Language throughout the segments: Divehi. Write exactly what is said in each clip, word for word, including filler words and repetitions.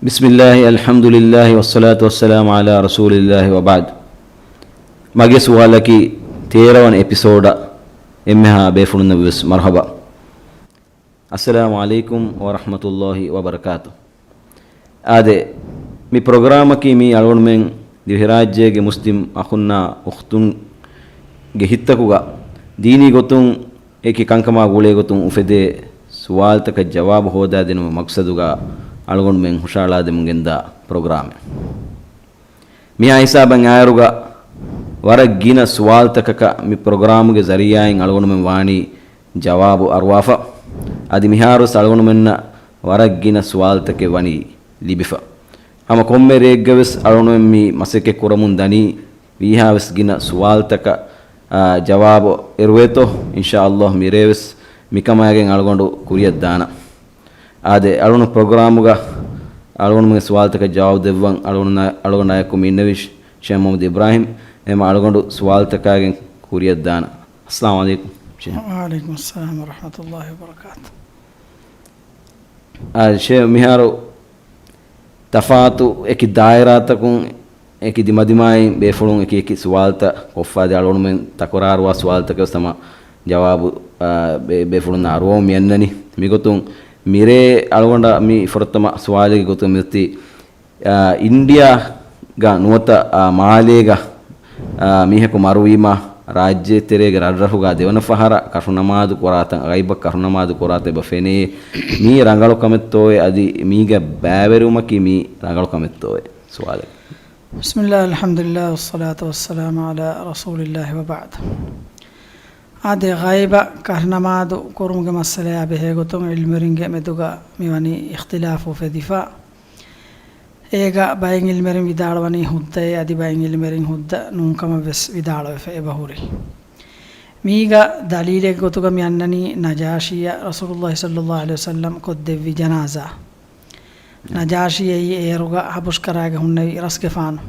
بسم الله، الحمد لله، والصلاة والسلام على رسول الله، وبعد. މަގޭ ސުވާލަކީ ތޭރަ ވަނަ އެޕިސޯޑަށް އެންމެހާ ބޭފުޅުންނަށް ވެސް މަރުޙަބާ. އައްސަލާމު ޢަލައިކުމް ވަރަޙްމަތުﷲި ވަބަރަކާތު. އާދެ، މި ޕްރޮގްރާމަކީ މީ އަޅުގަނޑުމެން ދިވެހިރާއްޖޭގެ މުސްލިމް އަޚުންނާ އުޚްތުންގެ ހިތްތަކުގަ ދީނީ ގޮތުން އެކި ކަންކަމާ ގުޅޭ ގޮތުން އުފެދޭ ސުވާލުތަކަށް ޖަވާބު ހޯދާދިނުމުގެ މަޤްޞަދުގަ އަޅުގަނޑުމެން ހުށައަޅާދެމުން ގެންދާ ޕްރޮގްރާމެއް. މިހާ ހިސާބަށް އާއިރުގަ ވަރަށް ގިނަ ސުވާލުތަކަކަށް މި ޕްރޮގްރާމުގެ ޒަރީޢާއިން އަޅުގަނޑުމެން ވާނީ ޖަވާބު އަރުވާފަ. އަދި މިހާރުވެސް އަޅުގަނޑުމެންނަށް ވަރަށް ގިނަ ސުވާލުތަކެއް ވަނީ ލިބިފަ. ހަމަ ކޮންމެ ރެއެއްގަވެސް އަޅުގަނޑުމެން މި މަސައްކަތް ކުރަމުން ދަނީ ވީހާވެސް ގިނަ ސުވާލުތަކަށް، އާ، ޖަވާބު އެރުވޭތޯ، އިންޝާﷲ މިރޭވެސް މިކަމާގެން އަޅުގަނޑު ކުރިއަށް ދާނަން. އާދެ، އަޅުގަނޑު ޕްރޮގްރާމުގަ އަޅުގަނޑުމެންގެ ސުވާލުތަކަށް ޖަވާބު ދެއްވަން އަޅުގަނޑު، އަޅުގަނޑާއެކު މި އިންނެވި ޝޭޚް މުޙައްމަދު އިބްރާހިމް. އެހެންމަ އަޅުގަނޑު ސުވާލުތަކާގެން ކުރިއަށް ދާނަން. އައްސަލާމު ޢަލައިކުމް ޝޭޚް. ވަޢަލައިކުމް އައްސަލާމް ވަރަޙްމަތުﷲި ވަބަރަކާތު. އާ، ޝޭޚް، މިހާރު ތަފާތު އެކި ދާއިރާތަކުން އެކި ދިމަދިމާއިން ބޭފުޅުން އެކި އެކި ސުވާލުތައް ކޮށްފަ އަދި އަޅުގަނޑުމެން ތަކުރާރުވާ ސުވާލުތަކަށް ވެސް ހަމަ ޖަވާބު، އާ، ބޭ-، ބޭފުޅުންނަށް އަރުވަމުން މިއަންނަނީ. މިގޮތުން މިރޭ އަޅުގަނޑަށް މި ފުރަތަމަ ސުވާލެއްގެ ގޮތުން މިއޮތީ، އާ، އިންޑިއާގަ ނުވަތަ، އާ، މާލޭގަ، އާ، މީހަކު މަރުވީމަ، ރާއްޖެ ތެރޭގެ ރަށްރަށުގަ ދެވަނަ ފަހަރަށް ކަށުނަމާދު ކުރާތަން، ޣައިބަށް ކަށުނަމާދު ކުރާތަން އެބަ ފެނޭ. މީ ރަނގަޅު ކަމެއްތޯއޭ؟ އަދި މީގަ ބައިވެރިވުމަކީ މީ ރަނގަޅު ކަމެއްތޯއޭ؟ ސުވާލެއް. بسم الله، الحمد لله، والصلاة والسلام على رسول الله، وبعد. އާދެ، ޣައިބަށް ކަށުނަމާދު ކުރުމުގެ މައްސަލަޔާ ބެހޭ ގޮތުން ޢިލްމުވެރިންގެ މެދުގަ މިވަނީ އިޚްތިލާފު އުފެދިފަ. އޭގަ ބައެއް ޢިލްމުވެރިން ވިދާޅުވަނީ ހުއްދައޭ، އަދި ބައެއް ޢިލްމުވެރިން ހުއްދަ ނޫންކަމަށް ވެސް ވިދާޅުވެފަ އެބަހުރި. މީގަ ދަލީލެއްގެ ގޮތުގަ މި އަންނަނީ ނަޖާޝީއަށް ރަސޫލުﷲ ޞައްލަﷲު ޢަލައިހި ވަސައްލަމް ކޮށްދެއްވި ޖަނާޒާ. ނަޖާޝީ އެއީ އޭރުގަ ޙަބަޝް ކަރާގެ ހުންނެވި ރަސްގެފާނު.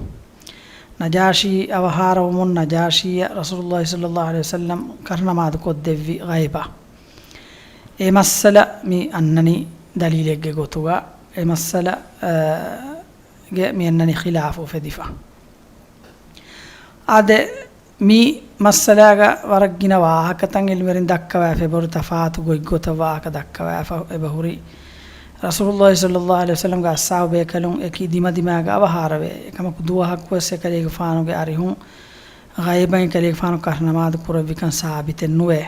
ނަޖާޝީ އަވަހާރަވުމުން ނަޖާޝީއަށް ރަސޫލުﷲ ޞައްލަﷲު ޢަލައިހި ވަސައްލަމް ކަށުނަމާދު ކޮށްދެއްވި ޣައިބަށް. އެ މައްސަލަ މި އަންނަނީ ދަލީލެއްގެ ގޮތުގަ. އެ މައްސަލަ، އަ، ގެ މި އަންނަނީ ޚިލާފު އުފެދިފަ. އާދެ، މި މައްސަލާގަ ވަރަށް ގިނަ ވާހަކަތައް ޢިލްމުވެރިން ދައްކަވައިފަ އެބަހުރި، ތަފާތު ގޮތްގޮތަށް ވާހަކަ ދައްކަވައިފަ އެބަހުރި. ރަސޫލުﷲ ޞައްލަﷲު ޢަލައިހި ވަސައްލަމްގެ އަޞްޙާބު ބޭކަލުން އެކި ދިމަދިމާގަ އަވަހާރަވޭ. އެކަމަކު ދުވަހަކުވެސް އެކަލޭގެފާނުގެ އަރިހުން ޣައިބަށް އެކަލޭގެފާނު ކަށުނަމާދު ކުރެއްވިކަން ސާބިތެއް ނުވޭ.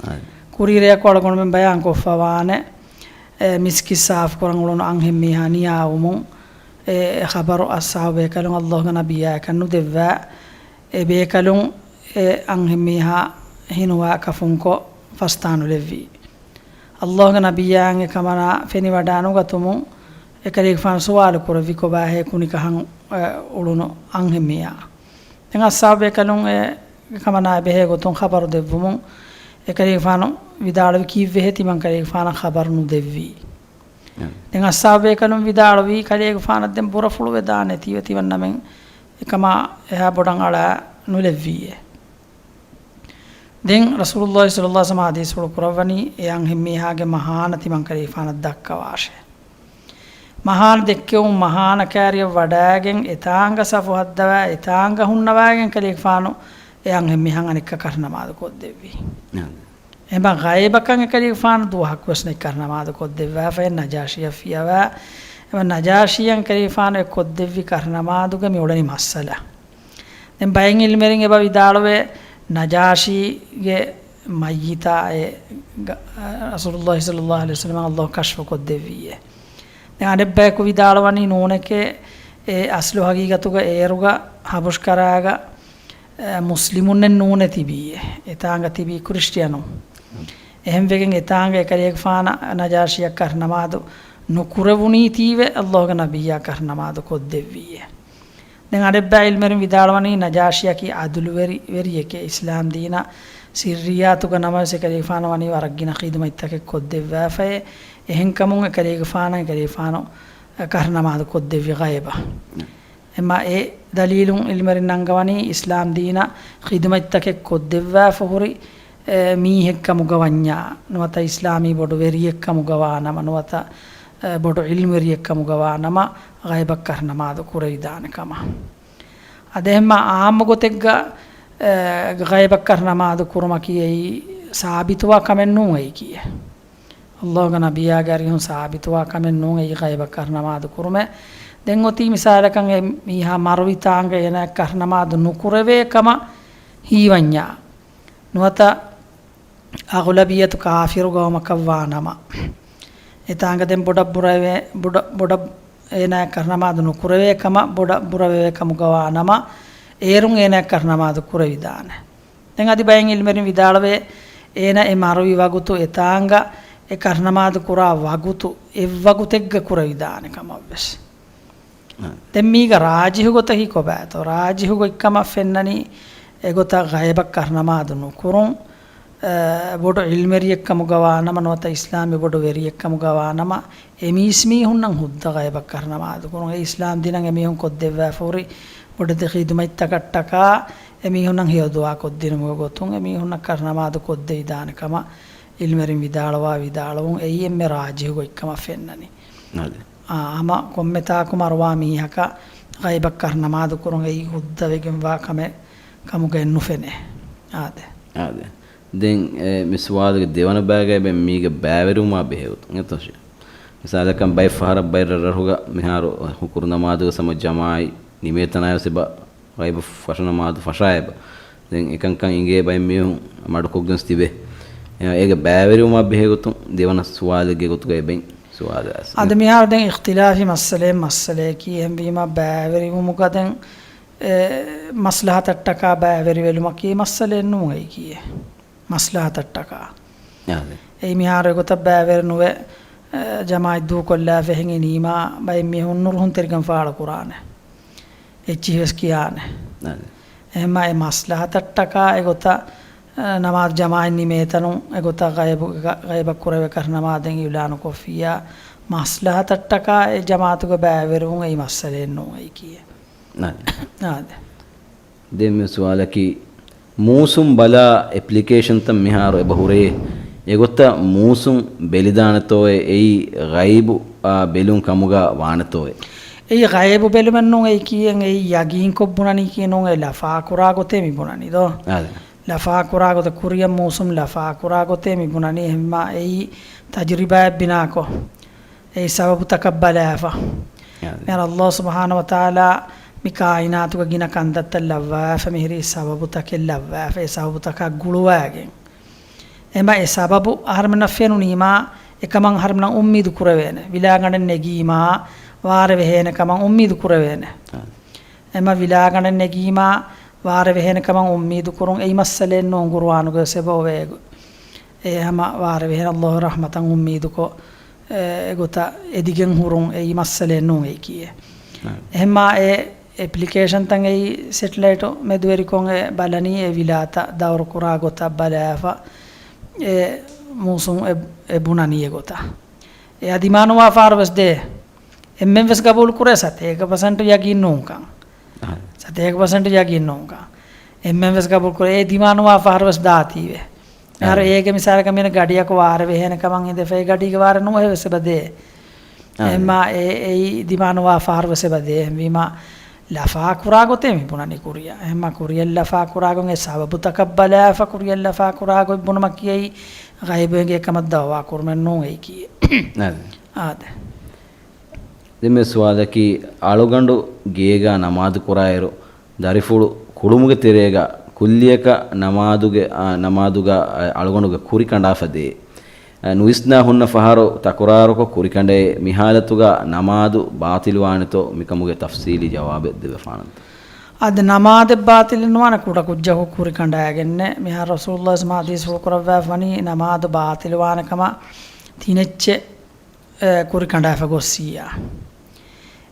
އާއި. ކުރީ ރެޔަކު އަޅުގަނޑުމެން ބަޔާންކޮށްފަ ވާނެ، އެ، މިސްކިތް ސާފުކުރަން އުޅުނު އަންހެންމީހާ ނިޔާވުމުން، އެ، އެ ޚަބަރު އަޞްޙާބު ބޭކަލުން ﷲގެ ނަބިއްޔާއަކަށް ނުދެއްވާ. އެ ބޭކަލުން އެ އަންހެންމީހާ ހިނުވާ ކަފުންކޮށް ފަސްދާނުލެއްވީ. ﷲގެ ނަބިއްޔާއަށް އެކަމަނާ ފެނިވަޑާނުގަތުމުން އެކަލޭގެފާނު ސުވާލު ކުރެއްވި، ކޮބާހޭ ކުނިކަހަން، އެ، އުޅުނު އަންހެންމީހާ؟ ދެން އަޞްޙާބު ބޭކަލުން އެ ކަމަނާ އެބަހޭ ގޮތުން ޚަބަރު ދެއްވުމުން އެކަލޭގެފާނު ވިދާޅުވި، ކީއްވެހޭ ތިމަން ކަލޭގެފާނަށް ޚަބަރު ނުދެއްވީ؟ އެ. ދެން އަޞްޙާބު ބޭކަލުން ވިދާޅުވީ، ކަލޭގެފާނަށް ދެން ބުރަފުޅު ވެދާނެތީވެ ތިމަންނަމެން އެކަމާ އެހާ ބޮޑަށް އަޅާ ނުލެއްވީއޭ. ދެން ރަސޫލުﷲ ޞައްލަﷲު ޢަލައިހި ވަސައްލަމަ ޙަދީޘްފުޅު ކުރައްވަނީ، އެ އަންހެންމީހާގެ މަހާނަ ތިމަން ކަލޭގެފާނަށް ދައްކަވާށޭ. މަހާނަ ދެއްކެވުމުން މަހާނަ ކާރިއަށް ވަޑައިގެން އެތާނގަ ސަފު ހައްދަވާ، އެތާނގަ ހުންނަވާގެން ކަލޭގެފާނު އެ އަންހެންމީހަށް އަނެއްކާ ކަށުނަމާދު ކޮށްދެއްވީ. އާ. އެބަ ޣައިބަކަށް އެކަލޭގެފާނު ދުވަހަކުވެސް ނެތް ކަށުނަމާދު ކޮށްދެއްވާފައެއް ނަޖާޝީއަށް ފިޔަވާ. އެބަ ނަޖާޝީއަށް ކަލޭގެފާނު އެ ކޮށްދެއްވި ކަށުނަމާދުގަ މި އުޅެނީ މައްސަލަ. ދެން ބައެއް ޢިލްމުވެރިން އެބަ ވިދާޅުވޭ، ނަޖާޝީގެ މައްޔިތާ އެ ގ-، ރަސޫލުﷲ ޞައްލަﷲު ޢަލައިހި ވަސައްލަމަށް ﷲ ކަޝްފު ކޮށްދެއްވީއޭ. ދެން އަނެއްބަޔަކު ވިދާޅުވަނީ ނޫނެކޭ، އެ އަސްލު ހަގީގަތުގަ އޭރުގަ ޙަބަޝް ކަރާގަ، އެ، މުސްލިމުންނެއް ނޫނޭ ތިބީއޭ. އެތާނގަ ތިބީ ކްރިސްޓިއަނުން. އެހެންވެގެން އެތާނގަ އެކަލޭގެފާނަށް ނަޖާޝީއަށް ކަށުނަމާދު ނުކުރެވުނީތީވެ ﷲގެ ނަބިއްޔާ ކަށުނަމާދު ކޮށްދެއްވީއޭ. ދެން އަނެއްބައި ޢިލްމުވެރިން ވިދާޅުވަނީ ނަޖާޝީއަކީ ޢަދުލުވެރި، ވެރިއެކޭ. އިސްލާމް ދީނަށް ސިއްރިއްޔާތުގަ ނަމަވެސް އެކަލޭގެފާނަށް ވަނީ ވަރަށް ގިނަ ޚިދުމަތްތަކެއް ކޮށްދެއްވާފައޭ. އެހެންކަމުން އެކަލޭގެފާނަށް އެކަލޭގެފާނު ކަށުނަމާދު ކޮށްދެއްވި ޣައިބަށް. އެމަ އެ ދަލީލުން ޢިލްމުވެރިން ނަންގަވަނީ އިސްލާމް ދީނަށް ޚިދުމަތްތަކެއް ކޮށްދެއްވާފަ ހުރި، އެ، މީހެއްކަމުގަ ވަންޏާ، ނުވަތަ އިސްލާމީ ބޮޑު ވެރިއެއްކަމުގަ ވާނަމަ، ނުވަތަ އެ، ބޮޑު ޢިލްމުވެރިއެއްކަމުގަ ވާނަމަ، ޣައިބަށް ކަށްނަމާދު ކުރެވިދާނެ ކަމަށް. އަދި އެހެންމަ އާއްމު ގޮތެއްގަ، އެ، ޣައިބަށް ކަށްނަމާދު ކުރުމަކީ އެއީ ސާބިތުވާ ކަމެއް ނޫން އެއީކީއެއް. ﷲ ގެ ނަބިއްޔާގެ އަރިހުން ސާބިތުވާ ކަމެއް ނޫން އެއީ ޣައިބަށް ކަށްނަމާދު ކުރުމެއް. ދެން އޮތީ މިސާލަކަށް އެ މީހާ މަރުވި ތާނގަ އޭނާ ކަށްނަމާދު ނުކުރެވޭ ކަމަށް ހީވަންޏާ. ނުވަތަ އަޣުލަބިއްޔަތު ކާފިރު ގައުމަކަށް ވާނަމަ، އެތާނގަ ދެން ބޮޑަށް ބުރަވެ-، ބޮޑަށް، ބޮޑަށް އޭނާއަށް ކަށްނަމާދު ނުކުރެވޭ ކަމަށް ބޮޑަށް ބުރަވެވޭ ކަމުގަ ވާނަމަ، އޭރުން އޭނާއަށް ކަށްނަމާދު ކުރެވިދާނެ. ދެން އަދި ބައެއް ޢިލްމުވެރިން ވިދާޅުވޭ، އޭނާ އެ މަރުވި ވަގުތު އެތާނގަ އެ ކަށްނަމާދު ކުރާ ވަގުތު އެއްވަގުތެއްގަ ކުރެވިދާނެ ކަމަށްވެސް. އާ. ދެން މީގަ ރާޖިޙު ގޮތަކީ ކޮބާތޯ؟ ރާޖިޙު ގޮތްކަމަށް ފެންނަނީ އެގޮތަށް ޣައިބަށް ކަށްނަމާދު ނުކުރުން، އަ، ބޮޑު ޢިލްމުވެރިއެއްކަމުގަ ވާނަމަ ނުވަތަ އިސްލާމީ ބޮޑު ވެރިއެއްކަމުގަ ވާނަމަ، އެ މީސްމީހުންނަށް ހުއްދަ ޣައިބަށް ކަށްނަމާދު ކުރުން. އެ އިސްލާމް ދީނަށް އެމީހުން ކޮށްދެއްވާފަ ހުރި ބޮޑެތި ޚިދުމަތްތަކަށްޓަކާ އެމީހުންނަށް ހެޔޮދުޢާ ކޮށްދިނުމުގެ ގޮތުން އެމީހުންނަށް ކަށްނަމާދު ކޮށްދެވިދާނެ ކަމަށް ޢިލްމުވެރިން ވިދާޅުވާ ވިދާޅުވުން އެއީ އެންމެ ރާޖިޙު ގޮތްކަމަށް ފެންނަނީ. އާދެ. އާ، ހަމަ ކޮންމެ ތާކު މަރުވާ މީހަކަށް ޣައިބަށް ކަށްނަމާދު ކުރުން އެއީ ހުއްދަވެގެންވާ ކަމެއް ކަމުގައި ނުފެނޭ. އާދެ. އާދެ. ދެން، އެ، މި ސުވާލުގެ ދެވަނަ ބައިގައި ބެން މީގެ ބައިވެރިވުމާ ބެހޭ ގޮތުން އެތޯ ޝޭޚް؟ މިސާލަކަށް ބައެއް ފަހަރަށް ބައެއް ރަށްރަށުގަ މިހާރު ހުކުރު ނަމާދުގެ ސަމަ ޖަމާޢަތް ނިމޭތަނާވެސް އެބަ ޣައިބު ފަށު ނަމާދު ފަށާ އެބަ. ދެން އެކަންކަން އިނގޭ ބައެއް މީހުން މަޑުކޮށްގެން ތިބޭ. އެ-، އޭގެ ބައިވެރިވުމާ ބެހޭ ގޮތުން ދެވަނަ ސުވާލެއްގެ ގޮތުގައި ބެން ސުވާލު އަސް. އަދި މިހާރު ދެން އިޚްތިލާފީ މައްސަލައެއް މައްސަލަޔަކީ އެހެންވީމަ ބައިވެރިވުމުގަ ދެން، އެ، މަސްލަހަތަށްޓަކާ ބައިވެރިވެލުމަކީ މައްސަލައެއް ނޫން އެއީކީއެއް. މަސްލަހަތަށްޓަކާ. އާދެ. އެއީ މިހާރު އެގޮތަށް ބައިވެރި ނުވެ، އެ، ޖަމާޢަތް ދޫކޮށްލާފަ އެހެން އިނީމާ ބައެއް މީހުން ނުރުހުންތެރިކަން ފާޅުކުރާނެ. އެއްޗިހިވެސް ކިޔާނެ. އާދެ. އެހެންމާ އެ މަސްލަހަތަށްޓަކާ އެގޮތަށް، އެ، ނަމާދު ޖަމާޢަތް ނިމޭތަނުން އެގޮތަށް ޣައިބު-، ޣައިބަށް ކުރެވޭ ކަށް ނަމާދެއް އިޢުލާނުކޮށްފިއްޔާ، މަސްލަހަތަށްޓަކާ އެ ޖަމާޢަތުގަ ބައިވެރިވުން އެއީ މައްސަލައެއް ނޫން އެއީކީއެއް. އާދެ. އާދެ. ދެން މި ސުވާލަކީ، މޫސުން ބަލާ އެޕްލިކޭޝަންތައް މިހާރު އެބަ ހުރޭ، އެގޮތަށް މޫސުން ބެލިދާނެތޯއޭ؟ އެއީ ޣައިބު، އާ، ބެލުން ކަމުގަ ވާނެތޯއޭ؟ އެއީ ޣައިބު ބެލުމެއް ނޫން އެއީކީއެއް، އެއީ ޔަގީންކޮށް ބުނަނީކީ ނޫން، އެ ލަފާކުރާ ގޮތޭ މި ބުނަނީ ދޯ. އާދެ. ލަފާކުރާ ގޮތަށް ކުރިއަށް މޫސުން ލަފާކުރާ ގޮތޭ މި ބުނަނީ، އެހެންމާ އެއީ ތަޖުރިބާއެއް ބިނާކޮށް. އެއީ ސަބަބުތަކަށް ބަލާފަ. އާދެ. މިހާރު ﷲ ސުބްޙާނަހޫ ވަތަޢާލާ މި ކާއިނާތުގަ ގިނަ ކަންތައްތައް ލައްވާފަ މިހިރީ ސަބަބުތަކެއް ލައްވާފަ، އެ ސަބަބުތަކާ ގުޅުވާގެން. އެމަ އެ ސަބަބު އަހަރެމެންނަށް ފެނުނީމާ، އެކަމަށް އަހަރެމެންނަށް އުއްމީދު ކުރެވޭނެ. ވިލާގަނޑެއް ނެގީމާ، ވާރޭ ވެހޭނެ ކަމަށް އުއްމީދު ކުރެވޭނެ. އާދެ. އެމަ ވިލާގަނޑެއް ނެގީމާ، ވާރޭ ވެހޭނެ ކަމަށް އުއްމީދު ކުރުން އެއީ މައްސަލައެއް ނޫން، ޤުރުއާނުގަވެސް އެބަ އޮވޭ. އެ ހަމަ ވާރޭ ވެހޭނެ ﷲ ރަޙްމަތަށް އުއްމީދުކޮށް، އެ، އެގޮތަށް އެދިގެން ހުރުން އެއީ މައްސަލައެއް ނޫން އެއީކީއެއް. އާދެ. އެހެންމާ އެ އެޕްލިކޭޝަންތައް އެއީ ސެޓެލައިޓު މެދުވެރިކޮށް އެ ބަލަނީ އެ ވިލާތައް ދައުރުކުރާ ގޮތަށް ބަލާފަ އެ މޫސުން އެ، އެ ބުނަނީ އެގޮތަށް. އެ އަދިމާނުވާ ފަހަރު ވެސް ދޭ. އެންމެން ވެސް ގަބޫލު ކުރޭ ސަތޭކަ ޕަސެންޓު ޔަގީން ނޫންކަން. އަހަ. ސަތޭކަ ޕަސެންޓު ޔަގީން ނޫންކަން. އެންމެން ވެސް ގަބޫލު ކުރޭ އެ ދިމާނުވާ ފަހަރު ވެސް ދާތީވެ. އަހަ. އަހަރު އޭގެ މިސާލަކަށް މިއަންނަ ގަޑިއަކު ވާރޭ ވެހޭނެ ކަމަށް އިނދެފަ އެ ގަޑީގެ ވާރޭ ނުވެ ވެސް އެބަ ދޭ. އަހަ. އެހެންމާ އެ، އެއީ ދިމާނުވާ ފަހަރު ވެސް އެބަ ދޭ. އެހެންވީމާ ލަފާކުރާ ގޮތޭ މި ބުނަނީ ކުރިއަށް. އެހެންމާ ކުރިއަށް ލަފާކުރާ ގޮތް އެ ސަބަބުތަކަށް ބަލާފަ ކުރިއަށް ލަފާކުރާ ގޮތް ބުނުމަކީ އެއީ ޣައިބު އެނގޭ ކަމަށް ދައުވާ ކުރުމެއް ނޫން އެއީކީ. އާދެ. އާދެ. ދެންމެ ސުވާލަކީ، އަޅުގަނޑު ގޭގަ ނަމާދު ކުރާއިރު، ދަރިފުޅު ކުޅުމުގެ ތެރޭގަ ކުއްލިއަކަށް ނަމާދުގެ، އާ، ނަމާދުގަ، އާ، އަޅުގަނޑުގެ ކުރި ކަނޑާފަ ދޭ. އާ، ނުވިސްނާ ހުންނަ ފަހަރު ތަކުރާރުކޮށް ކުރި ކަނޑައޭ، މި ހާލަތުގަ ނަމާދު ބާޠިލުވާނެތޯ؟ މިކަމުގެ ތަފްސީލީ ޖަވާބެއް ދެއްވެފާނަންތަ؟ އަދި ނަމާދެއް ބާޠިލެއް ނުވާނެ ކުޑަކުއްޖަކު ކުރި ކަނޑާގެންނެއް. މިހާރު ރަސޫލުﷲ ސަމާ ޙަދީޘްފުޅު ކުރައްވާފަނީ ނަމާދު ބާޠިލުވާނެ ކަމަށް ތިނެއްޗެއް އެ، ކުރި ކަނޑާފަ ގޮއްސިއްޔާ.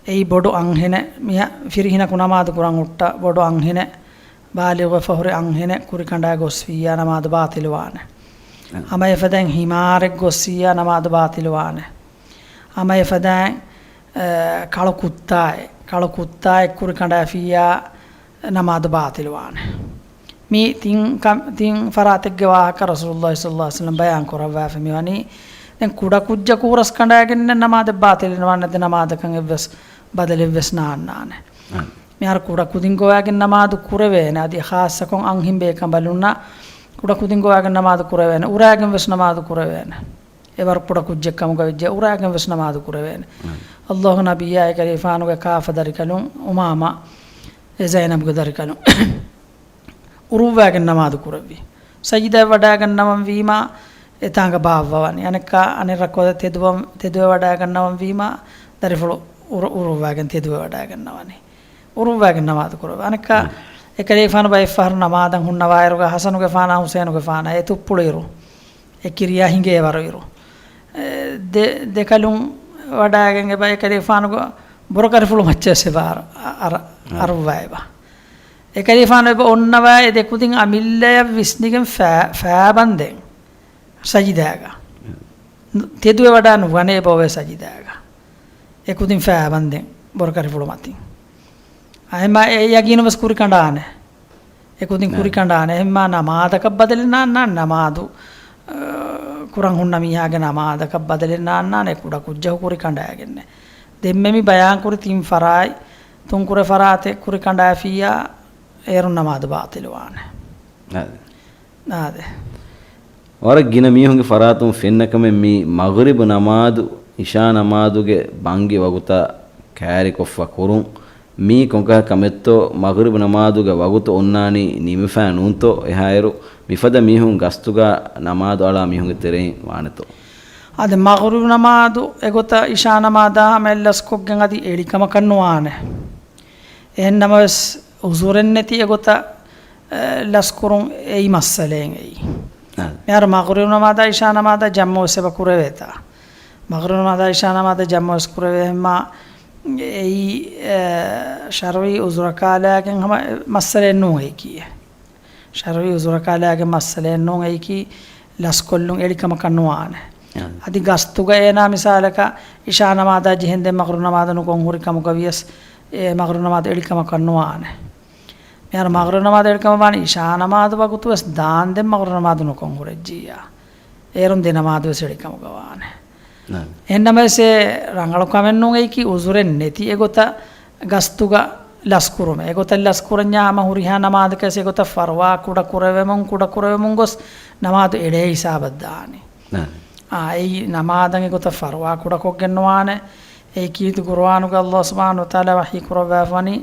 އެއީ ބޮޑު އަންހެނެއް، މިހާ ފިރިހިނަކު ނަމާދު ކުރަން ހުއްޓާ ބޮޑު އަންހެނެއް، ބާލިޣުވެފަ ހުރި އަންހެނެއް ކުރި ކަނޑާ ގޮއްސިއްޔާ ނަމާދު ބާޠިލުވާނެ. އަ. ހަމަ އެފަދައިން ހިމާރެއް ގޮއްސިއްޔާ ނަމާދު ބާޠިލުވާނެ. ހަމަ އެފަދައިން، އެ، ކަޅު ކުއްތާއެއް، ކަޅު ކުއްތާއެއް ކުރި ކަނޑާފިއްޔާ ނަމާދު ބާޠިލުވާނެ. މި ތިން ކަ-، ތިން ފަރާތެއްގެ ވާހަކަ ރަސޫލުﷲ ޞައްލަﷲ ޢަލައިހި ވަސައްލަމަ ބަޔާން ކުރައްވާފަ މިވަނީ، ދެން ކުޑަކުއްޖަކު ހުރަސް ކަނޑާގެން ނަމާދެއް ބާތިލެއް ނުވާނެ، ދެ ނަމާދަކަށް އެއްވެސް ބަދަލެއްވެސް ނާންނާނެ. މިހާރު ކުޑަކުދިން ގޮވާގެން ނަމާދު ކުރެވޭނެ، އަދި ޚާއްޞަކޮށް އަންހެން ބޭކަނބަލުންނަށް ކުޑަކުދިން ގޮވާގެން ނަމާދު ކުރެވޭނެ، އުރާގެން ވެސް ނަމާދު ކުރެވޭނެ. އެވަރު ކުޑަކުއްޖެއް ކަމުގަ ވެއްޖެ އުރާގެން ވެސް ނަމާދު ކުރެވޭނެ. އައްލާހު ނަބިއްޔާ އެކަލޭފާނުގެ ކާފަ ދަރިކަލުން އުމާމާ އެ ޒައިނަބުގެ ދަރިކަލުން އުރުއްވާގެން ނަމާދު ކުރެއްވި. ސަޖިދައަށް ވަޑާގަންނަވަން ވީމާ، އެތާނގަ ބާއްވަވަނީ. އަނެއްކާ އަނެއް ރަކުޢަތަށް ތެދުވަން، ތެދުވެ ވަޑާގަންނަވަން ވީމާ، ދަރިފުޅު އުރު، އުރުއްވާގެން ތެދުވެ ވަޑާގަންނަވަނީ. އުރުއްވާގެން ނަމާދު ކުރެއްވި. އަނެއްކާ އެކަލޭފާނު ބައެއްފަހަރު ނަމާދަށް ހުންނަވާއިރުގަ ޙަސަނުގެފާނާ ޙުސައިނުގެފާނާ އެ ތުއްޕުޅިއިރު، އެ ކިރިޔާ ހިނގޭ ވަރުއިރު، އެ ދެ، ދެކަލުން ވަޑާގެން އެބަ އެކަލޭފާނުގެ ބުރަކަރިފުޅު މައްޗަށް އެބަ އަރު، އަ، އަރު، އަރުއްވާ އެބަ. އެކަލޭފާނު އެބަ އޮންނަވާ އެ ދެކުދިން އަމިއްލަޔަށް ވިސްނިގެން ފައި، ފައިބަންދެން ސަޖިދާގަ. ތެދުވެ ވަޑާ ނުވަނެ އެބަ އޮވޭ ސަޖިދާގަ. އެކުދިން ފައިބަންދެން ބުރަކަރިފުޅު މަތިން. އައިމާ އެ ޔަގީނު ވެސް ކުރި ކަނޑާނެ. އެކުދިން ކުރި ކަނޑާނެ. އެހެންމާ ނަމާދަކަށް ބަދަލެއް ނާންނާނެ. ނަމާދު، އަ، ކުރަން ހުންނަ މީހާގެ ނަމާދަކަށް ބަދަލެއް ނާންނާނެ. ކުޑަކުއްޖަކު ކުރި ކަނޑާގެންނެ. ދެންމެ މި ބަޔާންކުރި ތިން ފަރާތް، ތުން ކުރެ ފަރާތެއް ކުރި ކަނޑާފިއްޔާ، އޭރުން ނަމާދު ބާތިލުވާނެ. އާދެ. އާދެ. ވަރަށް ގިނަ މީހުންގެ ފަރާތުން ފެންނަ ކަމެއް މީ މަޣްރިބު ނަމާދު، އިޝާ ނަމާދުގެ ބަންގި ވަގުތާ ކައިރިކޮށްފަ ކުރުން. މީ ކޮންކަހަލަ ކަމެއްތޯ؟ މަޣްރިބު ނަމާދުގެ ވަގުތު އޮންނާނީ ނިމިފަ ނޫންތޯ؟ އެހާއިރު މިފަދަ މީހުން ގަސްތުގަ ނަމާދު އަޅާ މީހުންގެ ތެރެއިން ވާނެތޯ؟ އަދި މަޣްރިބު ނަމާދު އެގޮތަށް އިޝާ ނަމާދާ ހަމައަށް ލަސްކޮށްގެން އަދި އެޅިކަމަކަށް ނުވާނެ. އެހެންނަމަވެސް، އުޒުރެއް ނެތި އެގޮތަށް، އެ، ލަސްކުރުން އެއީ މައްސަލައެއް އެއީ. އާ. މިހާރު މަޣްރިބު ނަމާދާ އިޝާ ނަމާދާ ޖަމްޢުވެސް އެބަ ކުރެވޭތާ. މަޣްރިބު ނަމާދާ އިޝާ ނަމާދާ ޖަމްޢުވެސް ކުރެވޭ ހަމަ އެއީ، އެ، ޝަރުޢީ އުޒުރަކާ ލާގެން ހަމަ މައްސަލައެއް ނޫން އެއީކީ. ޝަރުޢީ އުޒުރަކާ ލާގެން މައްސަލައެއް ނޫން އެއީކީ ލަސްކޮށްލުން އެޅިކަމަކަށް ނުވާނެ. އާ. އަދި ގަސްތުގަ އޭނާ މިސާލަކަށް އިޝާ ނަމާދާ ޖެހެންދެން މަޣްރިބު ނަމާދު ނުކޮށް ހުރި ކަމުގަ ވިޔަސް، އެ މަޣްރިބު ނަމާދު އެޅިކަމަކަށް ނުވާނެ. މިހާރު މަޣްރިބު ނަމާދު އެޅިކަމަށް ވާނީ އިޝާ ނަމާދު ވަގުތު ވެސް ދާންދެން މަޣްރިބު ނަމާދު ނުކޮށް ހުރެއްޖިއްޔާ. އޭރުން ދެ ނަމާދު ވެސް އެޅިކަމުގަ ވާނެ. ނާން. އެހެންނަމަވެސް އެ ރަނގަޅު ކަމެއް ނޫން އެއީކީ އުޒުރެއް ނެތި އެގޮތަށް ގަސްތުގަ ލަސްކުރުމެއް. އެގޮތަށް ލަސްކުރަންޏާ ހަމަ ހުރިހާ ނަމާދަކަށް ވެސް އެގޮތަށް ފަރުވާ ކުޑަ ކުރެވެމުން، ކުޑަ ކުރެވެމުން ގޮސް ނަމާދު އެޅޭ ހިސާބަށް ދާނީ. ނާން. އާ، އެއީ ނަމާދަށް އެގޮތަށް ފަރުވާ ކުޑަކޮށްގެން ނުވާނެ. އެއީ ކީރިތި ޤުރުއާނުގަ ﷲ ސުބްޙާނަހޫ ވަތަޢާލާ ވަޙީ ކުރައްވާފަވަނީ،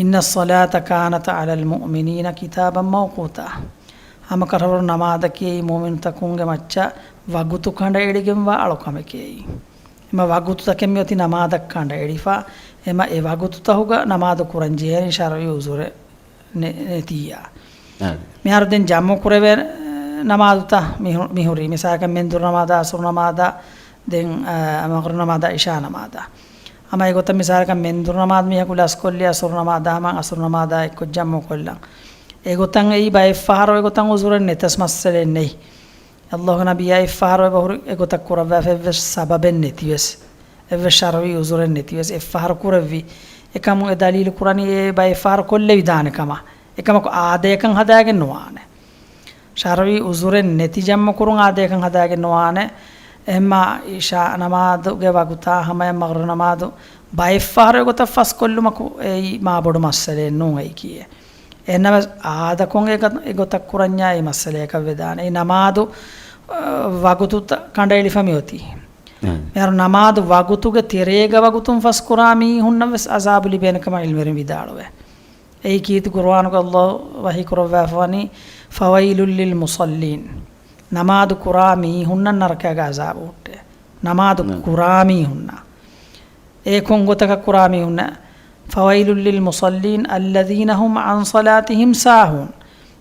إن الصلاة كانت على المؤمنين كتابا موقوتا. ހަމަކަށަވަރު ނަމާދަކީ މުއުމިނުތަކުންގެ މައްޗަށް ވަގުތު ކަނޑައެޅިގެންވާ އަޅުކަމެކޭ. އެމަ ވަގުތުތަކެއް މިއޮތީ ނަމާދަށް ކަނޑައެޅިފަ، އެމަ އެ ވަގުތުތަހުގަ ނަމާދު ކުރަން ޖެހޭނީ ޝަރުޢީ އުޒުރެއް ނެ، ނެތިއްޔާ. އާ. މިހާރު ދެން ޖަމްޢު ކުރެވޭ ނަމާދުތައް މިހު، މިހުރީ. މިސާލަކަށް މެންދުރު ނަމާދާ، އަސުރު ނަމާދާ، ދެން، އާ، މަޣްރިބު ނަމާދާ، އިޝާ ނަމާދާ. ހަމަ އެގޮތަށް މިސާލަކަށް މެންދުރު ނަމާދު މީހަކު ލަސްކޮށްލި އަސުރު ނަމާދާ ހަމަ އަސުރު ނަމާދާ އެއްކޮށް ޖަމްޢު ކޮށްލަން. އެގޮތަށް އެއީ ބައެއްފަހަރު އެގޮތަށް އުޒުރެއް ނެތަސް މައްސަލައެއް ނެތް. ﷲގެ ނަބިއްޔާ އެއްފަހަރު އެބަހުރި އެގޮތަށް ކުރައްވާފަ އެއްވެސް ސަބަބެއް ނެތިވެސް، އެއްވެސް ޝަރުޢީ އުޒުރެއް ނެތިވެސް އެއްފަހަރު ކުރެއްވި. އެކަމު އެ ދަލީލު ކުރަނީ އެ ބައެއްފަހަރު ކޮށްލެވިދާނެ ކަމަށް. އެކަމަކު އާދަޔަކަށް ހަދާގެން ނުވާނެ. ޝަރުޢީ އުޒުރެއް ނެތި ޖަމްޢު ކުރުން އާދަޔަކަށް ހަދާގެން ނުވާނެ. އެހެންމާ އިޝާ ނަމާދުގެ ވަގުތާ ހަމަޔަށް މަޣްރިބު ނަމާދު ބައެއްފަހަރު އެގޮތަށް ފަސްކޮށްލުމަކު އެއީ މާބޮޑު މައްސަލައެއް ނޫން އެއީކީއެއް. އެހެންނަމަވެސް އާދަކޮށް އެގަ، އެގޮތަށް ކުރަންޏާ އެއީ މައްސަލަޔަކަށް ވެދާނެ. އެއީ ނަމާދު، އަ، ވަގުތުތައް ކަނޑައެޅިފަ މިއޮތީ. އަ. މިހާރު ނަމާދު ވަގުތުގެ ތެރޭގަ ވަގުތުން ފަސްކުރާ މީހުންނަށް ވެސް އަޒާބު ލިބޭނެ ކަމަށް ޢިލްމުވެރިން ވިދާޅުވޭ. އެއީ ކީރިތި ޤުރުއާނުގަ ﷲ ވަޙީ ކުރައްވާފަވަނީ، فويل للمصلين. ނަމާދު ކުރާ މީހުންނަށް ނަރަކައިގެ އަޒާބު ހުއްޓޭ. ނަމާދު ނަ. ކުރާ މީހުންނަށް. އެ ކޮން ގޮތަކަށް ކުރާ މީހުންނަށް؟ فويل للمصلين الذين هم عن صلاتهم ساهون.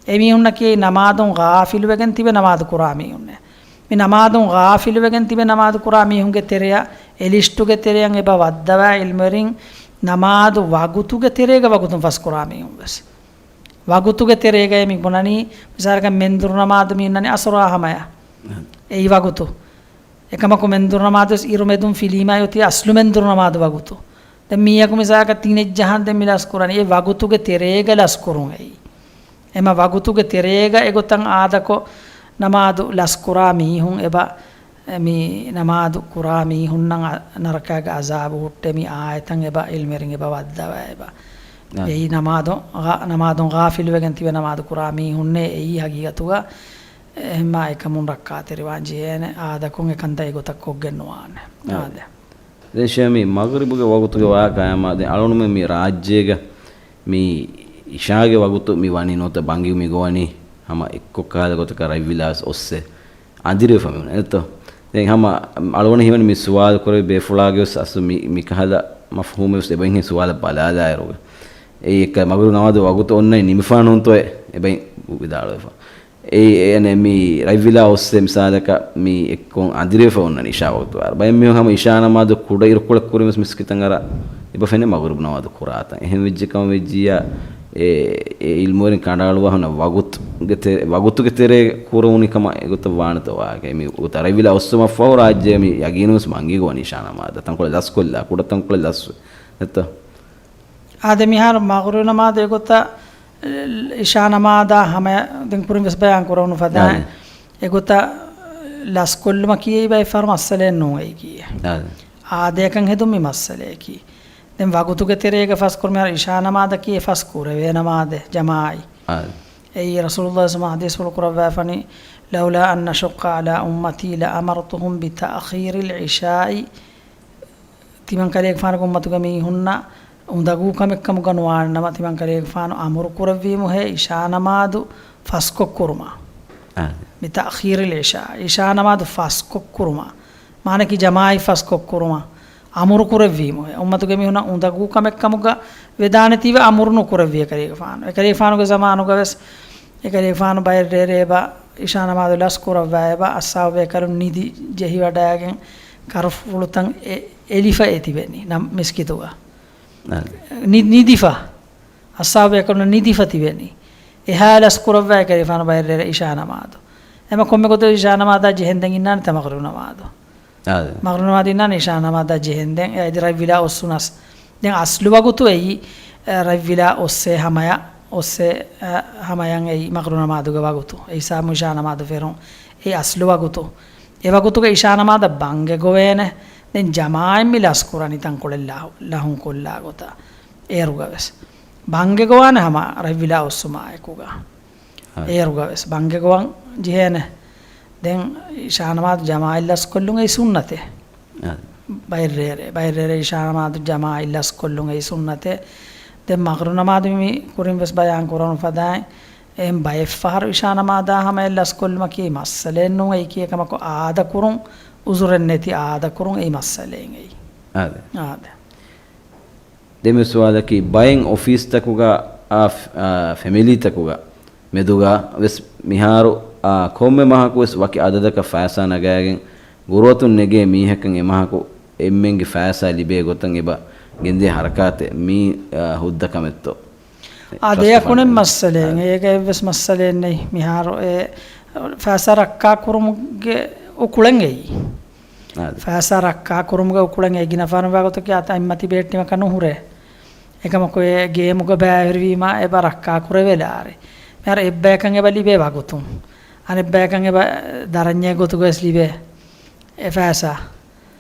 އެމީހުންނަކީ ނަމާދުން ޣާފިލުވެގެން ތިބެ ނަމާދު ކުރާ މީހުންނޭ. މި ނަމާދުން ޣާފިލުވެގެން ތިބެ ނަމާދު ކުރާ މީހުންގެ ތެރެއަށް، އެ ލިސްޓުގެ ތެރެއަށް އެބަ ވައްދަވާ ޢިލްމުވެރިން ނަމާދު ވަގުތުގެ ތެރޭގަ ވަގުތުން ފަސްކުރާ މީހުން ވެސް. ވަގުތުގެ ތެރޭގައި މި ބުނަނީ، މިސާލަކަށް މެންދުރު ނަމާދު މި އިންނަނީ އަސުރާ ހަމަޔަށް. އެއީ ވަގުތު. އެކަމަކު މެންދުރު ނަމާދު ވެސް އިރު މެދުން ފިލީމާއި އޮތީ އަސްލު މެންދުރު ނަމާދު ވަގުތު. ދެން މީހަކު މިސާލަކަށް ތިނެއް ޖަހަން ދެން މި ލަސްކުރަނީ. އެ ވަގުތުގެ ތެރޭގަ ލަސްކުރުން އެއީ. އެމަ ވަގުތުގެ ތެރޭގަ އެގޮތަށް އާދަކޮށް ނަމާދު ލަސްކުރާ މީހުން އެބަ މި ނަމާދު ކުރާ މީހުންނަށް އަ-، ނަރަކާގެ އަޒާބު ހުއްޓޭ މި އާޔަތަން އެބަ އިލްމެރިން އެބަ ވައްދަވާ އެބަ. އާ. އެއީ ނަމާދު ޣާ-، ނަމާދުން ޣާފިލުވެގެން ތިބެ ނަމާދު ކުރާ މީހުންނޭ އެއީ ހަގީގަތުގަ އެހެންމާ އެކަމުން ރައްކާތެރިވާން ޖެހޭނެ އާދަކުން އެކަންތައް އެގޮތަށް ކޮށްގެން ނުވާނެ. އާ. އާދެ. ދެން ޝޭމީ މަޣްރިބުގެ ވަގުތުގެ ވާހަކަ އާމާ ދެން އަޅުނުމެ މި ރާއްޖޭގަ މި އިޝާގެ ވަގުތު މި ވަނީ ނުވަތަ ބަންގި މި ގޮވަނީ ހަމަ އެއްކޮށް ކަހަލަ ގޮތަކަށް ރަތްވިލާސް އޮއްސެ އަނދިރިވެފަ މި ވަނީ އެއްތޯ؟ ދެން ހަމަ އަޅުގަނޑު ހީވަނީ މި ސުވާލު ކުރެވި ބޭފުޅާގެ ވެސް އަސްލު މި، މި ކަހަލަ މަފްހޫމެއް ވެސް އެބައިން ހެން ސުވާލަށް ބަލާލާއިރުގަ. އެއީ އެއްކަ މަގުރިބު ނަމާދު ވަގުތު އޮންނަނީ ނިމިފާނުންތޯއޭ އެބައިން ވިދާޅުވެފަ. އެއީ އެ، އެ، މި ރަތްވިލާ އޮއްސޭ މިސާލަކަށް މި އެއްކޮށް އަނދިރިވެފަ އޮންނަނީ އިޝާ ވަގުތު ވާރު. ބައެއް މީހުން ހަމަ އިޝާ ނަމާދު ކުޑަ އިރުކޮޅެއް ކުރިން ވެސް މިސްކިތަށް އަރާ އެބަ ފެނޭ މަގުރިބު ނަމާދު ކުރާތަން. އެހެން ވެއްޖެ ކަމަށް ވެއްޖިއްޔާ އެ، އެ އިލްމުވެރިން ކަނޑައަޅުވާ ހުންނަ ވަގުތުގެ ތެ-، ވަގުތުގެ ތެރޭ ކުރެވުނީ ކަމަށް އެގޮތަށް ވާނެތޯ ވާހަކަ. މި ގޮތަށް ރަތްވިލާ އޮއްސުމަށްފަހު ރާއްޖޭ މި ޔަގީނުން ވެސް ބަންގި ގޮވަނީ އިޝާ ނަމާދަށް. ތަންކޮޅެއް ލަސްކޮށްލާ، ކުޑަ ތަންކޮޅެއް ލަސްވެ. ނެތްތޯ؟ އާދެ، މިހާރު މަޣްރިބު ނަމާދު އެގޮތަށް އިޝާ ނަމާދާ ހަމަ ދެން ކުރިން ވެސް ބަޔާން ކުރެވުނު ފަދައިން އާދެ. އެގޮތަށް ލަސްކޮށްލުމަކީ އެއީ ބައެއް ފަހަރު މައްސަލައެއް ނޫން އެއީކީ. އާދެ. އާދަޔަކަށް ހެދުން މި މައްސަލަޔަކީ. ދެން ވަގުތުގެ ތެރޭގަ ފަސްކުރު މިހާރު އިޝާ ނަމާދަކީ އެ ފަސް ކުރެވޭ ނަމާދެއް ޖަމާޢީ. އާދެ. އެއީ ރަސޫލުﷲ ސަމާ ޙަދީޘްފުޅު ކުރައްވާފަނީ، "لولا أن أشق على أمتي لأمرتهم بتأخير العشاء." ތިމަން ކަލޭގެފާނުގެ އުއްމަތުގެ މީހުންނަށް އުނދަގޫ ކަމެއްކަމުގަ ނުވާނެ ނަމަ، ތިމަން ކަލޭގެފާނު އަމުރު ކުރެއްވީމުހޭ އިޝާ ނަމާދު ފަސްކޮށް ކުރުމަށް. އާ. ބިތައްޚީރިލް އިޝާ، އިޝާ ނަމާދު ފަސްކޮށް ކުރުމަށް. މާނަކީ ޖަމާޢީ ފަސްކޮށް ކުރުމަށް އަމުރު ކުރެއްވީމުހޭ. އުއްމަތުގެ މީހުންނަށް އުނދަގޫ ކަމެއްކަމުގަ ވެދާނެތީވެ އަމުރު ނުކުރެއްވި އެކަލޭގެފާނު. އެކަލޭގެފާނުގެ ޒަމާނުގަ ވެސް އެކަލޭގެފާނު ބައެއް ރޭރޭ އެބަ އިޝާ ނަމާދު ލަސް ކުރައްވާ އެބަ އައްސާބު ބޭކަލުން ނިދި ޖެހިވަޑައިގެން ކަރުފުޅުތައް އެ-، އެލިފަ އެ ތިބެނީ ނަމް މިސްކިތުގަ. އާ. ނި-، ނިދިފަ. އައްސާބު ބޭކަލުން ނިދިފަ ތިބެނީ. އެހާ ލަސް ކުރައްވާ އެކަލޭގެފާނު ބައެއް ރޭރޭ އިޝާ ނަމާދު. އެމަ ކޮންމެ ގޮތެއް އިޝާ ނަމާދާ ޖެހެންދެން އިންނާނެ ތަ މަޣްރިބު ނަމާދު. އާ. މަޣްރިބު ނަމާދު އިންނާނެ އިޝާ ނަމާދާ ޖެހެންދެން. އެ އަދި ރަތްވިލާ އޮއްސުނަސް. ދެން އަސްލު ވަގުތު އެއީ، އެ، ރަތްވިލާ އޮއްސޭ ހަމަޔަށް، އޮއްސޭ، އެ، ހަމަޔަށް އެއީ މަޣްރިބު ނަމާދުގެ ވަގުތު. އެ ހިސާބުން އިޝާ ނަމާދު ފެރުން. އެ އަސްލު ވަގުތު. އެ ވަގުތުގެ އިޝާ ނަމާދަށް ބަންގެ ގޮވޭނެ. ދެން ޖަމާޢަތް މި ލަސް ކުރަނީ ތަންކޮޅެއް ލަހު-، ލަހުން ކޮށްލާ ގޮތަށް. އޭރުގަ ވެސް. ބަންގެ ގޮވާނެ ހަމަ ރަތްވިލާ އޮއްސުމާ އެކުގަ. އާ. އޭރުގަ ވެސް ބަންގެ ގޮވަން ޖެހޭނެ. ދެން އިޝާ ނަމާދު ޖަމާޢަތް ލަސްކޮށްލުން އެއީ ސުންނަތެއް. އާ. ބައެއް ރޭރޭ، ބައެއް ރޭރޭ އިޝާ ނަމާދު ޖަމާޢަތް ލަސްކޮށްލުން އެއީ ސުންނަތެއް. ދެން މަޣްރިބު ނަމާދު މި ކުރިން ވެސް ބަޔާން ކުރަނު ފަދައިން، އެހެން ބައެއް ފަހަރު އިޝާ ނަމާދާ ހަމަޔަށް ލަސްކޮށްލުމަކީ މައްސަލައެއް ނޫން. އެއީކީ އެކަމަކު އާދަ ކުރުން، އުޒުރެއް ނެތި އާދަ ކުރުން އެއީ މައްސަލައެއް އެއީ. އާދެ. އާދެ. ދެން މި ސުވާލަކީ، ބައެއް އޮފީސްތަކުގަ، އާ، އާ، ފެމިލީތަކުގަ މެދުގަ ވެސް މިހާރު، އާ، ކޮންމެ މަހަކު ވެސް ވަކި އަދަދަކަށް ފައިސާ ނަގާގެން ގުރުއަތުން ނެގޭ މީހަކަށް އެ މަހަކު އެންމެންގެ ފައިސާ ލިބޭ ގޮތަށް އެބަ ގެންދޭ ހަރަކާތެއް މީ، އާ، ހުއްދަ ކަމެއްތޯ؟ އާދެ، އެއަކުނެއް މައްސަލައެއް. އާ. އޭގަ އެއްވެސް މައްސަލައެއް ނެތް. މިހާރު އެ ފައިސާ ރައްކާ ކުރުމުގެ އުކުޅެއް އެއީ. އާދެ. ފައިސާ ރައްކާ ކުރުމުގެ އުކުޅެއް އެ ގިނަ ފަހަރު ވާގޮތަކީ އަތް އަތްމަތި ބެހެއްޓީމަކަށް ނުހުރޭ. އެކަމަކު އެ ގޭމުގަ ބައިވެރިވީމަ އެބަ ރައްކާ ކުރެވޭ ލާރި. މިހާރު އެއްބަޔަކަށް އެބަ ލިބޭ ވަގުތުން. އަނެއްބަޔަކަށް އެބަ ދަރަންޏެއް ގޮތުގަ ވެސް ލިބޭ އެ ފައިސާ.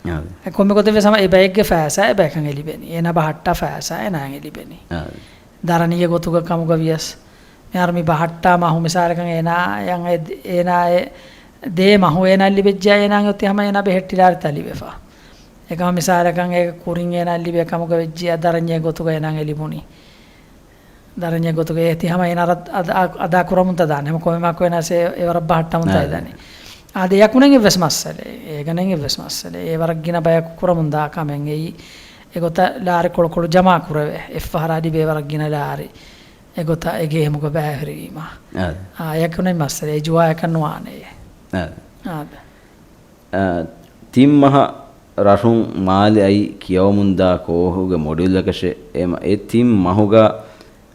އާދެ. އެ ކޮންމެ ގޮތެއް ވެސް ހަމަ އެބައެއްގެ ފައިސާ އެބަޔަކަށް އެ ލިބެނީ. އޭނާ ބަހައްޓާ ފައިސާ އޭނާއަށް އެ ލިބެނީ. އާދެ. ދަރަނިއްޔެއް ގޮތުގަ ކަމުގަ ވިޔަސް. މިހާރު މި ބަހައްޓާ މަހު މިސާލަކަށް އޭނާއަށް އެ، އޭނާ އެ ދޭ މަހު އޭނާއަށް ލިބެއްޖެ އޭނާއަށް އޮތީ ހަމަ އޭނާ ބެހެއްޓި ލާރިތައް ލިބެފަ. އެކަމަ މިސާލަކަށް އޭގެ ކުރިން އޭނާއަށް ލިބޭ ކަމުގަ ވެއްޖިއްޔާ ދަރަނިއްޔެއް ގޮތުގަ އޭނާއަށް އެ ލިބުނީ. ދަރަނިއްޔެއް ގޮތުގަ އޭތި ހަމަ އޭނާ ރައް-، އަދާ، އަދާ ކުރަމުންތަ ދާނެ. ހަމަ ކޮންމެ މަހަކު އޭނާ އެ ވަރަށް ބަހައްޓަމުންތަ އާ. ދާނެ. އާދެ، އެއަކުނެއް އެއްވެސް މައްސަލައެއް. އޭގަނެއް އެއްވެސް މައްސަލައެއް. އެ ވަރަށް ގިނަ ބަޔަކު ކުރަމުން ދާ ކަމެއް އެއީ. އެގޮތަށް ލާރި ކޮޅުކޮޅު ޖަމާ ކުރެވޭ. އެއްފަހަރާ ލިބޭ ވަރަށް ގިނަ ލާރި. އެގޮތަށް އެ ގޭމުގަ ބައިވެރިވީމަ. އާދެ. އާ، އެއަކުނެއް މައްސަލައެއް. އެ ޖުވާއަކަށް ނުވާނެ. އާދެ. އާދެ. އާ، ތިން މަހަށް ރަށުން މާލެ އައީ ކިޔަވަމުންދާ ކޯހުގެ މޮޑިއުލަކަށެއް. އެ މަ-، އެ ތިން މަހުގަ،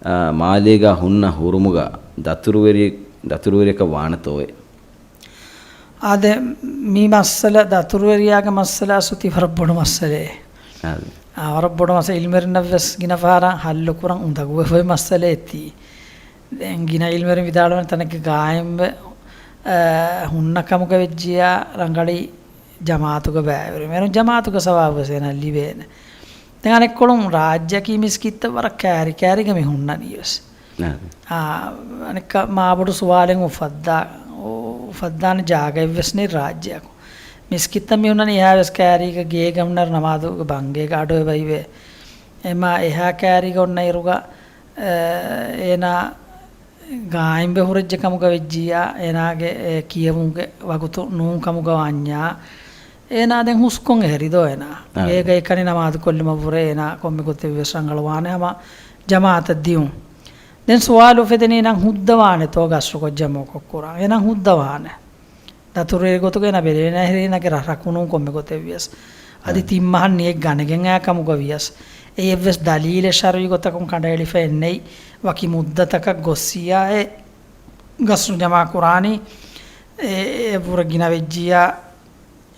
އާ، މާލޭގަ ހުންނަ ހުރުމުގަ ދަތުރުވެރި-، ދަތުރުވެރިޔަކަށް ވާނެތޯއޭ؟ އާދެ، މި މައްސަލަ، ދަތުރުވެރިޔާގެ މައްސަލަ އަސްލު ތި ވަރަށް ބޮޑު މައްސަލައެއް. އާދެ. އާ، ވަރަށް ބޮޑު މައްސަލަ. އިލްމެރިންނަށް ވެސް ގިނަ ފަހަރަށް ހައްލު ކުރަން އުނދަގޫވެފައި މައްސަލައެއް ތީ. ދެން ގިނަ އިލްމެރިން ވިދާޅުވަނީ ތަނެއްގެ ގާއިމްވެ، އާ، ހުންނަ ކަމުގަ ވެއްޖިއްޔާ ރަނގަޅީ ޖަމާއަތުގަ ބައިވެރި މީހުން ޖަމާއަތުގެ ސަވާބުވެސް އޭނާ ލިބޭނެ. ދެން އަނެއްކޮޅުން ރާއްޖެއަކީ މިސްކިތްތައް ވަރަށް ކައިރި ކައިރިގަ މި ހުންނަނީވެސް. އާ، އަނެއްކާ މާބޮޑު ސުވާލެއް އުފައްދާ، އުފައްދާނެ ޖާގައެއްވެސް ނެތް ރާއްޖެއަކު. މިސްކިތްތައް މި ހުންނަނީ އެހާވެސް ކައިރީގަ ގޭގަ ހުންނައިރު ނަމާދުގެ ބަންގޭގަ އަޑު އެބައިވޭ. އެމާ އެހާ ކައިރީގަ އޮންނައިރުގަ، އޭނާ ގާއިމްވެ ހުރެއްޖެ ކަމުގަ ވެއްޖިއްޔާ، އޭނާގެ އެ ކިޔެވުމުގެ ވަގުތު ނޫން ކަމުގަ ވަންޏާ، އޭނާ ދެން ހުސްކޮށް އެހެރިދޯ އޭނާ. ގޭގައި ކަނި ނަމާދު ކޮށްލުމަށްވުރެ އޭނާ ކޮންމެ ގޮތެއްވެސް ރަނގަޅުވާނެ ހަމަ ޖަމާއަތަށް ދިޔުން. ދެން ސުވާލު އުފެދެނީ ނަން ހުއްދަވާނެތޯ ގަސްރުކޮށް ޖަމުކޮށް ކުރާ؟ އޭނާ ހުއްދަވާނެ. ދަތުރުވެރި ގޮތުގައި އޭނާ ބެލެވޭނެ އެހެރީ އޭނާގެ ރަށް ރަކުނު ކޮންމެ ގޮތެއްވިޔަސް. އަދި ތިން މަހަށް ނިޔަތް ގަނެގެން އާ ކަމުގަ ވިޔަސް. އެއްވެސް ދަލީލެއް ޝަރުޢީ ގޮތަކުން ކަނޑައެޅިފައެއް ނެތް. ވަކި މުއްދަތަކަށް ގޮއްސިއްޔާ އެ ގަސްރު ޖަމާ ކުރާނީ އެ، އެ ވުރެ ގިނަ ވެއްޖިއްޔާ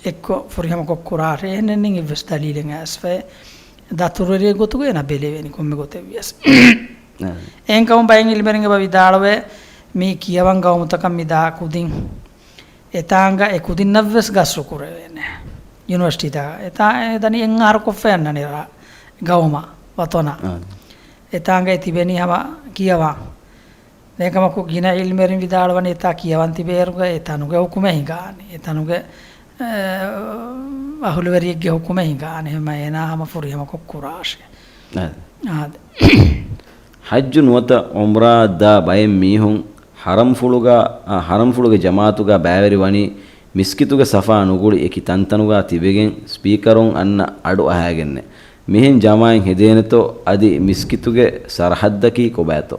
އެއްކޮށް ފުރިހަމަކޮށް ކުރާށޭ. އެހެނެއްނެތް އެއްވެސް ދަލީލެއް އައިސްފައެއް. ދަތުރުވެރިއެއް ގޮތުގައި އޭނާ ބެލެވޭނީ ކޮންމެ ގޮތެއްވިޔަސް. އެހެންކަމުން ބައެއް އިލްމެރިން އެބަ ވިދާޅުވޭ މި ކިޔަވަން ގައުމުތަކަށް މި ދާ ކުދިން އެތާނގަ އެ ކުދިންނަށްވެސް ގަސްރު ކުރެވޭނެ. ޔުނިވަރސިޓީތަކަށް އެތާ އެ ދަނީ އެއް އަހަރު ކޮށްފައި އަންނަނީ ރާ، ގައުމަށް ވަތަނަށް. އެތާނގައި ތިބެނީ ހަމަ ކިޔަވަން. އެކަމަކު ގިނަ އިލްމެރިން ވިދާޅުވަނީ އެތާ ކިޔަވަން ތިބޭއިރުގަ އެ ތަނުގެ ހުކުމެއް ހިނގާނީ. އެ ތަނުގެ، އެ، އަހުލުވެރިއެއްގެ ހުކުމެއް ހިނގާނީ. ހަމަ އޭނާ ހަމަ ފުރިހަމަކޮށް ކުރާށޭ. އާދެ. އާދެ. ޙައްޖު ނުވަތަ ޢުމްރާއަށް ދާ ބައެއް މީހުން ޙަރަމްފުޅުގަ، އާ، ޙަރަމްފުޅުގެ ޖަމާޢަތުގަ ބައިވެރި ވަނީ މިސްކިތުގެ ސަފާ ނުގުޅި އެކި ތަންތަނުގަ ތިބެގެން ސްޕީކަރުން އަންނަ އަޑު އަހައިގެންނޭ. މިހެން ޖަމާޢަތް ހެދޭނެތޯ އަދި މިސްކިތުގެ ސަރަޙައްދަކީ ކޮބާތޯ؟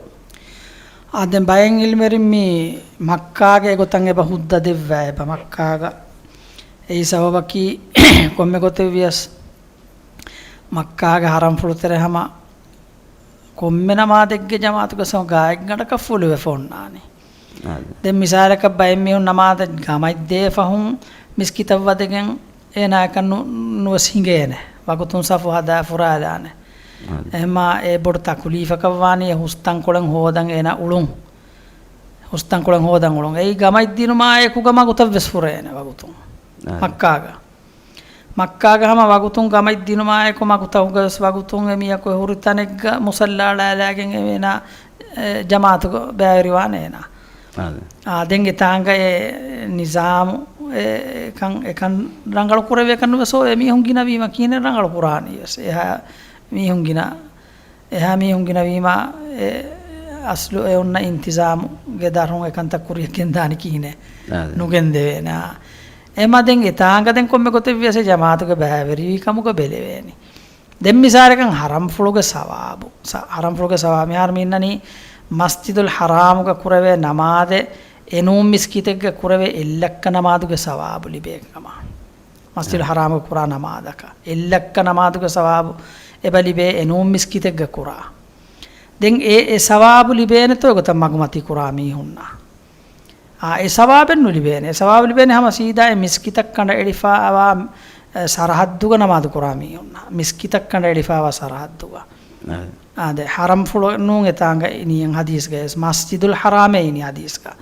އާ، ދެން ބައެއް އިލްމެރިން މި މައްކާގެ އެގޮތަށް އެބަ ހުއްދަ ދެއްވާ އެބަ މައްކާގަ. އެއީ ސަބަބަކީ ކޮންމެ ގޮތެއްވިޔަސް މައްކާގެ ޙަރަމްފުޅު ތެރެ ހަމަ ކޮންމެ ނަމާދެއްގެ ޖަމާޢަތުގަ ސަމަ ގާތްގަނޑަކަށް ފުލުވެފަ އޮންނާނީ. އާދެ. ދެން މިސާލަކަށް ބައެއް މީހުން ނަމާދަށް ގަމަށްދޭ ފަހުން މިސްކިތަށް ވަދެގެން އޭނާއަކަށް ނު-، ނުވެސް ހިނގޭނެ. ވަގުތުން ސަފު ހަދާ ފުރާލާނެ. އާދެ. އެހެންމާ އެ ބޮޑު ތަކުލީފަކަށް ވާނީ އެ ހުސްތަންކޮޅެއް ހޯދަން އޭނާ އުޅުން. ހުސްތަންކޮޅެއް ހޯދަން އުޅުން. އެއީ ގަމަށްދިނުމާ އެކުގަ މަގުތައްވެސް ފުރޭނެ ވަގުތުން. އާދެ. މައްކާގަ. މައްކާގަ ހަމަ ވަގުތުން ގަމަށްދިނުމާއެކު މަގުތަކުގަވެސް ވަގުތުން އެ މީހަކު ހުރި ތަނެއްގަ މުޞައްލާ އަޅާލާގެން އެ އޭނާ، އެ، ޖަމާޢަތުގަ ބައިވެރިވާނެ އޭނާ. އާދެ. އާ، ދެން އެތާނގަ އެ ނިޒާމު އެ، އެކަން، އެކަން ރަނގަޅު ކުރެވޭކަން ނުވެސް އެ މީހުން ގިނަވީމަ ކިހިނެއް ރަނގަޅު ކުރާނީވެސް. އެހާ މީހުން ގިނަ އެހާ މީހުން ގިނަވީމާ، އެ އަސްލު އެ އޮންނަ އިންތިޒާމުގެ ދަށުން އެކަންތައް ކުރިޔަށް ގެންދާނީ ކިހިނެއް؟ އާދެ. ނުގެންދެވޭނެ. އާ. އެމަ ދެން އެތާނގަ ދެން ކޮންމެ ގޮތެއްވިޔަސް އެ ޖަމާޢަތުގެ ބައިވެރިވީ ކަމުގަ ބެލެވޭނީ. ދެން މިސާލަކަށް ޙަރަމްފުޅުގެ ސަވާބު، ސަ-، ޙަރަމްފުޅުގެ ސަވާބު މިހާރު މި އިންނަނީ މަސްޖިދުލް ޙަރާމުގަ ކުރެވޭ ނަމާދެއް އެނޫން މިސްކިތެއްގަ ކުރެވޭ އެއްލައްކަ ނަމާދުގެ ސަވާބު ލިބޭ ކަމަށް. މަސްޖިދުލް ޙަރާމުގަ ކުރާ ނަމާދަކަށް އެއްލައްކަ ނަމާދުގެ ސަވާބު އެބަ ލިބޭ އެނޫން މިސްކިތެއްގަ ކުރާ. ދެން އެ، އެ ސަވާބު ލިބޭނެތޯ އެގޮތަށް މަގުމަތީ ކުރާ މީހުންނަށް؟ އާ، އެ ސަވާބެއް ނުލިބޭނެ. އެ ސަވާބު ލިބޭނެ ހަމަ ސީދާ އެ މިސްކިތަށް ކަނޑައެޅިފައިވާ، އެ، ސަރަޙައްދުގަ ނަމާދު ކުރާ މީހުންނަށް. މިސްކިތަށް ކަނޑައެޅިފައިވާ ސަރަޙައްދުގަ. އާދެ. އާދެ، ޙަރަމްފުޅު ނޫން އެތާނގަ އިނީ ޙަދީޘްގައި ވެސް މަސްޖިދުލް ޙަރާމޭ އިނީ ޙަދީޘްގަ.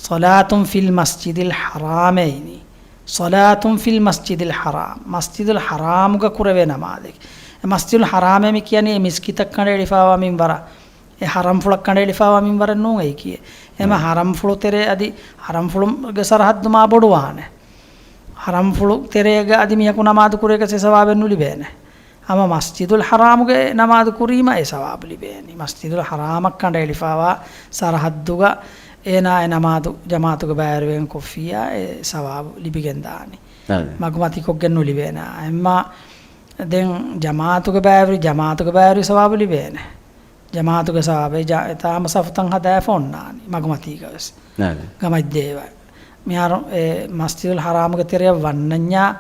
ޞަލާތުން ފިލް މަސްޖިދިލް ޙަރާމޭ އިނީ. ޞަލާތުން ފިލް މަސްޖިދިލް ޙަރާމް. މަސްޖިދުލް ޙަރާމުގަ ކުރެވޭ ނަމާދެއް. އެ މަސްޖިދުލް ޙަރާމޭ މި ކިޔަނީ އެ މިސްކިތަށް ކަނޑައެޅިފައިވާ މިންވަރަށް. އެ ޙަރަމްފުޅަށް ކަނޑައެޅިފައިވާ މިންވަރެއް ނޫން އެއީ ކިޔޭ. އެމަ ޙަރަމްފުޅު ތެރޭ އަދި ޙަރަމްފުޅުގެ ސަރަޙައްދު މާ ބޮޑުވާނެ. ޙަރަމްފުޅު ތެރޭގަ އަދި މީހަކު ނަމާދު ކުރޭކަށް އެ ސަވާބެއް ނުލިބޭނެ. ހަމަ މަސްޖިދުލް ޙަރާމުގެ ނަމާދު ކުރީމަ އެ ސަވާބު ލިބޭނީ. މަސްޖިދުލް ޙަރާމަށް ކަނޑައެޅިފައިވާ ސަރަޙައްދުގަ އޭނާ އެ ނަމާދު ޖަމާޢަތުގަ ބައިވެރިވެގެން ކޮށްފިއްޔާ އެ ސަވާބު ލިބިގެންދާނީ. އާދެ. މަގުމަތިކޮށްގެން ނުލިބޭނެ. އެއްމަ ދެން ޖަމާޢަތުގަ ބައިވެރި، ޖަމާޢަތުގަ ބައިވެރި ސަވާބު ލިބޭނެ. ޖަމާޢަތުގެ ސަވާބެއް ޖަ-، އެތާ ހަމަ ސަފުތައް ހަދާފަ އޮންނާނީ މަގުމަތީގަވެސް. އާދެ. ގަމަށްދޭވަ. މިހާރު އެ މަސްޖިދުލް ޙަރާމުގެ ތެރެއަށް ވަންނަންޏާ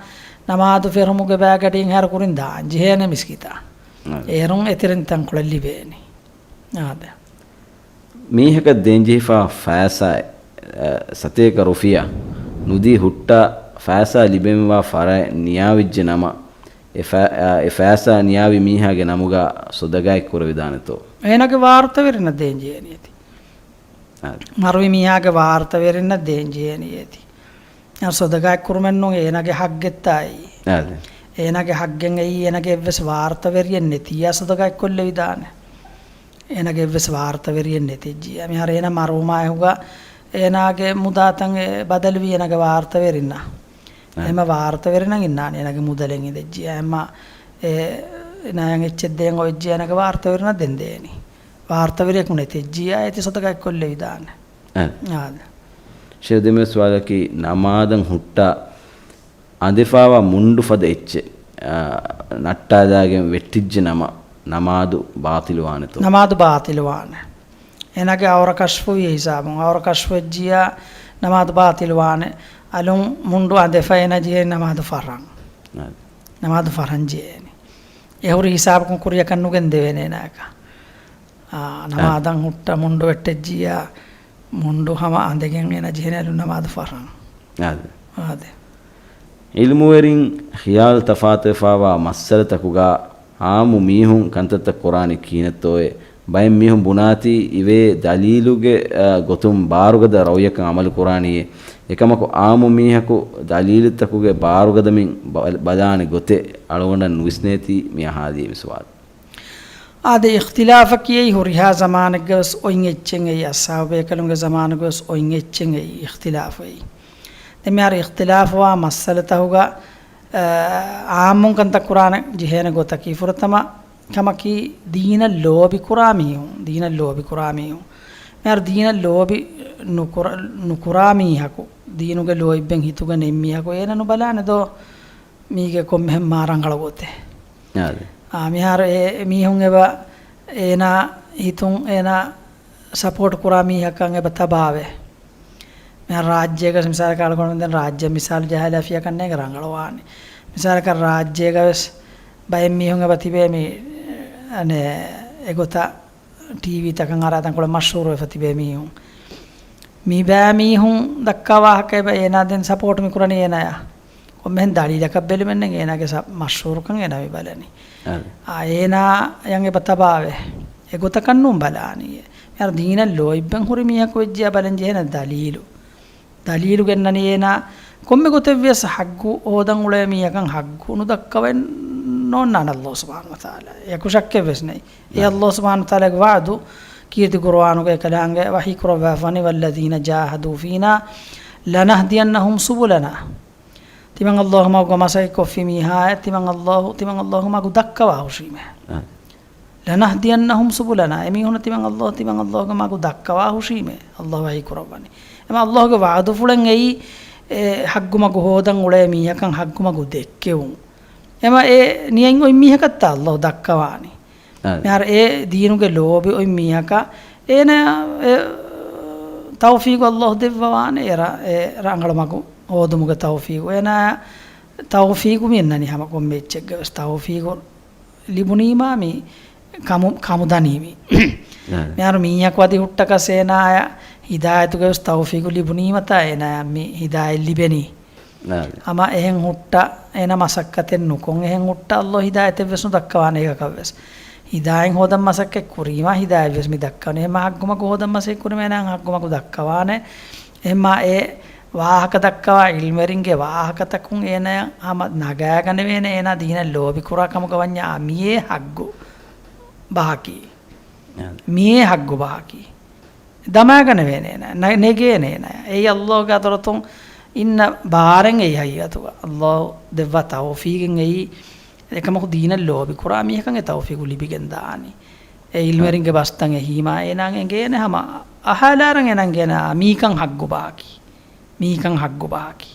ނަމާދު ފެށުމުގެ ބައިގަޑިއިން ހަރު ކުރިން ދާން ޖެހޭނެ މިސްކިތަށް. އާދެ. އޭރުން އެތެރެން ތަންކޮޅެއް ލިބޭނީ. އާދެ. މީހަކަށް ދޭންޖެހިފާ ފައިސާ، އަ، ސަތޭކަ ރުފިޔާ ނުދީ ހުއްޓާ ފައިސާ ލިބެންވާ ފަރާތް ނިޔާވެއްޖެ ނަމަ، އެ ފަ-، އަ، އެ ފައިސާ ނިޔާވި މީހާގެ ނަމުގަ ޞަދަގާތް ކުރެވިދާނެތޯ؟ އޭނާގެ ވާރުތަވެރިންނަށް ދޭންޖެހޭނީ އޭތި. އާދެ. މަރުވި މީހާގެ ވާރުތަވެރިންނަށް ދޭންޖެހޭނީ އޭތި. އެ ޞަދަޤާތް ކުރުމެއްނޫން އޭނާގެ ޙައްޤެއްތާއީ. އާދެ. އޭނާގެ ޙައްޤެއް އެއީ އޭނާގެ އެއްވެސް ވާރުތަވެރިއެއް ނެތިއްޔާ ޞަދަޤާތް ކޮށްލެވިދާނެ. އޭނާގެ އެއްވެސް ވާރުތަވެރިއެއް ނެތިއްޖިއްޔާ. މިހާރު އޭނާ މަރުވުމާއެކުގަ އޭނާގެ މުދާތައް އެ ބަދަލުވީ އޭނާގެ ވާރުތަވެރިންނާ. އާ. އެމަ ވާރުތަވެރިންނަށް އިންނާނެ އޭނާގެ މުދަލެއް އިނދެއްޖިއްޔާ. އެމަ އެ އޭނާޔަށް އެއްޗެއް ދޭން އޮވެއްޖިއްޔާ އޭނާގެ ވާރުތަވެރިންނަށް ދެން ދޭނީ. ވާރުތަވެރިޔަކު ނެތިއްޖިއްޔާ އޭތި ޞަދަޤާތް ކޮށްލެވިދާނެ. އާ. އާދެ. ޝޭޚް ދެން ސުވާލަކީ ނަމާދަށް ހުއްޓާ އަނދެފާވާ މުންޑު ފަދަ އެއްޗެއް، އާ، ނައްޓާލާގެން ވެއްޓިއްޖެ ނަމަ، ނަމާދު ބާޠިލުވާނެތޯ؟ ނަމާދު ބާޠިލުވާނެ. އޭނާގެ އައުރަ ކަޝްފުވި ހިސާބުން، އައުރަ ކަޝްފުވެއްޖިއްޔާ ނަމާދު ބާޠިލުވާނެ. އަލުން މުންޑު އަނދެފަ އޭނާ ޖެހޭ ނަމާދު ފަށަން. އާ. ނަމާދު ފަށަން ޖެހޭނެ. އެ ހުރި ހިސާބަކުން ކުރިއަކަށް ނުގެން ދެވޭނެ އޭނާއަކަށް. އާ، އާ. ނަމާދަށް ހުއްޓަ މުންޑު ވެއްޓެއްޖިއްޔާ، މުންޑު ހަމަ އަނދެގެން އޭނާ ޖެހޭނެ އަލުން ނަމާދު ފަށަން. އާދެ. އާދެ. ޢިލްމުވެރިން ޚިޔާލު ތަފާތުވެފާވާ މައްސަލަތަކުގަ އާއްމު މީހުން ކަންތައްތައް ކުރާނީ ކިހިނެއްތޯއޭ؟ ބައެއް މީހުން ބުނާތީ އިވޭ ދަލީލުގެ، އަ، ގޮތުން ބާރުގަދަ ރައުޔަކަށް ޢަމަލު ކުރާނީއޭ. އެކަމަކު އާއްމު މީހަކު ދަލީލުތަކުގެ ބާރުގަދަމިން ބަ-، ބަލާނެ ގޮތެއް އަޅުގަނޑަށް ނުވިސްނޭތީ މި އަހާލީ މި ސުވާލު. އާދެ، އިޚްތިލާފަކީ އެއީ ހުރިހާ ޒަމާނެއްގަވެސް އޮތް އެއްޗެއް އެއީ، އަޞްޙާބު ބޭކަލުންގެ ޒަމާނުގަވެސް އޮތް އެއްޗެއް އެއީ އިޚްތިލާފު އެއީ. ދެން މިހާރު އިޚްތިލާފުވާ މައްސަލަތަކުގަ، އާ، އާއްމުން ކަންތައް ކުރާނެ ޖެހޭނެ ގޮތަކީ ފުރަތަމަ ކަމަކީ ދީނަށް ލޯބި ކުރާ މީހުން، ދީނަށް ލޯބި ކުރާ މީހުން. މިހާރު ދީނަށް ލޯބި ނުކުރ-، ނުކުރާ މީހަކު، ދީނުގެ ލޯތްބެއް ހިތުގަ ނެތް މީހަކު އޭނަ ނުބަލާނެ ދޯ މީގެ ކޮންމެހެން މާ ރަނގަޅު ގޮތެއް. އާދެ. އާ، މިހާރު އެ މީހުން އެބަ އޭނާ ހިތުން އޭނާ ސަޕޯޓް ކުރާ މީހަކަށް އެބަ ތަބާވޭ. މިހާރު ރާއްޖޭގަ މިސާލަކަށް އަޅުގަނޑުމެން ދެން ރާއްޖެ މިސާލު ޖަހާލާފިޔަކަށް ނޭނގެ ރަނގަޅުވާނެ. މިސާލަކަށް ރާއްޖޭގަވެސް ބައެއް މީހުން އެބަ ތިބޭ މި، އަނެ، އެގޮތަށް ޓީވީތަކަށް އަރާ ތަންކޮޅެއް މަޝްހޫރުވެފަ ތިބޭ މީހުން. މި ބައި މީހުން ދައްކާ ވާހަކަ އެބަ އޭނާ ދެން ސަޕޯޓް މި ކުރަނީ އޭނާޔާ. ކޮންމެހެން ދަލީލަކަށް ބެލުމެއްނެތް އޭނާގެ ސަ-، މަޝްހޫރުކަން އޭނާ މި ބަލަނީ. އާދެ. އާ، އޭނާޔަށް އެބަ ތަބާވޭ. އެގޮތަކަށް ނޫން ބަލާނީ. މިހާރު ދީނަށް ލޯތްބެއް ހުރި މީހަކު ވެއްޖެޔާ ބަލަން ޖެހޭނެ ދަލީލު. ދަލީލު ގެންނަނީ އޭނާ ކޮންމެ ގޮތެއްވިޔަސް ޙައްޤު ހޯދަން އުޅޭ މީހަކަށް ޙައްޤު ނުދައްކަވަން ނޯންނާނެ ﷲ ސުބްޙާނަހޫ ވަތަޢާލާ. އެކު ޝައްކެއްވެސް ނެތް. އެ ﷲ ސުބްޙާނަހޫ ވަތަޢާލާގެ ވަޢުދު ކީރިތި ޤުރުއާނުގައި ކަލާނގެ ވަޙީ ކުރައްވާފަނި، "والذين جاهدوا فينا لنهدينهم سبلنا." ތިމަން ﷲ ގެ މަގުގަ މަސައްކަތް ކޮށްފި މީހާއަށް ތިމަން ﷲ، ތިމަން ﷲ ގެ މަގު ދައްކަވާ ހުށީމޭ. އާ. "لنهدينهم سبلنا." އެމީހުން ތިމަން ﷲ، ތިމަން ﷲ ގެ މަގު ދައްކަވާ ހުށީމޭ. ﷲ ވަޙީ ކުރައްވަނީ. އެމަ ﷲ ގެ ވަޢުދުފުޅެއް އެއީ، އެ، ޙައްޤު މަގު ހޯދަން އުޅޭ މީހަކަށް ޙައްޤު މަގު ދެއްކެވުން. އެމަ އެ ނިޔަތް އޮތް މީހަކަށްތާ ﷲ ދައްކަވާނީ. އާ. މިހާރު އެ ދީނުގެ ލޯބި އޮތް މީހަކަށް އޭނަ އެ ތައުފީގު ﷲ ދެއްވަވާނެ އެ ރަ-، އެ ރަނގަޅު މަގު ހޯދުމުގެ ތައުފީގު. އޭނަ ތައުފީގު މި އިންނަނީ ހަމަ ކޮންމެ އެއްޗެއްގަވެސް ތައުފީގު ލިބުނީމާ މި ކަމު-، ކަމުދަނީ މި. އާ. މިހާރު މީހަކު އަދި ހުއްޓަކަސް އޭނާޔަށް ހިދާޔަތުގެވެސް ތައުފީގު ލިބުނީމަތާ އޭނާޔަށް މި ހިދާޔަތް ލިބެނީ. އާ. ހަމަ އެހެން ހުއްޓަ އޭނަ މަސައްކަތެއް ނުކޮށް، އެހެން ހުއްޓަ ﷲ ހިދާޔަތެއްވެސް ނުދައްކަވާނެ އޭގަކަށްވެސް. ހިދާޔަތް ހޯދަން މަސައްކަތް ކުރީމާ ހިދާޔަތްވެސް މި ދައްކަވަނީ. އެހެންމަ ޙައްޤު މަގު ހޯދަން މަސައްކަތް ކުރީމާ އޭނާ ޙައްޤު މަގު ދައްކަވާނެ. އެހެންމާ އެ ވާހަކަ ދައްކަވާ ޢިލްމުވެރިންގެ ވާހަކަތަކުން އޭނާޔަށް ހަމަ ނަގާގަނެވޭނެ އޭނާ ދީނަށް ލޯބި ކުރާ ކަމުގަ ވަންޏާ މިއޭ ޙައްޤު ބަހަކީ. އާ. މިއޭ ޙައްޤު ބަހަކީ. ދަމާގަނެވޭނެ އޭނާ، ނަ-، ނެގޭނެ އޭނާ. އެއީ ﷲ ގެ ޙަޟްރަތުން އިންނަ ބާރެއް އެއީ ޙަޤީޤަތުގަ. ﷲ ދެއްވާ ތައުފީގެއް އެއީ. އެކަމަކު ދީނަށް ލޯބި ކުރާ މީހަކަށް އެ ތައުފީގު ލިބިގެން ދާނީ. އެ ޢިލްމުވެރިންގެ ބަސްތައް އެހީމާ އޭނާ އެނގޭނެ ހަމަ އަހާލާރަން އޭނާ އެނގޭނެ މީކަން ޙައްޤު ބަހަކީ. މީކަން ޙައްޤު ބަހަކީ.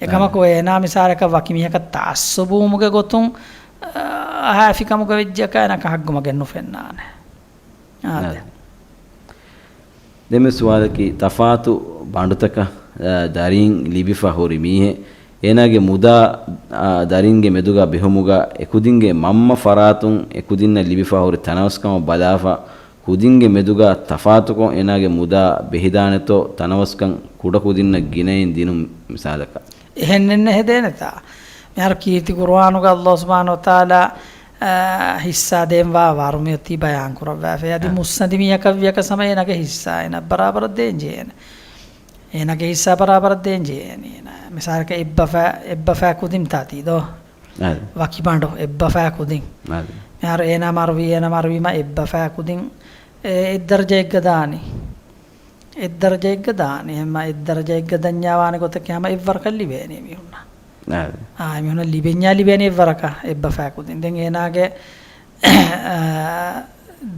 އެކަމަކު އާ. އޭނާ މިސާލަކަށް ވަކި މީހަކަށް ތަޢައްޞުބުވުމުގެ ގޮތުން، އަ، އަހާފިކަމުގަ ވެއްޖެއަކާ އޭނާއަކަށް ޙައްޤު މަގެއް ނުފެންނާނެ. އާދެ. އާ. ދެން މި ސުވާލަކީ ތަފާތު ބަނޑުތަކަށް، އަ، ދަރީން ލިބިފަ ހުރި މީހެއް އޭނާގެ މުދާ، އަ، ދަރިންގެ މެދުގަ ބެހުމުގަ އެކުދިންގެ މަންމަ ފަރާތުން އެކުދިންނަށް ލިބިފަ ހުރި ތަނަވަސްކަމަށް ބަލާފަ ކުދިންގެ މެދުގަ ތަފާތުކޮށް އޭނާގެ މުދާ ބެހިދާނެތޯ ތަނަވަސްކަން ކުޑަކުދިންނަށް ގިނައިން ދިނުން މިސާލަކަށް. އެހެންނެއް ނެހެދޭނެތާ. މިހާރު ކީރިތި ޤުރުއާނުގަ ﷲ ސުބްޙާނަހޫ ވަތަޢާލާ، އާ، ޙިއްޞާ ދޭންވާ ވަރު މިއޮތީ ބަޔާން ކުރައްވާފައި. އަދި އާ. މުއްސަނދި މީހަކަށް ވިޔަކަސް ހަމަ އޭނާގެ ޙިއްޞާ އޭނަ ބަރާބަރަށް ދޭން ޖެހޭނެ. އޭނާގެ ހިއްސާ ބަރާބަރަށް ދޭން ޖެހޭނީ. އޭނާ މިސާލަކަށް އެއްބަފާ، އެއްބަފާ ކުދިން ތާތީ ދޯ؟ އާދެ. ވަކިބަނޑު އެއްބަފާ ކުދިން. އާދެ. މިހާރު އޭނާ މަރުވީ، އޭނާ މަރުވީމަ އެއްބަފާ ކުދިން އެ، އެއްދަރަޖައެއްގަ ދާނީ. އެއްދަރަޖައެއްގަ ދާނީ. ހަމަ އެއްދަރަޖައެއްގަ ދަންޏާ ވާނެ ގޮތަކީ ހަމަ އެއްވަރަކަށް ލިބޭނީ މީހުންނަށް. އާދެ. އާ، މީހުންނަށް ލިބެންޏާ ލިބޭނީ އެއްވަރަކަށް އެއްބަފާ ކުދިން. ދެން އޭނާގެ އާ،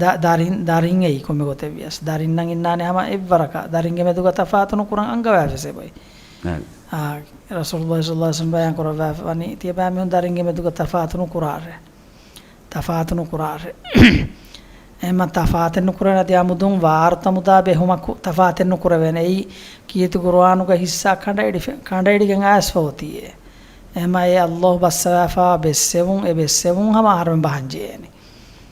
ދަ-، ދަރިން، ދަރިން އެއީ ކޮންމެ ގޮތެއް ވިޔަސް، ދަރިންނަށް އިންނާނެ ހަމަ އެއްވަރަކަށް. ދަރިންގެ މެދުގަ ތަފާތު ނުކުރަން އަންގަވާފިސޭ ބޮއި. އާ، ރަސޫލުﷲ ޞައްލަﷲ ޢަލައިހި ވަސައްލަމަ ބަޔާން ކުރައްވާފަ ވަނީ، ތިޔަބައިމީހުން ދަރިންގެ މެދުގަ ތަފާތު ނުކުރާށޭ. ތަފާތު ނުކުރާށޭ. އެހެންމަ ތަފާތެއް ނުކުރޭނެ އަދި އަމުދުން ވާރުތަ މުދާ ބެހުމަކު ތަފާތެއް ނުކުރެވޭނެ. އެއީ ކީރިތި ޤުރުއާނުގަ ހިއްސާ ކަނޑައެޅިފެ-، ކަނޑައެޅިގެން އައިސްފަ އޮތީއޭ. އެހެންމަ އެ ﷲ ބައްސަވާފަ ބެއްސެވުން، އެ ބެއްސެވުން ހަމަ އަހަރުމެން ބަހަން ޖެހޭނެ.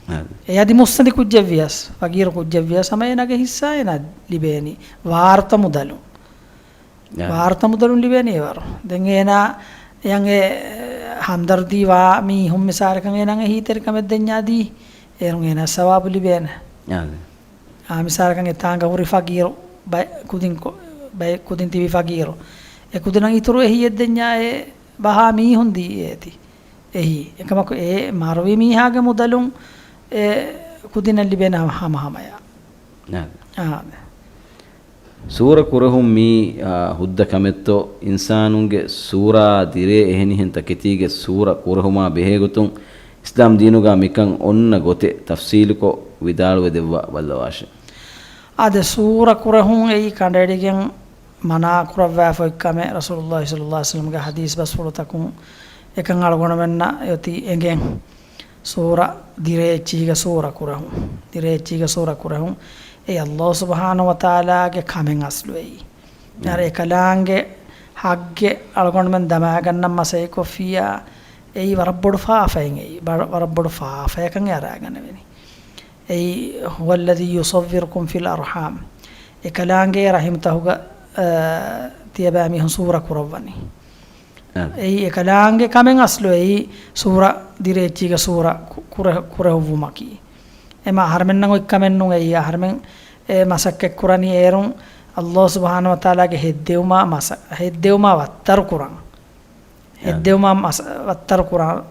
އާދެ. އެ އަދި މުއްސަނދި ކުއްޖެއް ވިޔަސް، ފަގީރު ކުއްޖެއް ވިޔަސް ހަމަ އޭނާގެ ހިއްސާ އޭނާ ލިބޭނީ ވާރުތަ މުދަލުން. އާ. ވާރުތަ މުދަލުން ލިބޭނީ އެވަރު. ދެން އޭނާ އެޔަން އެ ހަމްދަރްދީ ވާ މީހުން މިސާލަކަށް އޭނާ އެހީތެރިކަމެއް ދެންޏާދީ، އޭރުން އޭނާ ސަވާބު ލިބޭނެ. އާދެ. އާ، މިސާލަކަށް އެ ތާނގަ ހުރި ފަގީރު ބައެއް ކުދިން ކޮ-، ބައެއް ކުދިން ތިބި ފަގީރު. އެ ކުދިނަށް އިތުރު އެހީއެއް ދެންޏާ އެ ބަހާ މީހުން ދީ އޭތި. އެހީ. އެކަމަކު އެ މަރުވި މީހާގެ މުދަލުން އެ ކުދިނަށް ލިބޭނެ ހަމަ ހަމަ ހަމަޔާ. އާދެ. އާދެ. ސޫރަ ކުރެހުން މީ، އާ، ހުއްދަ ކަމެއްތޯ؟ އިންސާނުންގެ ސޫރާއާ ދިރޭ އެހެނިހެން ތަކެތީގެ ސޫރަ ކުރެހުމާ ބެހޭގޮތުން އިސްލާމް ދީނުގަ މިކަން އޮންނަ ގޮތެއް ތަފްސީލުކޮށް ވިދާޅުވެ ދެއްވާ ބައްލަވާށެ. އާދެ، ސޫރަ ކުރެހުން އެއީ ކަނޑައެޅިގެން މަނާ ކުރައްވާފަ އޮތް ކަމެއް ރަސޫލުﷲ ޞައްލަﷲ ޢަލައިހި ވަސައްލަމަގެ ޙަދީޘް ބަސްފުޅުތަކުން އެކަން އަޅުގަނޑުމެންނަށް އޮތީ އެނގެން. ސޫރަ ދިރޭ އެއްޗިހިގެ ސޫރަ ކުރެހުން. ދިރޭ އެއްޗިހިގެ ސޫރަ ކުރެހުން. އެ ﷲ ސުބްޙާނަހޫ ވަތަޢާލާގެ ކަމެއް އަސްލު އެއީ. މިހާރު އެކަލާނގެ ޙައްޤެއް އަޅުގަނޑުމެން ދަމާގަންނަން މަސައްކަތް ކޮށްފިއްޔާ، އެއީ ވަރަށް ބޮޑު ފާފައެއް އެއީ. ވަރަށް، ވަރަށް ބޮޑު ފާފަޔަކަށް އެ އަރާގަނެވެނީ. އެއީ، هو الذي يصوركم في الأرحام. އެކަލާނގެ ރަޙިމްތަހުގަ، އަ، ތިޔަބައިމީހުން ސޫރަ ކުރައްވަނީ. އާ. އެއީ އެކަލާނގެ ކަމެއް އަސްލު އެއީ ސޫރަ ދިރޭ އެއްޗީގެ ސޫރަ ކު-، ކުރެ-، ކުރެހުއްވުމަކީ. އެމަ އަހަރެމެންނަށް އޮތް ކަމެއް ނޫން އެއީ. އަހަރެމެން އެ މަސައްކަތް ކުރަނީ އޭރުން ﷲ ސުބްޙާނަހޫ ވަތަޢާލާގެ ހެއްދެވުމާ މަސަ-، ހެއްދެވުމާ ވައްތަރު ކުރަން. އާ. ހެއްދެވުމާ މަސަ-، ވައްތަރު ކުރަން.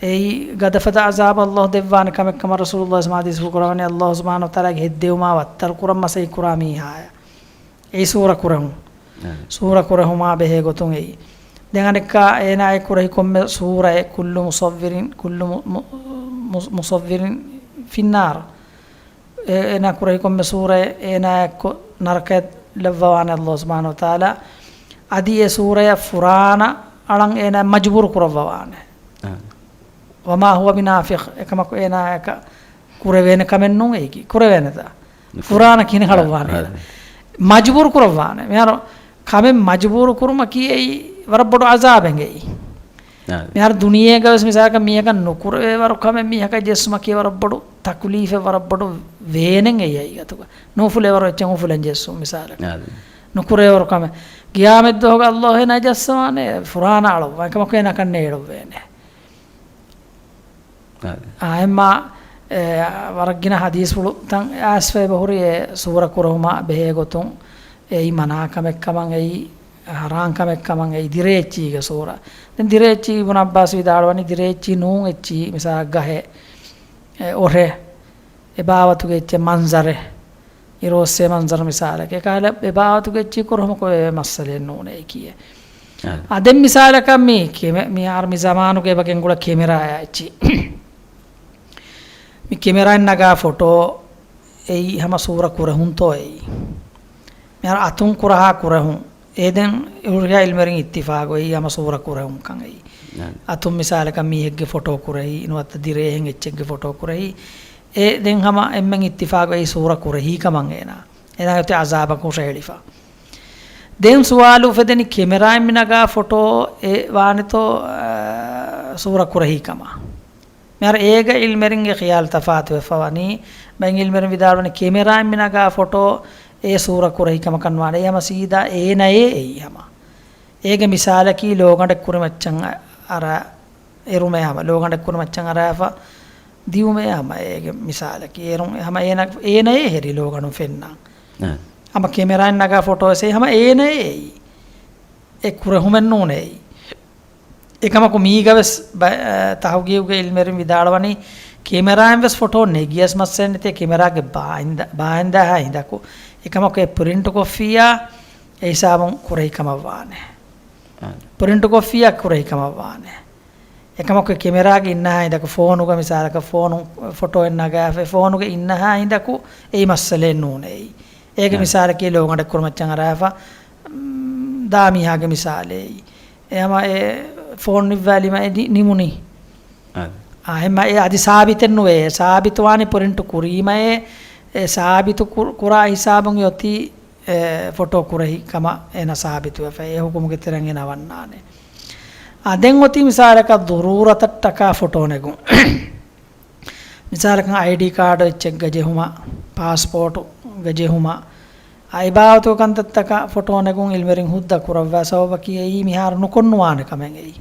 އެއީ ގަދަފަދަ ޢަޒާބަށް ﷲ ދެއްވާނެ ކަމެއް ކަމަށް ރަސޫލުﷲ ޙަދީޘް ކުރައްވަނީ ﷲ ސުބްޙާނަހޫ ވަތަޢާލާގެ ހެއްދެވުމާ ވައްތަރު ކުރަން މަސައްކަތް ކުރާ މީހާޔަށް. އެއީ ސޫރަ ކުރެހުން. އާ. ސޫރަ ކުރެހުމާ ބެހޭ ގޮތުން އެއީ. ދެން އަނެއްކާ އޭނާއާ ކުރެހި ކޮންމެ ސޫރައެއް، كل مصور، كل م-، م-، م-، مصور في النار. އޭ-، އޭނާ ކުރެހި ކޮންމެ ސޫރައެއް އޭނާއާ އެއްކޮށް ނަރަކަޔަށް ލައްވަވާނެ ﷲ ސުބްޙާނަހޫ ވަތަޢާލާ. އަދި އެ ސޫރަޔަށް ފުރާނަ އަޅަން އޭނާ މަޖުބޫރު ކުރައްވަވާނެ. އާ. وما هو بنافخ، އެކަމަކު އޭނާއަކަށް ކުރެވޭނެ ކަމެއް ނޫން އެއީކީ. ކުރެވޭނެތާ؟ ނުކުރޭ. ފުރާނަ ކިހިނެއް އަޅުއްވާނެ؟ އާ، އާ. މަޖުބޫރު ކުރައްވާނެ. މިހާރު ކަމެއް މަޖުބޫރު ކުރުމަކީ އެއީ ވަރަށް ބޮޑު ޢަޒާބެއް އެއީ. އާ. މިހާރު ދުނިޔޭގަ ވެސް މިސާލަކަށް މީހަކަށް ނުކުރެވޭވަރު ކަމެއް މީހަކަށް ޖެއްސުމަކީ ވަރަށް ބޮޑު ތަކުލީފެއް، ވަރަށް ބޮޑު ވޭނެއް އެއީ ހަގީގަތުގަ. ނުއުފުލޭވަރު އެއްޗެއް އުފުލަން ޖެއްސުން މިސާލަކަށް. އާ. ނުކުރޭވަރު ކަމެއް. ޤިޔާމަތްދުވަހުގަ ﷲ އޭނާ ޖައްސަވާނެ ފުރާނަ އަޅުއްވާ. އެކަމަކު އޭނާ ކަންނޭ އެޅުއްވޭނެ. އާދެ. އާ، އެމާ، އެ، ވަރަށް ގިނަ ޙަދީޘްފުޅު ތަން އައިސްފަ އެބަހުރި އެ ސޫރަ ކުރެހުމާ ބެހޭ ގޮތުން އެއީ މަނާ ކަމެއް ކަމަށް އެއީ، ޙަރާން ކަމެއް ކަމަށް އެއީ ދިރޭ އެއްޗީގެ ސޫރަ. ދެން ދިރޭ އެއްޗީ އިބްނު ޢައްބާސް ވިދާޅުވަނީ ދިރޭ އެއްޗީ ނޫން އެއްޗީ މިސާލަކަށް ގަހެއް، އެ، އޮށެއް، އެ ބާވަތުގެ އެއްޗެއް މަންޒަރެއް. އިރުއޮއްސޭ މަންޒަރު މިސާލަކަށް. އެކަހަލަ އެބާވަތުގެ އެއްޗި ކުރުހުމަކޮށް އެ މައްސަލައެއް ނޫނޭ ކިޔޭ. އާ. އާ، ދެން މިސާލަކަށް މި ކެމެ-، މިހާރު މި ޒަމާނުގެ އެބަ ގެންގުޅޭ ކެމެރާއާ އެއްޗި. މި ކެމެރާއިން ނަގާ ފޮޓޯ އެއީ ހަމަ ސޫރަ ކުރެހުންތޯ އެއީ؟ މިހާރު އަތުން ކުރަހާ ކުރެހުން. އޭ ދެން ހުރިހާ އިލްމެރިން އިއްތިފާގު އެއީ ހަމަ ސޫރަ ކުރެހުންކަން އެއީ. އާ. އަތުން މިސާލަކަށް މީހެއްގެ ފޮޓޯ ކުރެހި، ނުވަތަ ދިރޭހެން އެއްޗެއްގެ ފޮޓޯ ކުރެހި. އެ ދެން ހަމަ އެންމެން އިއްތިފާގު އެއީ ސޫރަ ކުރެހީ ކަމަށް އޭނާ. އޭނާ އޮތީ ޢަޒާބަކުން ރޭޅިފަ. ދެން ސުވާލު އުފެދެނީ ކެމެރާއިން މި ނަގާ ފޮޓޯ އެ ވާނެތޯ، އާ، ސޫރަ ކުރެހީ ކަމަށް. މިހާރު އޭގަ އިލްމެރިންގެ ޚިޔާލު ތަފާތުވެފަ ވަނީ. ބައެއް އިލްމެރިން ވިދާޅުވަނީ ކެމެރާއިން މި ނަގާ ފޮޓޯ އެ ސޫރަ ކުރެހީ ކަމަކަށް ނުވާނެ. އެ ހަމަ ސީދާ އޭނައޭ އެއީ ހަމަ. އޭގެ މިސާލަކީ ލޯގަނޑެއް ކުރިމައްޗަށް އަރާ އެރުމޭ ހަމަ، ލޯގަނޑެއް ކުރިމައްޗަށް އަރާފަ ދިއުމޭ ހަމަ އޭގެ މިސާލަކީ. އޭރުން ހަމަ އޭނަ، އޭނައޭ ހެރި ލޯގަނޑުން ފެންނާ. އަ. ހަމަ ކެމެރާއިން ނަގާ ފޮޓޯ ވެސް އެއީ ހަމަ އޭނައޭ އެއީ. އެ ކުރެހުމެއް ނޫނޭ އެއީ. އެކަމަކު މީގަވެސް ބަ-، ތަހުގީގުގެ އިލްމެރިން ވިދާޅުވަނީ، ކެމެރާއިން ވެސް ފޮޓޯ ނެގިޔަސް މައްސަލައެއް ނެތޭ، ކެމެރާގެ ބާއިންދާ-، ބާއިންދާހާ ހިނދަކު. އެކަމަކު އެ ޕްރިންޓް ކޮށްފިއްޔާ އެ ހިސާބުން ކުރެހި ކަމަށް ވާނެ. އާ. ޕްރިންޓް ކޮށްފިއްޔާ ކުރެހި ކަމަށް ވާނެ. އެކަމަކު ކެމެރާގެ އިންނަހާ ހިނދަކު ފޯނުގަ މިސާލަކަށް ފޯނު، ފޮޓޯއެއް ނަގާފަ ފޯނުގެ އިންނަހާ ހިނދަކު އެއީ މައްސަލައެއް ނޫނޭ. އޭގެ އާ. މިސާލަކީ ލޯގަނޑެއް ކުރިމައްޗަށް އަރާފަ، މް، ދާ މީހާގެ މިސާލެއް. އެ ހަމަ އެ ފޯން ނިއްވާލީމަ އެ ނި-، ނިމުނީ. އާ. އާ، އެހެންމަ އެ އަދި ސާބިތެއް ނުވޭ. ސާބިތުވާނީ ޕްރިންޓް ކުރީމައޭ. އެ ސާބިތު ކުރ-، ކުރާ ހިސާބުން އޮތީ އެ، ފޮޓޯ ކުރެހި ކަމަށް އޭނަ ސާބިތުވެފަ، އެ ހުކުމުގެ ތެރެއިން އޭނަ ވަންނާނެ. އާ، ދެން އޮތީ މިސާލަކަށް ޟުރޫރަތަށްޓަކާ ފޮޓޯ ނެގުން. މިސާލަކަށް އައިޑީ ކާޑު އެއްޗެއްގަ ޖެހުމަށް، ޕާސްޕޯޓުގަ ޖެހުމަށް، އާ، އެބާވަތުގެ ކަންތައްތަކަށް ފޮޓޯ ނެގުން އިލްމެރިން ހުއްދަ ކުރައްވާ. ސަބަބަކީ އެއީ މިހާރު ނުކޮށްނުވާނެ ކަމެއް އެއީ.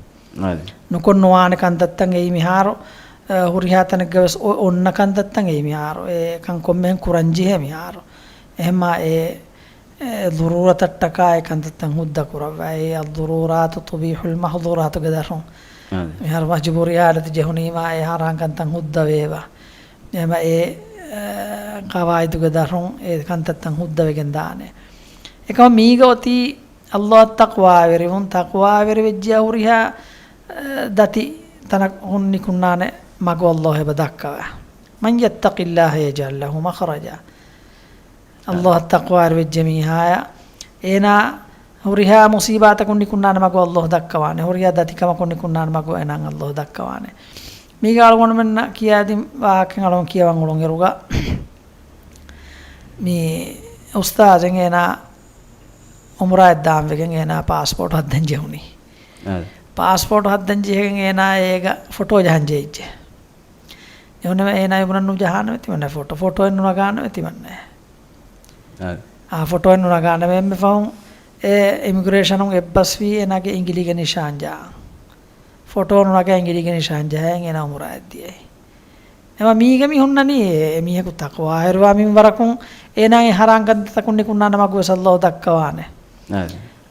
އާދެ. ނުކޮށްނުވާނެ ކަންތައްތައް އެއީ މިހާރު، އަ، ހުރިހާ ތަނެއްގަ ވެސް އޮ-، އޮންނަ ކަންތައްތައް އެއީ މިހާރު. އެކަން ކޮންމެހެން ކުރަންޖެހޭ މިހާރު. އެހެންމާ އެ، އެ، ޟުރޫރަތަށްޓަކާ އެ ކަންތައްތައް ހުއްދަ ކުރައްވާ. އެ، الضرورات تبيح المحظورات ގެ ދަށުން. އާދެ. މިހާރު މަޖުބޫރީ ހާލަތު ޖެހުނީމާ އެ ހަރާން ކަންތައް ހުއްދަ ވޭބާ. އެހެންމާ އެ، އެ، ޤަވާއިދުގެ ދަށުން އެ ކަންތައްތައް ހުއްދަވެގެން ދާނެ. އެކަމަ މީގަ އޮތީ ﷲ އަށް ތަޤްވާވެރިވުން، ތަޤްވާވެރިވެއްޖިޔާ ހުރިހާ، އަ، ދަތި ތަނަކުން ނިކުންނާނެ މަގު ﷲ އެބަ ދައްކަވާ. من يتق الله يجعل له مخرجا. ﷲ އަށް ތަޤްވާވެރިވެއްޖެ މީހާޔަށް، އޭނާ ހުރިހާ މުޞީބާތަކުން ނިކުންނާނެ މަގު ﷲ ދައްކަވާނެ. ހުރިހާ ދަތިކަމަކުން ނިކުންނާނެ މަގު އޭނާ ﷲ ދައްކަވާނެ. މީގަ އަޅުގަނޑުމެންނަށް ކިޔާދިން ވާހަކަ އަޅުގަނޑު ކިޔަވަން އުޅުން އިރުގަ، މި އުސްތާޒެއް އޭނާ އުމްރާއަށް ދާންވެގެން އޭނާ ޕާސްޕޯޓް ހައްދަން ޖެހުނީ. އާ. ޕާސްޕޯޓް ހައްދަން ޖެހިގެން އޭނާ އޭގަ ފޮޓޯ ޖަހަން ޖެހިއްޖެ. އެހުންނަމަ އޭނާ އެބުނަން ނުޖަހާނަމޭ ތިމަންނަ ފޮޓޯ. ފޮޓޯއެއް ނުނަގާނަމޭ ތިމަންނަ. އާ. އާ، ފޮޓޯއެއް ނުނަގާނަމޭ އެންމެ ފަހުން އެ އިމިގްރޭޝަނުން އެއްބަސްވީ އޭނާގެ އިނގިލީގެ ނިޝާން ޖަހާ. ފޮޓޯ ނުނަގާ އިނގިލީގެ ނިޝާން ޖަހައި އޭނާ އުމްރާއަށް ދިޔައީ. އެމަ މީގަ މި ހުންނަނީ އެ މީހަކު ތަޤްވާވެރިވާ މިންވަރަކުން އޭނާ އެ ހަރާން ކަންތައްތަކުން ނިކުންނާނެ މަގުވެސް ﷲ ދައްކަވާނެ. އާ.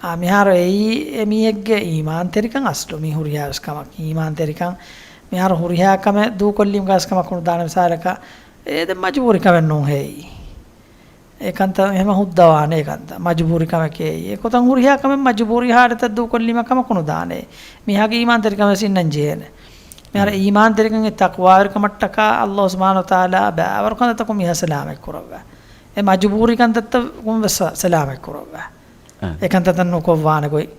އާ، މިހާރު އެއީ އެ މީހެއްގެ އީމާންތެރިކަން އަސްލު މި ހުރިހާވެސް ކަމަކީ އީމާންތެރިކަން. މިހާރު ހުރިހާ ކަމެއް ދޫކޮށްލީމަ ގާސް ކަމަކު ނުދާނެ މިސާލަކަށް އެ ދެން މަޖުބޫރި ކަމެއް ނޫން ހޭއީ. އެ ކަންތައް ހަމަ ހުއްދަވާނެ ކަންތައް. މަޖުބޫރި ކަމެކޭ. އެ ކޮތަން ހުރިހާ ކަމެއް މަޖުބޫރީ ހާލަތަށް ދޫކޮށްލީމަ ކަމަކު ނުދާނެ. މީހާގެ އީމާންތެރިކަމެއް ވެސް އިންނަން ޖެހޭނެ. މިހާރު އީމާންތެރިކަން އެ ތަޤްވާވެރިކަމަށްޓަކާ ﷲ ސުބްޙާނަހޫ ވަތަޢާލާ ބައިވަރު ކަންތައްތަކުން މީހާ ސަލާމަތް ކުރައްވާ. އެ މަޖުބޫރީ ކަންތައްތަކުން ވެސް ސަ-، ސަލާމަތް ކުރައްވާ. އަ. އެ ކަންތައްތައް ނުކޮށްވާނެ ގޮތް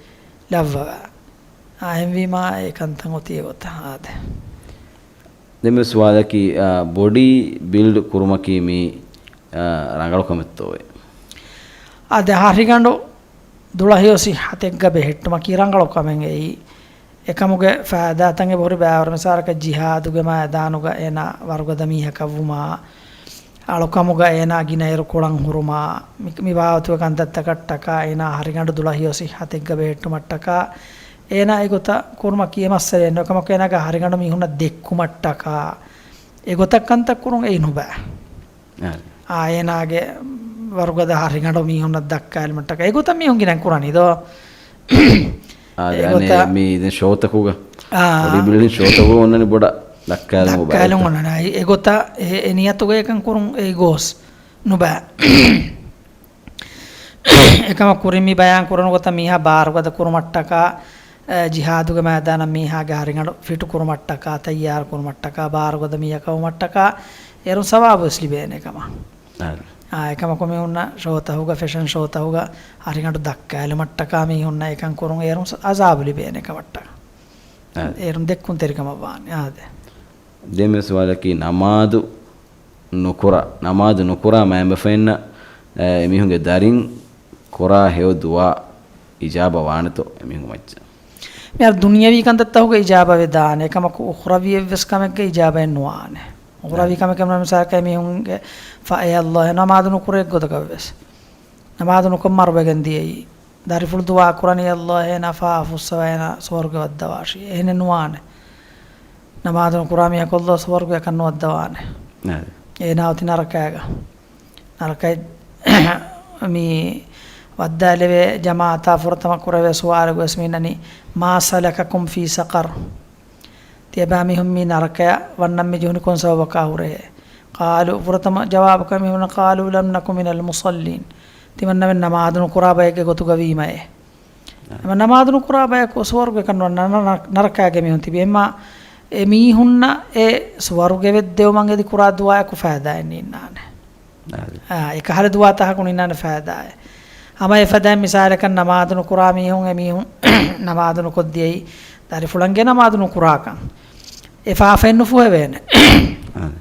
ލައްވަވާ. އާ، އެހެންވީމާ އެ ކަންތައް އޮތީ އެގޮތަށް އާދެ. ދެން މި ސުވާލަކީ، އާ، ބޮޑީ ބިލްޑް ކުރުމަކީ މީ، އާ، ރަނގަޅު ކަމެއްތޯއޭ؟ އާދެ، ހަށިގަނޑު ދުޅަހެޔޮ ސިއްހަތެއްގަ ބެހެއްޓުމަކީ ރަނގަޅު ކަމެއް އެއީ. އެކަމުގެ ފައިދާތައް އެބަހުރި ބައިވަރު މިސާލަކަށް ޖިހާދުގެ މައިދާނުގަ އޭނާ ވަރުގަދަ މީހަކަށްވުމާ، އަޅުކަމުގަ އޭނާ ގިނައިރު ކޮޅަން ހުރުމާ، މި، މި ބާވަތުގެ ކަންތައްތަކަށްޓަކާ އޭނާ ހަށިގަނޑު ދުޅަހެޔޮ ސިއްހަތެއްގަ ބެހެއްޓުމަށްޓަކާ އޭނާ އެގޮތަށް ކުރުމަކީ އެ މައްސަލައެއް ނޫން. އެކަމަކު އޭނާގެ ހަށިގަނޑު މީހުންނަށް ދެއްކުމަށްޓަކާ އެގޮތަށް ކަންތައް ކުރުން އެއީ ނުބައި. އާ. އާ، އޭނާގެ ވަރުގަދަ ހަށިގަނޑު މީހުންނަށް ދައްކާލުމަށްޓަކާ އެގޮތަށް މީހުން ގިނަ ކުރަނީ ދޯ. އާ، އަދި އެގޮތަށް އަނެއް މީ ދެން ޝޯތަކުގަ، އާ. ބޮޑީ ބިލްޑިން ޝޯތަކުގަ އޮންނަނީ ބޮޑަށް ދައްކާލުމުގެ ދައްކާލުން ބައިތައް. އޮންނަނީ. އެގޮތަށް އެ، އެ ނިޔަތުގައި އެކަން ކުރުން އެއީ ގޯސް ނުބައި. އެކަމަށް ކުރިން މި ބަޔާން ކުރަން ގޮތަށް މީހާ ބާރުގަދަ ކުރުމަށްޓަކާ، އެ، ޖިހާދުގެ މައިދާނަށް މީހާގެ ހަށިގަނޑު ފިޓު ކުރުމަށްޓަކާ، ތައްޔާރު ކުރުމަށްޓަކާ، ބާރުގަދަ މީހަކަށް ވުމަށްޓަކާ، އޭރުން ސަވާބު ވެސް ލިބޭނެ ކަމަށް. އާ. އާ، އެކަމަކު މީހުންނަށް ޝޯތަކުގަ، ފެޝަން ޝޯތަކުގަ ހަށިގަނޑު ދައްކާލުމަށްޓަކާ މީހުންނަށް އެކަން ކުރުން އޭރުން ސަ-، އަޒާބު ލިބޭނެ ކަމަށްޓަކާ. އާ. އޭރުން ދެއްކުންތެރިކަމަށް ވާނެ. އާދެ. ދެން މި ސުވާލަކީ ނަމާދު ނުކުރާ، ނަމާދު ނުކުރާ މައިންބަފައިންނަށް، އެ، އެމީހުންގެ ދަރިން ކުރާ ހެޔޮ ދުޢާ އިޖާބަ ވާނެތޯ އެމީހުން މައްޗަށް؟ މިހާރު ދުނިޔަވީ ކަންތައްތަކުގަ އިޖާބަ ވެދާނެ، އެކަމަކު އުޚްރަވީއެއްވެސް ކަމެއްގަ އިޖާބައެއް ނުވާނެ. އުޚްރަވީ ކަމެއްގަ މިސާލަކަށް އެމީހުންގެ ފަ-، އޭ ﷲ ނަމާދު ނުކުރޭ އެއްގޮތަކަށްވެސް. ނަމާދު ނުކޮށް މަރުވެގެން ދިޔައީ. ދަރިފުޅު ދުޢާ ކުރަނީ ﷲ އޭނާ ފާފަ ފުއްސަވާ އޭނާ ސުވަރުގެ ވައްދަވާށި. އެހެނެއް ނުވާނެ. ނަމާދު ނުކުރާ މީހަކު ﷲ ސުވަރުގެއަކަށް ނުވައްދަވާނެ. އާ. އޭނާ އޮތީ ނަރަކައިގަ. ނަރަކައި މި ވައްދާލެވޭ ޖަމާޢަތާ ފުރަތަމަ ކުރެވޭ ސުވާލުގަވެސް މިނަނީ، "ما سلككم في سقر؟" ތިޔަބައިމީހުން މި ނަރަކަޔަށް ވަންނަން މި ޖެހުނީ ކޮން ސަބަބަކާ ހުރެހޭ؟ قالوا، ފުރަތަމަ ޖަވާބަކަށް މީހުން، "قالوا لم نك من المصلين." ތިމަންނަމެން ނަމާދު ނުކުރާ ބައެއްގެ ގޮތުގަ ވީމައޭ. އެމަ ނަމާދު ނުކުރާ ބަޔަކު ސުވަރުގެކަށް ނުވަން ނަ-، ނަ-، ނަރަކާގެ މީހުން ތިބި. އެމަ އެ މީހުންނަށް އެ ސުވަރުގެ ވެއްދެވުމަށް އެދި ކުރާ ދުޢާއަކު ފައިދާއެއް ނިންނާނެ. އާދެ. އާ، އެކަހަލަ ދުޢާތަކަކު ނިންނާނެ ފައިދާއެއް. ހަމަ އެފަދައިން މިސާލަކަށް ނަމާދު ނުކުރާ މީހުން، އެ މީހުން ނަމާދު ނުކޮށްދިޔައީ ދަރިފުޅަންގެ ނަމާދު ނުކުރާކަން. އެ ފާފައެއް ނުފުހެވޭނެ. އާދެ.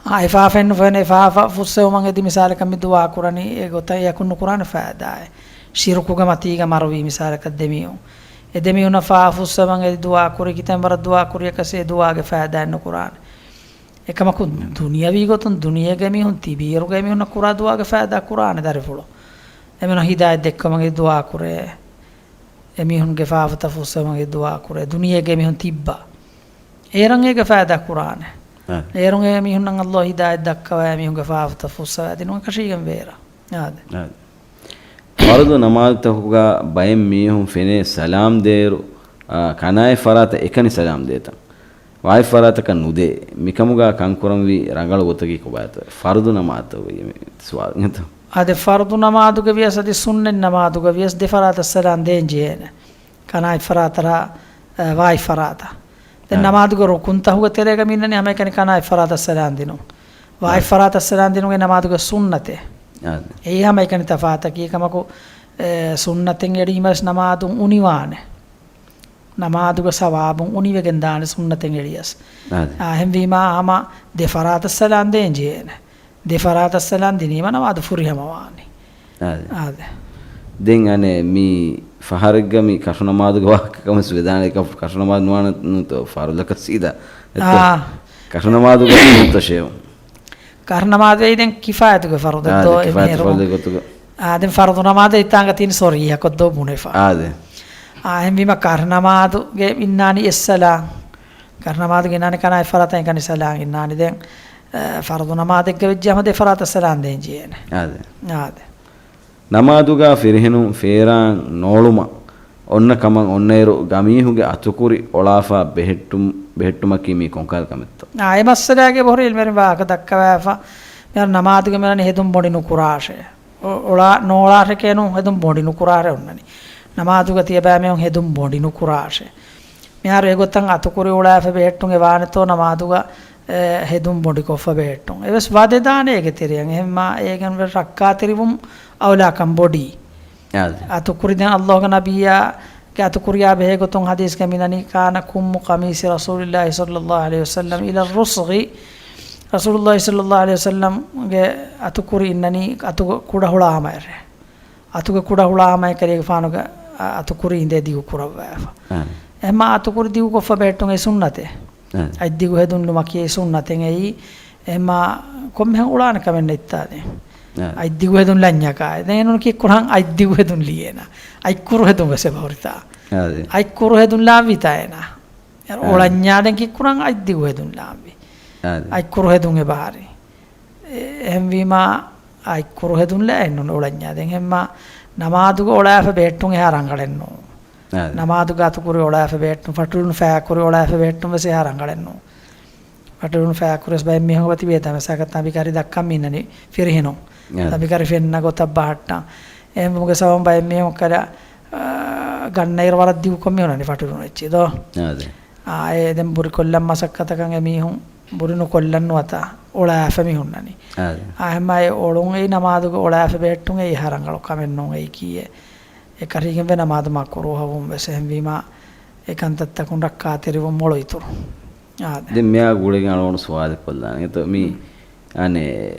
އާ، އެ ފާފައެއް ނުފެނޭ، އެ ފާފަ ފުއްސެވުމަށް އެދި މިސާލަކަށް މި ދުޢާ ކުރަނީ، އެ ގޮތަށް އެޔަކުން ނުކުރާނެ ފައިދާއެއް. ޝިރުކުގެ މަތީގަ މަރުވީ މިސާލަކަށް ދެމީހުން. އެ ދެމީހުންނަށް ފާފަ ފުއްސެވުމަށް އެދި ދުޢާ ކުރި، ކިތަން ވަރަށް ދުޢާ ކުރިޔަކަސް އެ ދުޢާގެ ފައިދާއެއް ނުކުރާނެ. އެކަމަކު ދުނިޔަވީ ގޮތުން ދުނިޔޭގެ މީހުން ތިބިއިރުގެ މީހުންނަށް ކުރާ ދުޢާގެ ފައިދާ ކުރާނެ ދަރިފުޅު. އެމީހުން ހިދާޔަތް ދެއްކުމަށް އެދި ދުޢާ ކުރޭ. އެމީހުންގެ ފާފަތައް ފުއްސެވުމަށް އެދި ދުޢާ ކުރޭ. ދުނިޔޭގެ މީހުން ތިއްބާ. އޭރަށް އޭގެ ފައިދާ ކުރާނެ. އާ. އޭރުން އެ މީހުންނަށް ﷲ ހިދާޔަތް ދައްކަވާ، އެ މީހުންގެ ފާފަތައް ފުއްސަވާ ދިނުން އެކަށީގެން ވޭރަށް. އާދެ. އާދެ. ފަރުޟު ނަމާދުތަކުގަ ބައެއް މީހުން ފެނޭ ސަލާމް ދޭއިރު، އާ، ކަނާތް ފަރާތަށް އެކަނި ސަލާމް ދޭތަން. ވާތް ފަރާތަކަށް ނުދޭ. މިކަމުގަ ކަންކުރަންވީ ރަނގަޅު ގޮތަކީ ކޮބާތޯ؟ ފަރުޟު ނަމާދުތަކުގައި މި ސުވާލު އިނގޭތޯ؟ އާދެ، ފަރުޟު ނަމާދުގަ ވިޔަސް އަދި ސުންނަތް ނަމާދުގަ ވިޔަސް ދެ ފަރާތަށް ސަލާމް ދޭން ޖެހޭނެ. ކަނާތް ފަރާތަށް، އަ، ވާތް ފަރާތަށް. ދެން އާ. ނަމާދުގެ ރުކުންތަކުގެ ތެރޭގަ މިންނަނީ ހަމައެކަނި ކަނާތް ފަރާތަށް ސަލާމް ދިނުން. ވާތް އާ. ފަރާތަށް ސަލާމް ދިނުން އެ ނަމާދުގެ ސުންނަތެއް. އާ. އެއީ ހަމައެކަނި ތަފާތަކީ ކަމަކު، އެ، ސުންނަތެއް އެޅީމަސް ނަމާދު އުނިވާނެ. ނަމާދުގެ ސަވާބުން އުނިވެގެން ދާނެ ސުންނަތެއް އެޅިޔަސް. އާދެ. އާ، އެހެންވީމާ ހަމަ ދެ ފަރާތަށް ސަލާމް ދޭން ޖެހޭނެ. ދެ ފަރާތަށް ސަލާމް ދިނީމަ ނަމާދު ފުރިހަމަ ވާނީ. އާދެ. އާދެ. ދެން އަނެއް މި ފަހަރެއްގަ މި ކަށު ނަމާދުގެ ވާހަކަ ކަމަސް ވެދާނެ އެކަ ކަށު ނަމާދު ނުވާނެ ނޫންތޯ ފަރުޟަކަށް ސީދާ. އެއްތޯ؟ އާ. ކަށު ނަމާދުގެ ނޫންތޯ ޝޭހު؟ ކަށު ނަމާދު އެއީ ދެން ކިފާޔަތުގެ ފަރުޟެއް އާދެ، ދޯ ކިފާޔަތު އެމީހުން. ފަރުޟެއް ގޮތުގަ. އާ، ދެން ފަރުޟު ނަމާދު އެތާނގަ ތިން ސޮރީހަކޮށް ދޯ ބުނެފަ. އާދެ. އާ، އެހެންވީމަ ކަށު ނަމާދުގެ އިންނާނީ އެއްސަލާ. ކަށު ނަމާދުގެ އިންނާނީ ކަނާތް ފަރާތަށް އެކަނި ސަލާމް އިންނާނީ ދެން. އަ، ފަރުޟު ނަމާދެއްގަ ވެއްޖެ ހަމަ ދެ ފަރާތަށް ސަލާމް ދޭން ޖެހޭނެ. އާދެ. އާދެ. ނަމާދުގަ ފިރިހެނުން ފޭރާން ނޯޅުމަށް އޮންނަ ކަމަށް އޮންނައިރު ގަމީހުންގެ އަތުކުރި އޮޅާފަ ބެހެއްޓުން، ބެހެއްޓުމަކީ މީ ކޮންކަހަލަ ކަމެއްތޯ؟ އާ، އެ މައްސަލާގެ ބޮހުރި އިލްމުވެރިން ވާހަކަ ދައްކަވާފަ. މިހާރު ނަމާދުގެ މިނަނީ ހެދުން ބޮޑި ނުކުރާށޭ. އޮ-، އޮޅާ ނޯޅާށެކޭ ނޫން، ހެދުން ބޮޑި ނުކުރާށޭ އޮންނަނީ. ނަމާދުގަ ތިޔަބައިމީހުން ހެދުން ބޮޑި ނުކުރާށޭ. މިހާރު އެގޮތަށް އަތުކުރި އުޅާފަ ބެހެއްޓުން އެ ވާނެތޯ ނަމާދުގަ، އެ، ހެދުން ބޮޑިކޮށްފަ ބެހެއްޓުން. އެވެސް ވަދެދާނެ އޭގެ ތެރެއަށް. އެހެންމާ އޭގެން ވެ ރައްކާތެރިވުން އައުލާކަން ބޮޑީ. އާދެ. އަތުކުރި ދެން ﷲގެ ނަބިއްޔާގެ އަތުކުރިޔާ ބެހޭ ގޮތުން ޙަދީޘްގަ މިނަނީ، كان كم قميص رسول الله صلى الله عليه وسلم إلى الرسغ. ރަސޫލުﷲ ޞައްލަﷲ ޢަލައިހި ވަސައްލަމްގެ އަތުކުރި އިންނަނީ އަތުގެ ކުޑަ ހުޅާމައިރޭ. އަތުގެ ކުޑަ ހުޅާމައި ކަލޭގެފާނުގެ އަ-، އަތުކުރި އިނދެ ދިގު ކުރައްވާފަ. އާ. އެހެންމާ އަތުކުރި ދިގު ކޮށްފަ ބެހެއްޓުން އެ ސުންނަތެއް. އާ. އަތް ދިގު ހެދުން ނުމަކީ އެ ސުންނަތެއް އެއީ. އެހެންމާ ކޮންމެހެން އުޅާނެ ކަމެއް ނެތްތާ ދެން. އާ. އަތް ދިގު ހެދުން ލަންޏަކާ. ދެން އެނޫން ކިއްކުރަން އަތް ދިގު ހެދުން ލިޔޭނަ. އަތް ކުރު ހެދުން ވެސް އެބަހުރިތާ. އާ، ދެން. އަތް ކުރު ހެދުން ލާންވީތާ އޭނާ. އާ. އުޅަންޏާ ދެން ކިއްކުރަން އަތް ދިގު ހެދުން ލާންވީ. އާ، ދެން. އަތް ކުރު ހެދުން އެބަހުރި. އެ-، އެހެންވީމާ، އަތް ކުރު ހެދުން ލައެއް ނޫން އުޅަންޏާ. ދެން އެހެންމާ ނަމާދުގަ އުޅާފަ ބެހެއްޓުން އެހާ ރަނގަޅެއް ނޫން. އާ، ދެން. ނަމާދުގަ އަތުކުރި އުޅާފަ ބެހެއްޓުން، ފަޓުރުން ފައިކުރި އުޅާފަ ބެހެއްޓުން ވެސް އެހާ ރަނގަޅެއް ނޫން. ފަޓުރުން ފައިކުރި ވެސް ބައެއް މީހުން އޮތީ ބޭތަ މިސާލަކަށް ތަނބިކަށި ދައްކަން މިންނަނީ ފިރިހެނުން. އާ، ދެން. ތަނބިކަށި ފެންނަ ގޮތަށް ބަހައްޓަން. އެހެންވުމުގެ ސަބަބުން ބައެއް މީހުން ކަލަ، އާ، ގަންނައިރު ވަރަށް ދިގުކޮށް މި ހުންނަނީ ފަޓުރުން އެއްޗެއް ދޯ. އާ، ދެން. އާ، އެ ދެން ބުރި ކޮށްލަން މަސައްކަތަކަށް އެމީހުން ބުރި ނުކޮށްލަން ނުވަތަ އުޅާފަ މި ހުންނަނީ. އާ، ދެން. އާ، އެހެންމާ އެ އޮޅުން އެއީ ނަމާދުގަ އުޅާފަ ބެހެއްޓުން އެއީ އެހާ ރަނގަޅު ކަމެއް ނޫން އެއީކީއެއް. އެކަށީގެންވެ ނަމާދު މަކުރޫހަވުން ވެސް. އެހެންވީމާ އެ ކަންތައްތަކުން ރައްކާތެރިވުން މޮޅު އިތުރު. އާ، ދެން. ދެން މިއާ ގުޅިގެން އަޅުގަނޑު ސުވާލެއް ކޮށްލާނެ. އެތޯ މި، އަނެއް،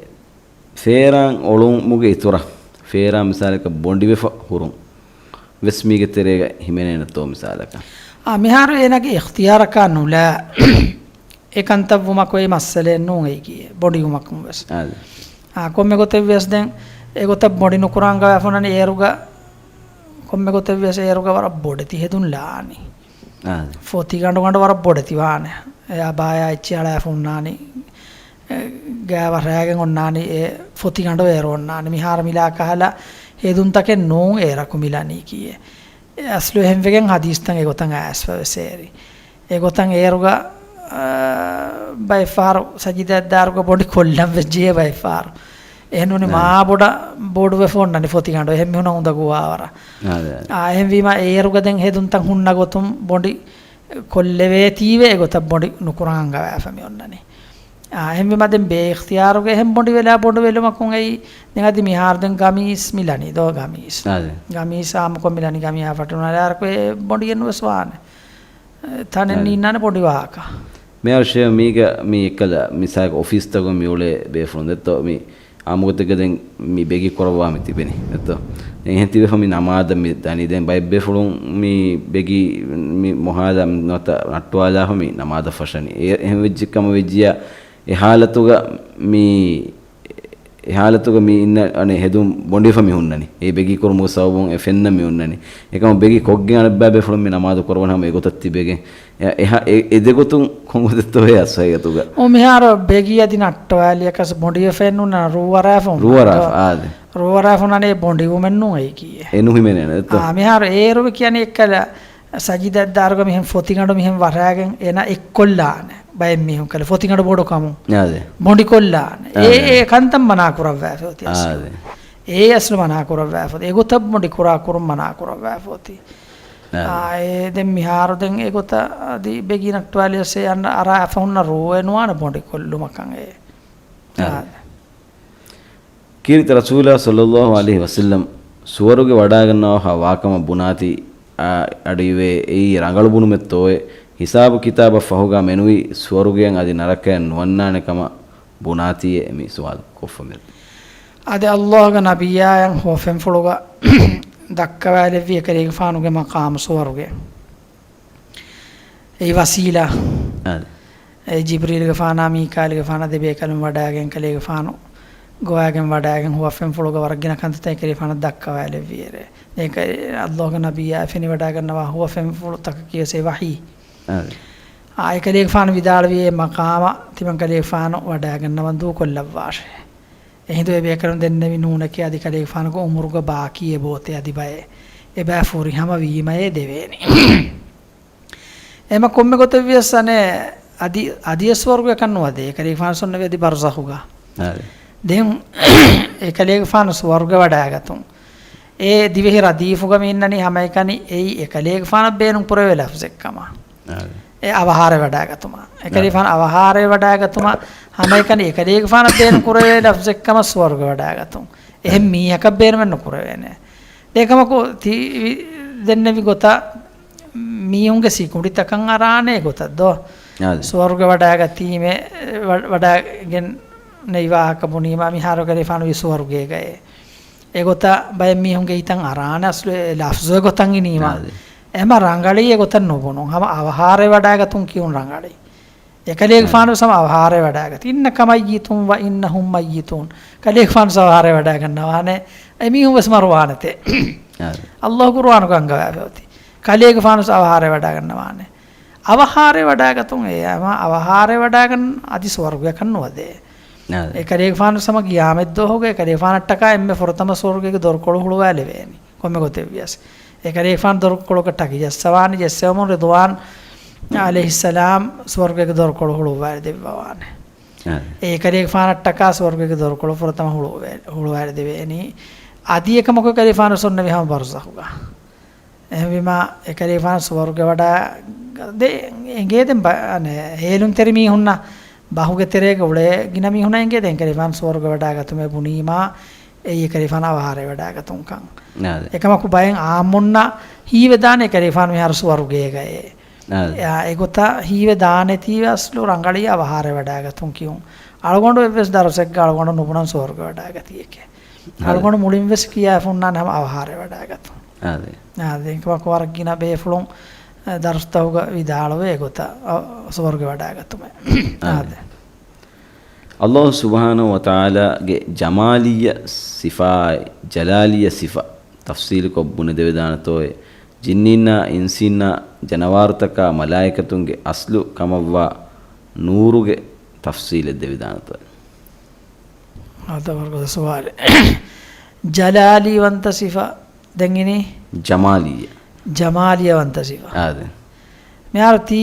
ފޭރާން އޮޅުމުގެ އިތުރަށް ފޭރާން މިސާލަކަށް ބޮނޑިވެފަ ހުރުން ވެސް މީގެ ތެރޭގަ ހިމެނޭނެތޯ މިސާލަކަށް؟ އާ، މިހާރު އޭނާގެ އިޚްތިޔާރަކާ ނުލާ އެ ކަންތައްވުމަކު އެއީ މައްސަލައެއް ނޫން އެއީކީ ބޮނޑިވުމަކުން ވެސް. އާ، ދެން. އާ، ކޮންމެ ގޮތެއް ވިޔަސް ދެން އެ ގޮތަށް ބޮނޑި ނުކުރާން ގަވާފަ ހުންނަނީ އޭރުގަ، ކޮންމެ ގޮތެއް ވިޔަސް އޭރުގަ ވަރަށް ބޮޑެތި ހެދުން ލާނީ. އާ، ދެން. ފޮތި ގަނޑު ގަނޑު ވަރަށް ބޮޑެތި ވާނެ. އެ އަބާޔާ އެއްޗެއް އަޅާފަ ހުންނާނީ. އެ ގާވަށް ރާގެން އޮންނާނީ އެ ފޮތިގަނޑު އޭރު އޮންނާނެ. މިހާރު މިލާ ކަހަލަ ހެދުންތަކެއް ނޫން އޭރަކު މިލަނީކީއެއް. އެ އަސްލު އެހެންވެގެން ހަދީސްތައް އެގޮތަށް އައިސްފަވެސް އޭރި. އެގޮތަށް އޭރުގަ، އާ، ބައެއްފަހަރު ސަޖިދައަށްދާއިރުގަ ބޮނޑި ކޮށްލަން ވެއްޖެޔޭ ބައެއްފަހަރު. އެހެންނޫނީ މާ ބޮޑަށް ބޮޑުވެފަ އޮންނަނީ ފޮތިގަނޑު. އެހެން މީހުނަށް އުނދަގޫވާވަރަށް. އާ، އެހެންވީމަ އޭރުގަ ދެން ހެދުންތައް ހުންނަ ގޮތުން ބޮނޑި ކޮށްލެވޭތީވެ އެގޮތަށް ބޮނޑި ނުކުރަން އަންގަވާފަ މި އޮންނަނީ. އާ، އެހެންވީމަ ދެން ބޭއިޚްތިޔާރުގަ އެހެން ބޮނޑިވެލާ ބޮނޑުވެލުމަކުން އެއީ ދެން އަދި މިހާރު ދެން ގަމީސް މިލަނީ ދޯ ގަމީސް. ގަމީސް އާއްމުކޮށް މިލަނީ ގަމީހާ ފަޓުނަލާރަކު އެ ބޮނޑިއެއްނުވެސް ވާނެ. ތަނެއް ނީންނާނެ ބޮނޑި ވާހަކަ. މިހާރު ޝޭހް މީގަ މި އެއްކަލަ މިސާލަކަށް އޮފީސްތަކުން މި އުޅޭ ބޭފުޅުން ދެއްތޯ މި އާއްމުގޮތެއްގަ ދެން މި ބެގި ކުރައްވާ މި ތިބެނީ ދެއްތޯ. ދެން އެހެން ތިބެފަ މި ނަމާދަށް މި ދަނީ ދެން ބައެއް ބޭފުޅުން މި ބެގި މި މޮހާލާ މި ނުވަތަ ނައްޓުވާލާފަ މި ނަމާދަށް ފަށަނީ. އެ-، އެހެން ވެއްޖެ ކަމަށް ވެއްޖިޔާ އެ ހާލަތުގަ މި އެ ހާލަތުގަ މި އިންނަ އަނެއް ހެދުން ބޮނޑިފަ މި ހުންނަނީ. އެ ބެގި ކުރުމުގެ ސަބަބުން އެ ފެންނަ މި ހުންނަނީ. އެކަމަށް ބެގި ކޮށްގެން އަނެއްބައި ބޭފުޅުން މި ނަމާދު ކުރައްވަން ހަމަ އެގޮތަށް ތިބެގެން. އެ، އެ ހަ-، އެ، އެ ދެގޮތުން ކޮންގޮތެއްތޯ އެ އަސް ހަގީގަތުގަ؟ އޯ، މިހާރު ބެގި އަދި ނައްޓުވާލިޔަކަސް ބޮނޑިވެފައެއް ނޫން ރޫއަރާފަ ހުންނަ. ރޫއަރާފަ، އާދެ. ރޫއަރާފަ ހުންނާނެ އެ ބޮނޑިވުމެއް ނޫން އެއީކީއެއް. އެ ނުހިމެނޭނެ ދެއްތޯ؟ އާ، މިހާރު އޭރު ކިޔަނީ އެއްކަލަ ސަޖިދައަށްދާއިރުގަ މިހެން ފޮތިގަނޑު މިހެން ވަށާގެން އޭނަ އެއްކޮށްލާނެ. ބައެއް މީހުން ކަލޭ ފޮތިގަނޑު ބޮޑު ކަމުން. އާދެ. ބޮނޑިކޮށްލާނެ. އެ، އާދެ. އެ ކަންތައް މަނާ ކުރައްވާފަ އޮތީ އަސްލު. އާދެ. އެ އަސްލު މަނާ ކުރައްވާފަ އޮތީ. އެގޮތަށް ބޮނޑި ކުރާ ކުރުން މަނާ ކުރައްވާފަ އޮތީ. އާދެ. އާ، އެ ދެން މިހާރު ދެން އެގޮތަށް އަދި ބެގި ނައްޓުވާލި އަސް އެ އަންނަ އަރާފަ ހުންނަ ރޫއެއް ނުވާނެ ބޮނޑި ކޮށްލުމަކަށް އެ. އާދެ. އާދެ. ކީރިތި ރަސޫލާ ޞައްލައްލާހު ޢަލައިހި ވަސައްލަމް ސުވަރުގެ ވަޑާގަންނަވާފަ ވާކަމަށް ބުނާތީ، އާ، އަޑުއިވޭ އެއީ ރަނގަޅު ބުނުމެއްތޯއޭ؟ ހިސާބު ކިތާބަށް ފަހުގަ މެނުވީ ސުވަރުގެއަށް އަދި ނަރަކަޔަށް ނުވަންނާނެ ކަމަށް ބުނާތީއޭ މި ސުވާލު ކޮށްފަ މި. އަދި އައްލާހުގެ ނަބިއްޔާއަށް ހުވަފެންފުޅުގަ ދައްކަވާލެއްވި އެކަލޭގެފާނުގެ މަޤާމު ސުވަރުގެ. އެއީ ވަސީލާ. އާދެ. އެ ޖިބްރީލުގެފާނާ މީކާއިލުގެފާނާ ދެބޭކަލުން ވަޑާގެން ކަލޭގެފާނު ގޮވާގެން ވަޑާގެން ހުވަފެންފުޅުގަ ވަރަށް ގިނަ ކަންތައްތައް އެކަލޭގެފާނަށް ދައްކަވާލެއްވިއެރޭ. ދެން އެކަ-، އައްލާހުގެ ނަބިއްޔާ ފެނިވަޑާގަންނަވާ ހުވަފެންފުޅުތަކަކީ ވެސް އެ ވަޙީ. އާދެ. އާ، އެކަލޭގެފާނު ވިދާޅުވީ އެ މަޤާމަށް ތިމަން ކަލޭގެފާނު ވަޑާގަންނަވަން ދޫކޮށްލައްވާށޭ. އެހިނދު އެބޭކަލުން ދެންނެވި ނޫނެކޭ އަދި ކަލޭގެފާނުގެ އުމުރުގަ ބާކީ އެބައޮތޭ އަދި ބައެއް އެބައި ފުރިހަމަ ވީމައޭ ދެވޭނީ. އެމަ ކޮންމެ ގޮތެއްވިޔަސް އަނެއް އަދި، އަދި އެ ސުވަރުގެކަން ނުވަދޭ. އެކަލޭގެފާނު ސުންނަވި އަދި ބަރުޒަޚުގަ. އާދެ. ދެން އެކަލޭގެފާނު ސުވަރުގެ ވަޑާގަތުން. އެ ދިވެހި ރަދީފުގަ މި އިންނަނީ ހަމައެކަނި އެއީ އެކަލޭގެފާނަށް ބޭނުން ކުރެވޭ ލަފްޒެއްކަމަށް. އާދެ. އެ އަވަހާރަވެވަޑާގަތުމަށް. އެކަލޭގެފާނު އަވަހާރަވެވަޑާގަތުމަށް ހަމައެކަނި އެކަލޭގެފާނަށް ބޭނުން ކުރެވޭ ލަފްޒެއްކަމަށް ސުވަރުގެ ވަޑާގަތުން. އެހެން އާދެ. މީހަކަށް ބޭނުމެއް ނުކުރެވޭނެ. އެކަމަކު ތި ވި-، ދެންނެވި ގޮތަށް މީހުންގެ ސިކުނޑިތަކަށް އަރާނެ ގޮތަށް ދޯ؟ އާދެ. ސުވަރުގެ ވަޑާގަތީމެ، ވަ-، ވަޑާގެން ނެތް ވާހަކަ ބުނީމަ މިހާރު އެކަލޭގެފާނު ވީ ސުވަރުގޭގައޭ. އެގޮތަށް ބައެއް މީހުންގެ ހިތަށް އަރާނެ އަސްލު އެ ލަފްޒު އެގޮތަށް އިނީމަ. އާދެ. އެމަ ރަނގަޅީ އެގޮތަށް ނުބުނުން. ހަމަ އަވަހާރަވެވަޑާގަތުން ކިޔުން ރަނގަޅީ. އެކަލޭގެފާނު އާދެ. ވެސް ހަމަ އަވަހާރަވެވަޑާގަތީ. إنك ميت وإنهم ميتون. ކަލޭގެފާނު ވެސް އަވަހާރަވެވަޑާގަންނަވާނެ. އެމީހުން ވެސް މަރުވާނެތޭ. އާދެ. އައްލާހު ޤުރުއާނުގަ އަންގަވާފަ އޮތީ. ކަލޭގެފާނު ވެސް އަވަހާރަވެވަޑާގަންނަވާނެ. އަވަހާރަވެވަޑާގަތުން އެ ހަމަ އަވަހާރަވެވަޑާގަން އަދި ސުވަރުގެއަކަށް ނުވަދޭ. އާދެ. އެކަލޭގެފާނު ވެސް ހަމަ ޤިޔާމަތްދުވަހުގަ އެކަލޭގެފާނަށްޓަކާ އެންމެ ފުރަތަމަ ސުވަރުގޭގެ ދޮރުކޮޅު ހުޅުވާލެވޭނީ. ކޮންމެ ގޮތެއްވިޔަސް. އެކަލޭގެފާނު ދޮރުކޮޅަކަށް ޓަކި ޖައްސަވާނެ، ޖެއްސެވުމުން ރިޟްވާން ޢަލައިހިއްސަލާމް ސުވަރުގޭގެ ދޮރުކޮޅު ހުޅުވާލެ ދެއްވަވާނެ. އާދެ. އެކަލޭގެފާނަށްޓަކާ ސުވަރުގޭގެ ދޮރުކޮޅު ފުރަތަމަ ހުޅުވެ-، ހުޅުވާލެ ދެވޭނީ. އަދި އެކަމަކު އެކަލޭގެފާނު ސުންނަވި ހަމަ ބަރުޒަޚުގަ. އެހެންވީމަ، އެކަލޭގެފާނު ސުވަރުގެ ވަޑާ ދެ-، އެނގޭ ދެން ބަ-، އަނެ، ހޭލުންތެރި މީހުންނަށް ބަހުގެ ތެރޭގަ އުޅޭ ގިނަ މީހުންނަށް އެނގޭ ދެން އެކަލޭގެފާނު ސުވަރުގެ ވަޑާގަތުމޭ ބުނީމާ، އެއީ އެކަލޭގެފާނު އަވަހާރަވެވަޑާގަތުންކަން. އާދެ. އެކަމަކު ބައެއް އާއްމުންނަށް ހީވެދާނެ އެކަލޭގެފާނު މިހާރު ސުވަރުގޭގައޭ. އާދެ. އެ، އެގޮތަށް ހީވެދާނެތީވެ އަސްލު ރަނގަޅީ އަވަހާރަވެވަޑާގަތުން ކިޔުން. އަޅުގަނޑު އެއްވެސް ދަރުސެއްގަ އަޅުގަނޑު ނުބުނަން ސުވަރުގެ ވަޑާގަތީއެކޭ. އާދެ. އަޅުގަނޑު މުޅިން ވެސް ކިޔާފަ ހުންނާނެ ހަމަ އަވަހާރަވެވަޑާގަތުން. އާދެ. އާދެ، އެކަމަކު ވަރަށް ގިނަ ބޭފުޅުން، އަ، ދަރުސްތަކުގަ ވިދާޅުވޭ އެގޮތަށް، އަ، ސުވަރުގެ ވަޑާގަތުމެއް. އާދެ. އާދެ. އައްލާހު ސުބްޙާނަހު ވަތަޢާލާގެ ޖަމާލިއްޔަ ސިފާއެއް، ޖަލާލިއްޔަ ސިފަ ތަފްސީލުކޮށް ބުނެދެވިދާނެތޯއޭ؟ ޖިންނީންނާ އިންސީންނާ ޖަނަވާރުތަކާ މަލާއިކަތުންގެ އަސްލު ކަމަށްވާ ނޫރުގެ ތަފްސީލެއް ދެވިދާނެތޯއޭ؟ އާދެ، ވަރަށް ގޮތަށް ސުވާލެއް. ޖަލާލީ ވަންތަ ސިފަ ދެން އިނީ؟ ޖަމާލީ. ޖަމާލީ ވަންތަ ސިފަ. އާދެ. މިހާރު ތީ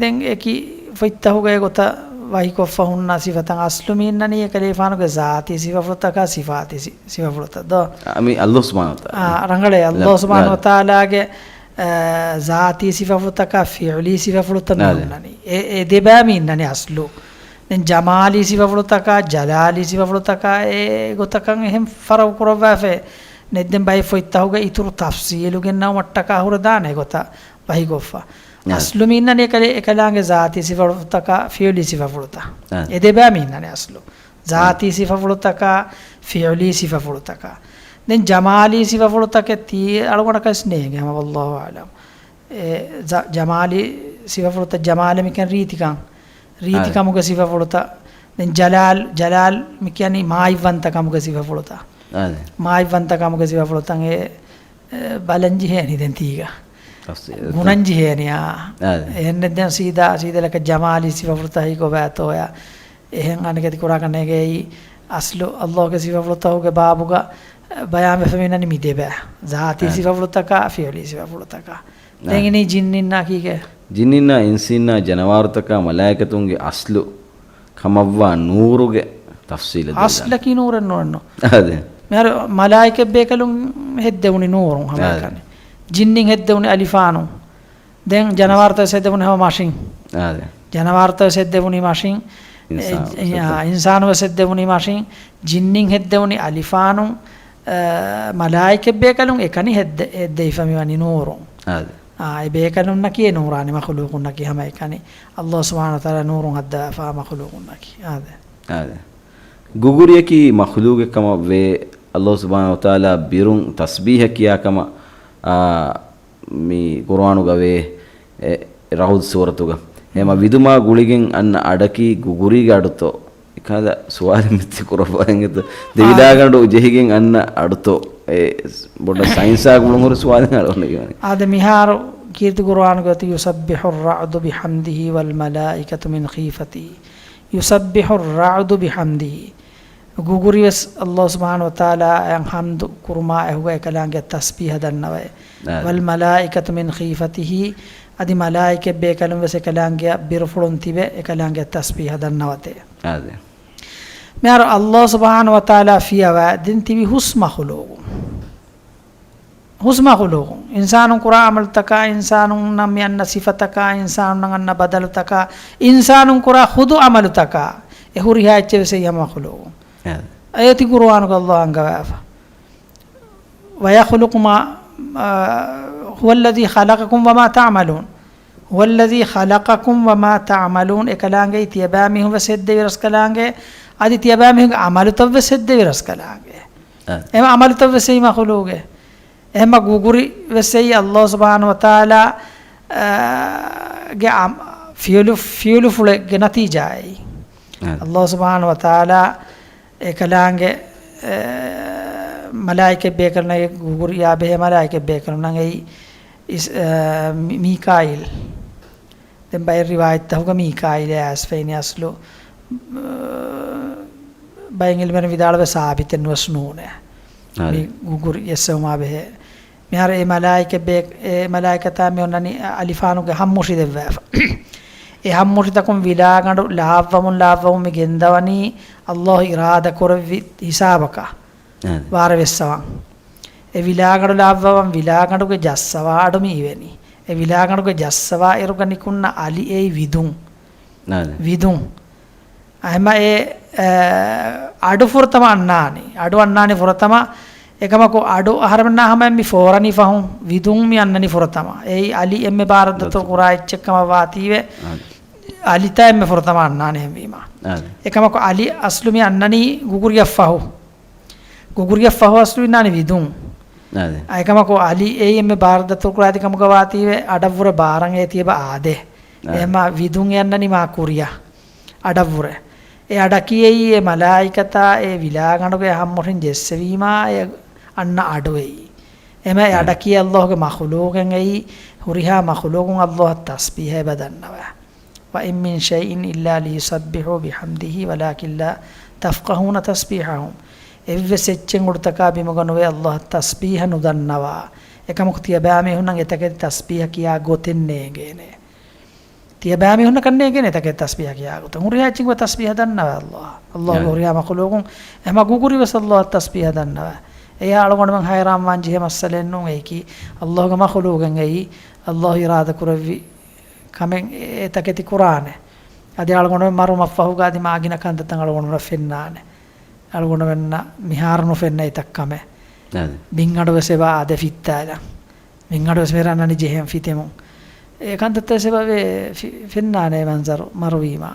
ދެން އެކި ފޮތްތަހުގައި ގޮތަށް ވަހިކޮށްފަ ހުންނަ ސިފަތައް އަސްލު މީންނަނީ އެކަލޭފާނުގެ ޒާތީ ސިފަފުޅުތަކާ ސިފާތީ ސި-، ސިފަފުޅުތައް ދޯ؟ އަ، މި ﷲ ސުބްޙާނަހޫ ވަތަޢާލާ. އާ، ރަނގަޅޭ، ﷲ ސުބްޙާނަހޫ ވަތަޢާލާގެ، އަ، ޒާތީ ސިފަފުޅުތަކާ ފިޢުލީ ސިފަފުޅުތައް މި އާދެ. ހުންނަނީ. އެ، އެ ދެބައި މީންނަނީ އަސްލު. ދެން ޖަމާލީ ސިފަފުޅުތަކާ، ޖަލާލީ ސިފަފުޅުތަކާ އެ ގޮތަކަށް އެހެން ފަރަގު ކުރައްވާފައި. ދެން ބައެއް ފޮތްތަހުގައި އިތުރު ތަފްސީލު ގެންނަވުމަށްޓަކާ ހުރެދާނެ ގޮތަށް ވަހިކޮށްފަ. އާ. އަސްލު މީންނަނީ އެކަލޭ-، އެކަލާނގެ ޒާތީ ސިފަފުޅުތަކާ ފިޢުލީ ސިފަފުޅުތައް. އާ. އެ ދެބައި މީންނަނީ އަސްލު. ޒާތީ ސިފަފުޅުތަކާ ފިޢުލީ ސިފަފުޅުތަކާ. ދެން ޖަމާލީ ސިފަފުޅުތަކެއް ތީ އަޅުގަނޑަކަސް ނޭނގެ ހަމަ ވައްލާހު އަޢްލަމް. އެ ޒަ-، ޖަމާލީ ސިފަފުޅުތައް، ޖަމާލެއް މިކަން ރީތިކަން. ރީތި އާ. ކަމުގެ ސިފަފުޅުތައް. ދެން ޖަލާލް، ޖަލާލް މިކިޔަނީ މާތްވަންތަ ކަމުގެ ސިފަފުޅުތައް. އާ. މާތްވަންތަ ކަމުގެ ސިފަފުޅުތައް އެ، އެ، ބަލަން ޖެހޭނީ ދެން ތީގަ. ތަފްސީލު. ގުނަން ޖެހޭނީ، އާ. އާ. އެހެން ދެން ސީދާ، ސީދާ ލަކަ ޖަމާލީ ސިފަފުޅުތައް ހީކޮބާތޯޔާ. އެހެން އަނެކެތި ކުރާކަށް ނޭނގެ އެއީ އަސްލު ﷲ ގެ ސިފަފުޅުތަކުގެ ބާބުގަ ބަޔާންވެފަ މިނަނީ މި ދެބަ. ޒާތީ އާ. ސިފަފުޅުތަކާ، ފިޢުލީ ސިފަފުޅުތަކާ. އާ. ދެން އިނީ ޖިންނިންނާ ކީކޭ؟ ޖިންނިންނާ، އިންސީންނާ، ޖަނަވާރުތަކާ، މަލާއިކަތުންގެ އަސްލު ކަމަށްވާ ނޫރުގެ ތަފްސީލެއް ދެއްވާނެ. އަސްލަކީ ނޫރެއް ނޫންނު. އާދެ. މިހާރު މަލާއިކަތް ބޭކަލުން ހެއްދެވުނީ ނޫރުން ހަމައެކަނި. އާދެ. ޖިންނިން ހެއްދެވުނީ އަލިފާނު. ދެން ޖަނަވާރުތައް ވެސް ހެއްދެވުނީ ހަމަ މަށިން. އާދެ. ޖަނަވާރުތައް ވެސް ހެއްދެވުނީ މަށިން. އިންސާނު އެ، ވެސް އާ، ހެއްދެވުނީ. އިންސާނު ވެސް ހެއްދެވުނީ މަށިން. ޖިންނިން ހެއްދެވުނީ އަލިފާނު. އާ، މަލާއިކަތް ބޭކަލުން އެކަނި ހެއްދެ-، ހެއްދެވިފަ މިވަނީ ނޫރުން. އާދެ. އާ، އެ ބޭކަލުންނަކީ އެ ނޫރާނީ މަޚުލޫޤުންނަކީ ހަމައެކަނި. ﷲ ސުބްޙާނަހޫ ވަތަޢާލާ ނޫރުން ހައްދަވާފާ މަޚުލޫޤުންނަކީ. އާދެ. އާދެ. ގުގުރިއަކީ މަޚުލޫޤެއް ކަމަށް ވޭ. ﷲ ސުބްޙާނަހޫ ވަތަޢާލާ ބިރުން ތަސްބީޙަ ކިޔާ ކަމަށް، އާ، މި ޤުރުއާނުގަ ވޭ، އެ، ރަޢުދު ސޫރަތުގަ. އެހެމަ ވިދުމާ ގުޅިގެން އަންނަ އަޑަކީ ގުގުރީގެ އަޑުތޯ؟ އެކަހަލަ ސުވާލެއް މިއްތި ކުރައްވާ އިނގޭތޯ؟ ދެވިލާގަނޑު ޖެހިގެން އަންނަ އަޑުތޯ؟ އެ، ބޮޑަށް ސައިންސާ ގުޅުން ހުރި ސުވާލެއް އަޅުގަނޑު އިވަނީ. އާދެ، މިހާރު ކީރިތި ޤުރުއާނުގަ އޮތީ، يسبح الرعد بحمده والملائكة من خيفته. يسبح الرعد بحمده. ގުގުރިވެސް ﷲ ސުބްޙާނަހޫ ވަތަޢާލާއަށް ޙަމްދު ކުރުމާ އެކުގަ އެކަލާނގެ ތަސްބީޙަ ދަންނަވައޭ. އާދެ. والملائكة من خيفته، އަދި މަލާއިކަތް ބޭކަލުން ވެސް އެކަލާނގެ ބިރުފުޅުން ތިބެ އެކަލާނގެ ތަސްބީޙަ ދަންނަވަތޭ. އާދެ. މިހާރު ﷲ ސުބްޙާނަހޫ ވަތަޢާލާ ފިޔަވާ ދެން ތިބި ހުސް މަޚުލޫޤު. ހުސް މަޚުލޫޤު. އިންސާނުން ކުރާ ޢަމަލުތަކާ، އިންސާނުންނަށް މި އަންނަ ސިފަތަކާ، އިންސާނުންނަށް އަންނަ ބަދަލުތަކާ، އިންސާނުން ކުރާ ޚުދު ޢަމަލުތަކާ، އެ ހުރިހާ އެއްޗެއް ވެސް އެއީ ހަމަ މަޚުލޫޤު. އާދެ. އޭތި ޤުރުއާނުގަ ﷲ އަންގަވާފަ. ويخلق ما، އާ، هو الذي خلقكم وما تعملون. هو الذي خلقكم وما تعملون. އެކަލާނގެ ތިޔަބައިމީހުން ވެސް ހެއްދެވި ރަސްކަލާނގެ، އަދި ތިޔަބައިމީހުންގެ ޢަމަލުތައް ވެސް ހެއްދެވި ރަސްކަލާނގެ. އާ. އެމަ ޢަމަލުތައް ވެސް އެއީ މަޚުލޫޤެއް. އެހެމަ ގުގުރި ވެސް އެއީ ﷲ ސުބްޙާނަހޫ ވަތަޢާލާ، އާ، ގެ ޢަމ-، ފިޢުލު، ފިޢުލުފުޅެއްގެ ނަތީޖާއެއް. އާ. ﷲ ސުބްޙާނަހޫ ވަތަޢާލާ އެކަލާނގެ، އެ، މަލާއިކަތް ބޭކަލުންނަށް ގުގުރިއާ ބެހޭ މަލާއިކަތް ބޭކަލުންނަށް އެއީ އިސް-، އެ، މި-، މީކާއީލް. ދެން ބައެއް ރިވާޔަތްތަކުގަ މީކާއީލޭ އައިސްފައިނީ އަސްލު، އެ، ބައެއް އިލްމުވެރިން ވިދާޅުވޭ ސާބިތެއް ނުވެސް ނޫނޭ. އާދެ. މި ގުގުރި އެއްސެވުމާ ބެހޭ. މިހާރު އެ މަލާއިކަ ބޭ-، އެ މަލާއިކަތާ މި އޮންނަނީ އަލިފާނުގެ ހައްމުށި ދެއްވާފަ. އެ ހައްމުށިތަކުން ވިލާގަނޑު ލާއްވަމުން ލާއްވަމުން މި ގެންދަވަނީ ﷲ އިރާދަ ކުރެއްވި ހިސާބަކަށް. އާދެ. ވާރޭ ވެއްސަވަން. އެ ވިލާގަނޑު ލާއްވަވަން ވިލާގަނޑުގެ ޖައްސަވާ އަޑު މި އިވެނީ. އެ ވިލާގަނޑުގެ ޖައްސަވާ އިރުގަ ނިކުންނަ އަލި އެއީ ވިދުން. އާދެ. ވިދުން. އެހެމަ އެ، އެ، އަޑު ފުރަތަމަ އަންނާނީ. އަޑު އަންނާނީ ފުރަތަމަ. އެކަމަކު އަޑު އަހަރެމެންނާ ހަމައަށް މި ފޯރަނީ ފަހުން. ވިދުން މި އަންނަނީ ފުރަތަމަ. އެއީ އަލި އެންމެ ބާރަށް ދަތުރު ކުރާ އެއްޗެއް ކަމަށް ވާތީވެ. އާދެ. އަލިތާ އެންމެ ފުރަތަމަ އަންނާނެ އެހެންވީމަ. އާދެ. އެކަމަކު އަލި އަސްލު މި އަންނަނީ ގުގުރިއަށް ފަހު. ގުގުރިއަށް ފަހު އަސްލު އިންނާނީ ވިދުން. އާދެ. އެކަމަކު އަލި އެއީ އެންމެ ބާރަށް ދަތުރު ކުރާތި ކަމުގަ ވާތީވެ އަޑަށްވުރެ ބާރަށް އޭތި އެބަ އާދޭ. އާދެ. އެހެމަ ވިދުން އެ އަންނަނީ މާ ކުރިއަށް. އަޑަށްވުރެ. އެ އަޑަކީ އެއީ އެ މަލާއިކަތާ އެ ވިލާގަނޑުގެ ހައްމުށިން ޖެއްސެވީމާ އެ އަންނަ އަޑު އެއީ. އެހެމަ އެ އާ. އަޑަކީ ﷲ ގެ މަޚުލޫޤެއް އެއީ، ހުރިހާ މަޚުލޫޤުން ﷲ އަށް ތަސްބީޙަ އެބަ ދަންނަވާ. وإن من شيء إلا يسبح بحمده ولكن لا تفقهون تسبيحهم. އެއްވެސް އެއްޗެއް އުޑުތަކާ ބިމުގަ ނުވޭ ﷲ އަށް ތަސްބީހަ ނުދަންނަވާ. އެކަމަކު ތިޔަބައިމީހުންނަށް އެތަކެތި ތަސްބީހަ ކިޔާ ގޮތެއް ނޭނގޭނެ. ތިޔަބައިމީހުންނަކަށް ނޭނގޭނެ އެތަކެތި ތަސްބީހަ ކިޔާ ގޮތެއް. ހުރިހާ އެއްޗެއް ތަސްބީހަ ދަންނަވާ ﷲ އަށް. ﷲ ގެ ހުރިހާ މަޚުލޫގުން އެ މަގު ކުރި ވެސް ﷲ އަށް ތަސްބީހަ ދަންނަވާ. އެޔާ އަޅުގަނޑުމެން ހައިރާންވާން ޖެހޭ މައްސަލައެއް ނޫން އެއީކީ. ﷲ ގެ މަޚުލޫގެއް އެއީ. ﷲ އިރާދަ ކުރެއްވި ކަމެއް އެ ތަކެތި ކުރާނެ. އަދި އަޅުގަނޑުމެން މަރުމަށްފަހުގަ އަދި މާ ގިނަ ކަންތައްތައް އަޅުގަނޑުމެންނަށް ފެންނާނެ. އަޅުގަނޑުމެންނަށް މިހާރު ނުފެންނަ އެތައް ކަމެއް. އާދެ. ބިންއަޑު ވެސް އެބަ އާދެ ފިއްތާލަން. ބިންއަޑު ވެސް މި ރަންނަނީ ޖެހެން ފިތެމުން. އެ ކަންތައްތައް ވެސް އެބަ ވޭ ފި-، ފެންނާނެ އެ މަންޒަރު މަރުވީމާ.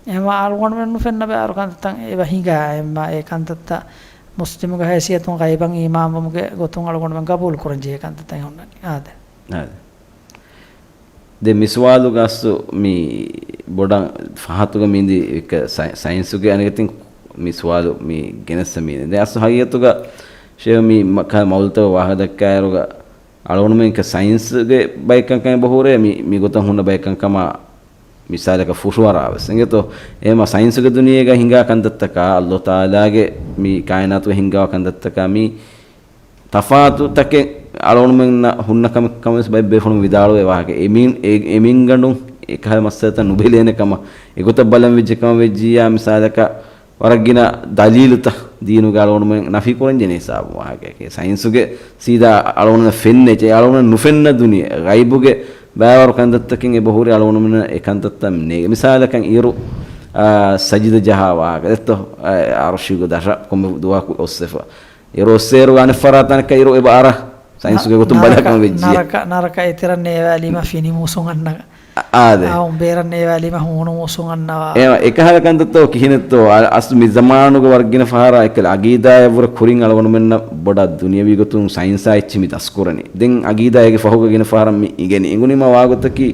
އެހެންވީމާ އަޅުގަނޑުމެން ނުފެންނަ ބައިވަރު ކަންތައްތައް އެބަ ހިނގާ. އެހެންވީމާ އެ ކަންތައްތައް މުސްލިމުގެ ހައިސިއްޔަތުން ޣައިބަށް އީމާންވުމުގެ ގޮތުން އަޅުގަނޑުމެން ގަބޫލު ކުރަން ޖެހޭ ކަންތައްތައް ހުންނަނީ. އާދެ. އާދެ. ދެން މި ސުވާލުގަ އަސްލު މި ބޮޑަށް ފަހަތުގަ މި އިނދި އެކަ ސައި-، ސައިންސުގެ އަނެކެތިން މި ސުވާލު މި ގެނެއްސަ މީ. ދެން އަސްލު ހަގީގަތުގަ ޝޭހް މި މަ-، ކަ-، މައުލޫދުތަކުގެ ވާހަކަ ދައްކާއިރުގަ އަޅުގަނޑުމެން އެކަ ސައިންސުގެ ބައެއް ކަންކަން އެބަ ހުރޭ މި، މި ގޮތަށް ހުންނަ ބައެއް ކަންކަމާ މިސާލަކަށް ފުށުއަރާ ވެސް އެނގޭތޯ. އެހެންވީމާ ސައިންސުގެ ދުނިޔޭގަ ހިނގާ ކަންތައްތަކާ، ﷲ ތަޢާލާގެ މި ކާއިނާތުގަ ހިންގާ ކަންތައްތަކާ މި ތަފާތު ތަކެއް އަޅުގަނޑުމެންނަށް ހުންނަ ކަމެއް ކަމަށް ވެސް ބައެއް ބޭފުޅުން ވިދާޅުވޭ ވާހަކަ. އެމީ-، އެ-، އެމީންގަނޑުން އެކަހަލަ މައްސަލަތައް ނުބެލޭނެ ކަމަށް އެގޮތަށް ބަލަން ވެއްޖެ ކަމަށް ވެއްޖިއްޔާ މިސާލަކަށް ވަރަށް ގިނަ ދަލީލުތައް ދީނުގެ އަޅުގަނޑުމެން ނަފީ ކުރަން ޖެހޭ ހިސާބު ވާހަކައެކޭ. ސައިންސުގެ ސީދާ އަޅުގަނޑުމެން ފެންނަ އެއްޗެއް، އެ އަޅުގަނޑުމެން ނުފެންނަ ދުނިޔެ، ޣައިބުގެ ބައިވަރު ކަންތައްތަކެއް އެބަ ހުރި އަޅުގަނޑުމެންނަށް އެ ކަންތައްތައް ނޭނގެ. މިސާލަކަށް އިރު، އާ، ސަޖިދަ ޖަހާ ވާހަކަ ދެއްތޯ؟ އާ، އަރުޝީގެ ދަށަށް ކޮންމެ ދުވަހަކު އޮއްސެފަ. އިރު އޮއްސޭއިރު އަނެއް ފަރާތަކަށް އިރު އެބަ އަރާ. ސައިންސުގެ ގޮތުން ނަ-، ބަލާ ނަރަކަ-، ކަމަށް ވެއްޖިއްޔާ. ނަރަކަ، ނަރަކަ އެތެރަށް ނޭވާލީމަ ފިނި މޫސުން އަންނަ. އާ، އާދެ. އާ، ބޭރަށް ނޭވާލީމަ ހޫނު މޫސުން އަންނަވާ. އެ، އެކަހަލަ ކަންތައްތޯ ކިހިނެއްތޯ؟ އަ-، އަސްލު މި ޒަމާނުގެ ވަރަށް ގިނަ ފަހަރާ އެކަލަ އަގީދާއަށްވުރެ ކުރިން އަޅުގަނޑުމެންނަށް ބޮޑަށް ދުނިޔަވީ ގޮތުން ސައިންސާ އެއްޗެއް މި ދަސްކުރަނީ. ދެން އަގީދާ އޭގެ ފަހުގަ ގިނަ ފަހަރަށް މި އިނގެނީ. އެނގުނީމާ ވާގޮތަކީ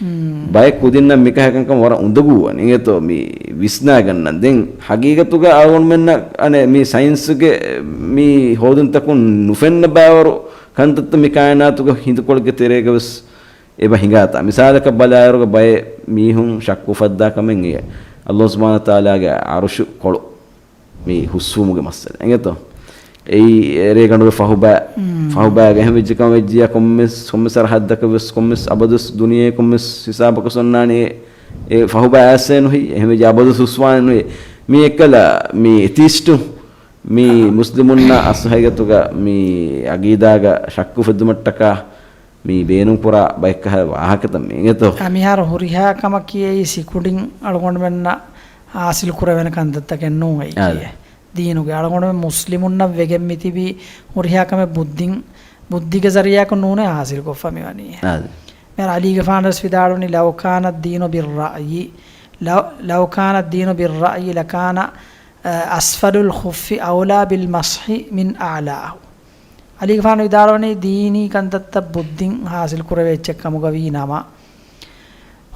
މް. ބައެއް ކުދިންނަށް މިކަހަލަ ކަންކަން ވަރަށް އުނދަގޫވަން އިނގޭތޯ މި ވިސްނާގަންނަން. ދެން ހަގީގަތުގަ އަޅުގަނޑުމެންނަށް އަނެއް މި ސައިންސުގެ މި ހޯދުންތަކުން ނުފެންނަ ބައިވަރު ކަންތައްތައް މި ކާއިނާތުގެ ހިނދުކޮޅެއްގެ ތެރޭގަ ވެސް އެބަ ހިނގާތާ. މިސާލަކަށް ބަލާއިރުގަ ބައެއް މީހުން ޝައްކު އުފައްދާ ކަމެއް އެ ﷲ ސުބްޙާނަހޫ ވަތަޢާލާގެ ޢަރުޝު ކޮޅު މި ހުސްވުމުގެ މައްސަލަ އެނގޭތޯ؟ އެއީ ރޭގަނޑުގެ ފަހުބައި، މް. ފަހުބައިގަ އެހެން ވެއްޖެ ކަމަށް ވެއްޖިއްޔާ ކޮންމެސް، ކޮންމެސް ސަރަހައްދަކަށް ވެސް ކޮންމެސް އަބަދުވެސް ދުނިޔެ ކޮންމެސް ހިސާބަކަށް އޮންނާނެ އެ، އެ ފަހުބައި އައިސޭ ނުހި، އެހެން ވެއްޖެ އަބަދުވެސް ހުސްވާނެ ނުހި. މީ އެއްކަލަ މި އެތީސްޓު މި މުސްލިމުންނަށް އަސްލު ހަގީގަތުގަ މި އަގީދާގަ ޝައްކު އުފެއްދުމަށްޓަކާ މި ބޭނުންކުރާ ބައެއްކަހަލަ ވާހަކަތައް މި އިނގޭތޯ. އަ، މިހާރު ހުރިހާ ކަމަކީ އެއީ ސިކުނޑިން އަޅުގަނޑުމެންނަށް ހާސިލް ކުރެވޭނެ ކަންތައްތަކެއް ނޫން އެއީ. އާދެ. ދީނުގެ އަޅުގަނޑުމެން މުސްލިމުންނަށް ވެގެން މިތިބީ ހުރިހާ ކަމެއް ބުއްދިން، ބުއްދިގެ ޒަރީއާއަކުން ނޫނޭ ހާސިލްކޮށްފަ މިވަނީ. އާދެ. މިހާރު އަލީގެފާނުވެސް ވިދާޅުވަނީ، لو كان الدين بالرأي، لو، لو كان الدين بالرأي لكان، އަ، أسفل الخف أولى بالمسح من أعلاه. އަލީގެފާނު ވިދާޅުވަނީ ދީނީ ކަންތައްތައް ބުއްދިން ހާސިލް ކުރެވޭ އެއްޗެއް ކަމުގަ ވީ ނަމަ،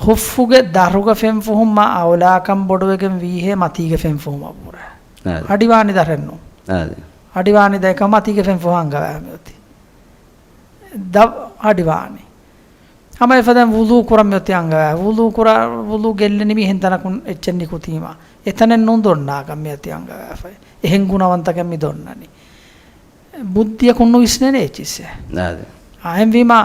ހުއްފުގެ ދަށުގަ ފެންފުހުން މާ އައުލާކަން ބޮޑުވެގެން ވީހޭ މަތީގެ ފެންފުހުމަށްވުރެ. އާދެ. އަޑިވާނީ ދަށެއްނު. އާދެ. އަޑިވާނީ ދަށް އެކަމަ މަތީގެ ފެންފުހަށް އަންގަވާ މިއޮތީ. ދަށް އަޑިވާނީ. ހަމަ އެފަދައިން ވުޟޫ ކުރަން މިއޮތީ އަންގަވާ. ވުޟޫ ކުރާ، ވުޟޫ ގެއްލެނީ މި އެހެން ތަނަކުން އެއްޗެއް ނިކުތީމާ. އެތަނެއް ނޫން ދޮންނާކަން މިއޮތީ އަންގަވާފައި. އެހެން ގުނަވަންތަކެއް މި ދޮންނަނީ. ބުއްދިއަކުން ނުވިސްނޭނެ އެއްޗިއްސެއް. އާދެ. އާ، އެހެންވީމާ،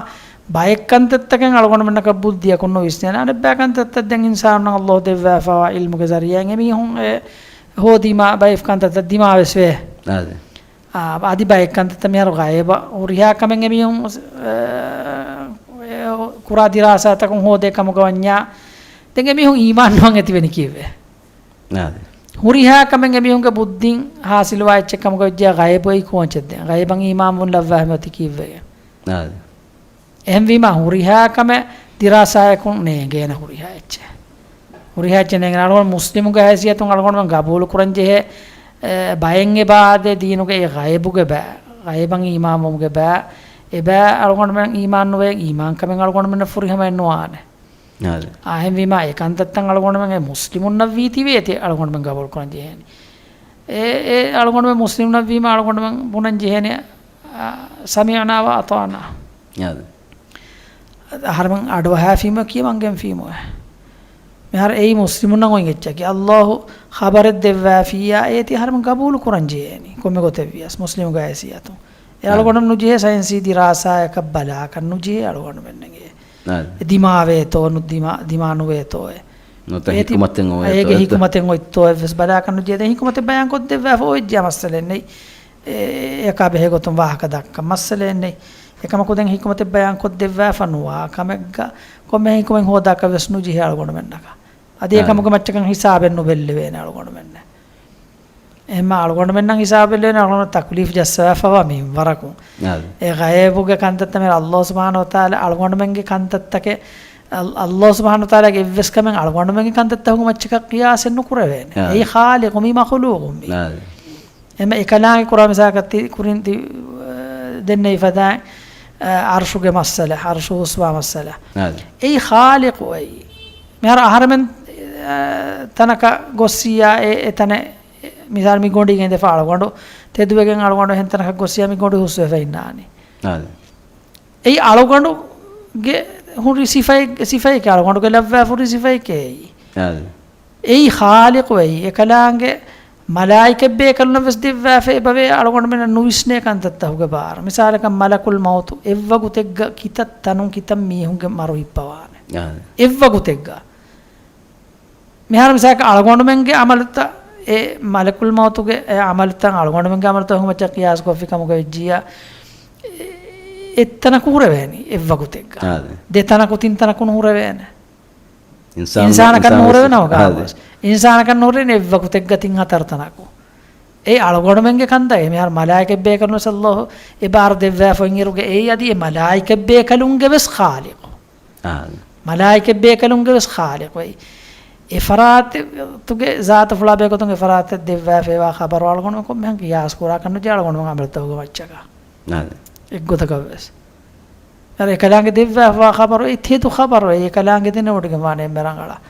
ބައެއް ކަންތައްތަކެއް އަޅުގަނޑުމެންނަކަށް ބުއްދިއަކުން ނުވިސްނޭނެ. އަނެއްބައި ކަންތައްތައް ދެން އިންސާނުންނަށް ﷲ ދެއްވާފައިވާ ޢިލްމުގެ ޒަރީއާއިން އެމީހުން އެ ހޯދީމާ ބައެއް ކަންތައްތައް ދިމާވެސް ވޭ. އާދެ. އާ، އަދި ބައެއް ކަންތައްތައް މިހާރު ޣައިބަށް ހުރިހާ ކަމެއް އެމީހުން، އެ، ކުރާ ދިރާސާތަކުން ހޯދޭ ކަމުގަ ވަންޏާ، ދެން އެމީހުން އީމާން ނުވަން އެތިވެނީ ކީއްވެ؟ އާދެ. ހުރިހާ ކަމެއް އެމީހުންގެ ބުއްދިން ހާސިލުވާ އެއްޗެއް ކަމުގަ ވެއްޖެއްޔާ ޣައިބު އެއީ ކޯންޗެއް ދެން؟ ޣައިބަށް އީމާންވުން ލައްވާ ހަމަ އޮތީ ކީއްވެގެން؟ އާދެ. އެހެންވީމާ ހުރިހާ ކަމެއް ދިރާސާއަކުން ނޭނގޭނެ ހުރިހާ އެއްޗެއް. ހުރިހާ އެއްޗެއް ނޭނގޭނެ. އަޅުގަނޑު މުސްލިމުގެ ހައިސިއްޔަތުން އަޅުގަނޑުމެން ގަބޫލު ކުރަން ޖެހޭ، އެ، ބައެއް އެބަ އާދޭ ދީނުގެ އެ ޣައިބުގެ ބައި، ޣައިބަށް އީމާންވުމުގެ ބައި، އެބައި އަޅުގަނޑުމެން އީމާން ނުވޭ، އީމާންކަމެއް އަޅުގަނޑުމެންނަށް ފުރިހަމައެއް ނުވާނެ. އާދެ. އާ، އެހެންވީމާ، އެ ކަންތައްތައް އަޅުގަނޑުމެން އެ މުސްލިމުންނަށް ވީތީވެ އޭތި އަޅުގަނޑުމެން ގަބޫލު ކުރަން ޖެހޭނީ. އެ، އެ އަޅުގަނޑުމެން މުސްލިމުންނަށް ވީމާ، އަޅުގަނޑުމެން ބުނަން ޖެހޭނީ، އާ، سمعنا وأطعنا. އާދެ. އަހަރެމެން އަޑުއަހާފީމަ ކިޔަމަންގެން ފީމުވެ. މިހާރު އެއީ މުސްލިމުންނަށް އޮތް އެއްޗަކީ. އައްލާހު ޚަބަރެއް ދެއްވާފިއްޔާ އޭތި އަހަރެމެން ގަބޫލު ކުރަން ޖެހޭނީ. ކޮންމެ ގޮތެއް ވިޔަސް މުސްލިމުގެ ހައިސިއްޔަތުން. އެ އަޅުގަނޑު ނުޖެހޭ ސައިންސީ ދިރާސާއަކަށް ބަލާކަށް ނުޖެހޭ އަޅުގަނޑުމެންނަށް. އެ ދިމާވޭތޯ، ނުދިމާ، ދިމާ ނުވޭތޯ އެ. ނުވަތަ އޭތި ހިކުމަތެއް އޮވޭތޯ އޭގެ އެއްތޯ؟ ހިކުމަތެއް އޮތްތޯ އެއްވެސް ބަލާކަށް ނުޖެހޭ. ދެން ހިކުމަތެއް ބަޔާން ކޮށްދެއްވާފަ އޮވެއްޖެ މައްސަލައެއް ނެތް. އެ، އެކާ ބެހޭ ގޮތުން ވާހަކަ ދައްކަން މައްސަލައެއް ނެތް. އެކަމަކު ދެން ހިކުމަތެއް ބަޔާން ކޮށްދެއްވާފަ ނުވާ ކަމެއްގަ ކޮންމެ ހިކުމެއް ހޯދާކަށް ވެސް ނުޖެހޭ އަޅުގަނޑުމެންނަކަށް. އަދި އާ. އެކަމުގެ މައްޗަކަށް ހިސާބެއް ނުބެއްލެވޭނެ އަޅުގަނޑުމެންނަށް. އެހެންމަ އަޅުގަނޑުމެންނަށް ހިސާބެއް ބެއްލެވޭނެ އަޅުގަނޑު ތަކުލީފް ޖައްސަވާފަވާ މިންވަރަކުން. އާ. އެ ޣައިބުގެ ކަންތައްތައް މި އައްލާހު ސުބްޙާނަހު ވަތަޢާލާ އަޅުގަނޑުމެންގެ ކަންތައްތަކެއް، އައް-، އައްލާހު ސުބްޙާނަހު ވަތަޢާލާގެ އެއްވެސް ކަމެއް އަޅުގަނޑުމެންގެ ކަންތައްތަކުގެ މައްޗަކަށް ޤިޔާސެއް ނުކުރެވޭނެ. އާ. އެއީ ޚާލިޤު މި މަޚުލޫޤު މި. އާ. އެމަ އެކަލާނގެ ކުރާ މިސާލަކަށް ތި ކުރިން ތި، އަ، ދެންނެވި ފަދައިން، އަ، އަރުޝުގެ މައްސަލަ، އަރުޝު ހުސްވާ މައްސަލަ. އާ. އެއީ ޚާލިޤު އެއީ. މިހާރު އަހަރެމެން، އަ، ތަނަކަށް ގޮއްސިއްޔާ އެ، އެ ތަނެއް، މިސާލު މި ގޮނޑި ގެންދެފަ އަޅުގަނޑު، ތެދުވެގެން އަޅުގަނޑު އެހެން ތަނަކަށް ގޮއްސިއްޔާ މި ގޮނޑި ހުސްވެފަ އިންނާނީ. އާ. އެއީ އަޅުގަނޑުގެ ހުރި ސިފައެއް، ސިފައެކޭ، އަޅުގަނޑުގެ ލައްވާފަ ހުރި ސިފައެކޭ އެއީ. އާ. އެއީ ޚާލިޤު އެއީ. އެކަލާނގެ މަލާއިކަ ބޭކަލުންނަށް ވެސް ދެއްވާފަ އެބަވޭ އަޅުގަނޑުމެންނަށް ނުވިސްނޭ ކަންތައްތަކުގެ ބާރު. މިސާލަކަށް މަލަކުލް މައުތު އެއްވަގުތެއްގަ ކިތައް ތަނުން ކިތައް މީހުންގެ މަރު ހިއްޕަވާނެ. އާ. އެއްވަގުތެއްގަ. މިހާރު މިސާލަކަށް އަޅުގަނޑުމެންގެ ޢަމަލުތައް އެ މަލަކުލް މައުތުގެ އެ ޢަމަލުތައް އަޅުގަނޑުމެންގެ ޢަމަލުތަކުގެ މައްޗަށް ޤިޔާސް ކޮށްފި ކަމުގަ ވެއްޖިއްޔާ އެ، އެއްތަނަކު ހުރެވޭނީ އެއްވަގުތެއްގަ. އާ. ދެތަނަކު ތިން ތަނަކު ނުހުރެވޭނެ. އިންސާނު-، އިންސާނަކަށް އިންސާނު ނުހުރެވެނަމަ އާ، ގާވަސް. އިންސާނަކަށް ނުހުރެން އެއްވަގުތެއްގަ ތިން ހަތަރު ތަނަކު. އެ އަޅުގަނޑުމެންގެ ކަންތައް އެ މިހާރު މަލާއިކަތް ބޭކަލުން ވެސް އައްލާހު އެ ބާރު ދެއްވާފަ އިންއިރުގެ އެއީ އަދި އެ މަލާއިކަތް ބޭކަލުންގެ ވެސް ޚާލިޤު. އާ. މަލާއިކަތް ބޭކަލުންގެ ވެސް ޚާލިޤު އެއީ. އެ ފަރާތުގެ ޒާތުފުޅާ ބެހޭ ގޮތުން އެ ފަރާތަށް ދެއްވާފައިވާ ޚަބަރު އަޅުގަނޑުމެން ކޮންމެހެން ޤިޔާސް ކުރާކަށް ނުޖެހޭ އަޅުގަނޑުމެން ޢަމަލުތަކުގެ މައްޗަކަށް. އާ. އެއްގޮތަކަށް ވެސް. އަރަ އެކަލާނގެ ދެއްވާފައިވާ ޚަބަރު އެއީ ތެދު ޚަބަރު އެއީ އެކަލާނގެ ދެނެވޮޑިގެން ވާނެ އެންމެ ރަނގަޅަށް.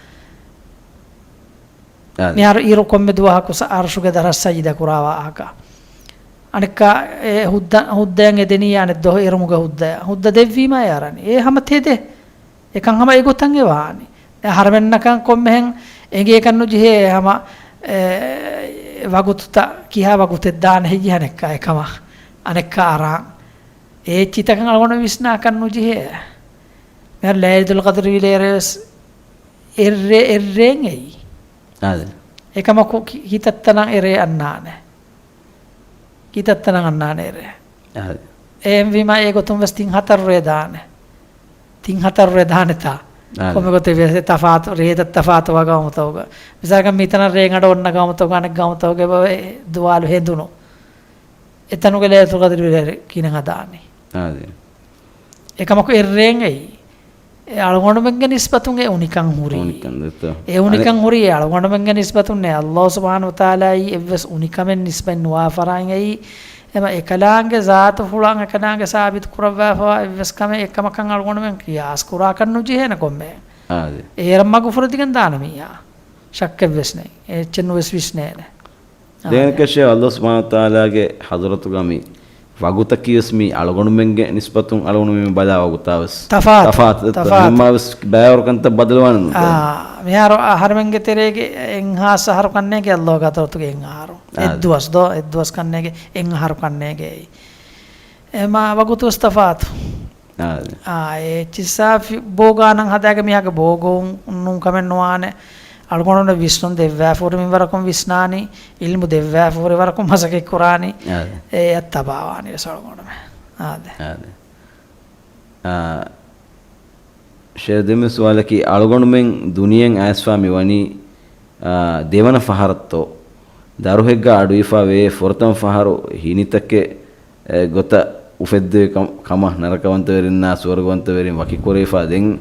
އާ. މިހާރު އިރު ކޮންމެ ދުވަހަކު ސަ-، އަރުޝުގެ ދަރަސް ސަޖިދަ ކުރާ ވާހަކަ. އަނެއްކާ އެ ހުއްދަ-، ހުއްދައަށް އެދެނީ އަނެއް ދޮހު އިރުމުގެ ހުއްދައަށް. ހުއްދަ ދެއްވީމަ އެ އަރަނީ. އެ ހަމަ ތެދެއް. އެކަން ހަމަ އެގޮތަށް އެ ވާނީ. ދެން އަހަރެމެންނަކަށް ކޮންމެހެން އެނގޭކަށް ނުޖެހޭ ހަމަ، އެ، ވަގުތުތައް ކިހާ ވަގުތެއް ދާނެ ހެއްޔޭ އަނެއްކާ އެކަމަށް. އަނެއްކާ އަރާން. އެ އެއްޗިތަކަށް އަޅުގަނޑު ވިސްނާކަށް ނުޖެހޭ. މިހާރު ލައިލަތުލް ޤަދްރި ވިލޭރޭ ވެސް އެއްރޭ، އެއްރޭން އެއީ. އާދެ. އެކަމަކު ކި-، ކިތައްތަނަށް އެރޭ އަންނާނެ. ކިތައްތަނަށް އަންނާނެ އެރޭ. އާދެ. އެހެންވީމަ އެގޮތުން ވެސް ތިން ހަތަރު ރޭ ދާނެ. ތިން ހަތަރު ރޭ ދާނެތާ. އާދެ. ކޮންމެ ގޮތެއް ވެސް ތަފާތު، ރޭތައް ތަފާތުވާ ގައުމުތަކުގަ. މިސާލަކަށް މިތަނަށް ރޭގަނޑު އޮންނަ ގައުމުތަކުގަ އަނެއް ގައުމުތަކުގަ އެބަ ދުވާލު ހެނދުނު. އެތަނުގެ ލައިލަތުލް ޤަދްރި ވިލޭރޭ ކިހިނެއް ހަދާނީ. އާދެ. އެކަމަކު އެއްރޭން އެއީ. އެ އަޅުގަނޑުމެންގެ ނިސްބަތުން އެ އުނިކަން ހުރީ. އުނިކަން ދެއްތޯ؟ އެ އުނިކަން އަނެއް ހުރީ އެ އަޅުގަނޑުމެންގެ ނިސްބަތުން ނޭ. އައްލާހު ސުބްޙާނަހު ވަތަޢާލާއީ އެއްވެސް އުނިކަމެއް ނިސްބަތް ނުވާ ފަރާތް އެއީ. އެމަ އެކަލާނގެ ޒާތުފުޅަށް އެކަލާނގެ ސާބިތު ކުރައްވާފަވާ އެއްވެސް ކަމެއް އެކަމަކަށް އަޅުގަނޑުމެން ޤިޔާސް ކުރާކަށް ނުޖެހޭނެ ކޮންމެ. އާދެ. އޭރަށް މަގު ފުރެދިގެން ދާނެ މީހާ. ޝައްކެއްވެސް ނެތް. އެއްޗެއް ނުވެސް ވިސްނޭނެ. ދެން އަނެއްކާ ޝޭޚް، އައްލާހު ސުބްޙާނަހު ވަތަޢާލާގެ ޙަޟްރަތުގަ މި ވަގުތަކީވެސް މީ އަޅުގަނޑުމެންގެ ނިސްބަތުން އަޅުގަނޑުމެން ބަލާ ވަގުތާވެސް ތަފާތު، ތަފާތު. ތަފާތު. އެހެންމާވެސް ބައިވަރު ކަންތައް ބަދަލުވާނެ ނޫން. އާ، މިހާރު އަހަރެމެންގެ ތެރޭގެ އެއްހާސް އަހަރު ކަންނޭނގެ އައްލާހުގެ ޙަޟްރަތުގެ އެއް އަހަރު. އާ. އެއްދުވަސް ދޯ، އެއްދުވަސް ކަންނޭނގެ އެއް އަހަރު ކަންނޭނގެ. އެމާ ވަގުތުވެސް ތަފާތު. އާ. އާ، އެ އެއްޗިއްސާ ފި-، ބޯގާނަން ހަދާގެ މީހާގެ ބޯގޮވުން ނޫން ކަމެއް ނުވާނެ. އަޅުގަނޑުމެން ވިސްނުން ދެއްވާފަ ހުރި މިންވަރަކުން ވިސްނާނީ، އިލްމު ދެއްވާފަ ހުރި ވަރަކުން މަސައްކަތް ކުރާނީ. އާ. އެ އަތް ތަބާވާނީ ވެސް އަޅުގަނޑުމެން. އާދެ. އާދެ. އާ، ޝޭޚް ދެންމެ ސުވާލަކީ، އަޅުގަނޑުމެން ދުނިޔެއަށް އައިސްފާ މިވަނީ، އާ، ދެވަނަ ފަހަރަށްތޯ؟ ދަރުހެއްގަ އަޑުއިފާ ވޭ ފުރަތަމަ ފަހަރު ހިނިތަކެއް އެ، ގޮތަށް އުފެއްދެވި ކަމ-، ކަމަށް ނަރަކަވަންތަވެރިންނާ ސުވަރުގަވަންތަވެރިން ވަކިކުރެވިފާ ދެން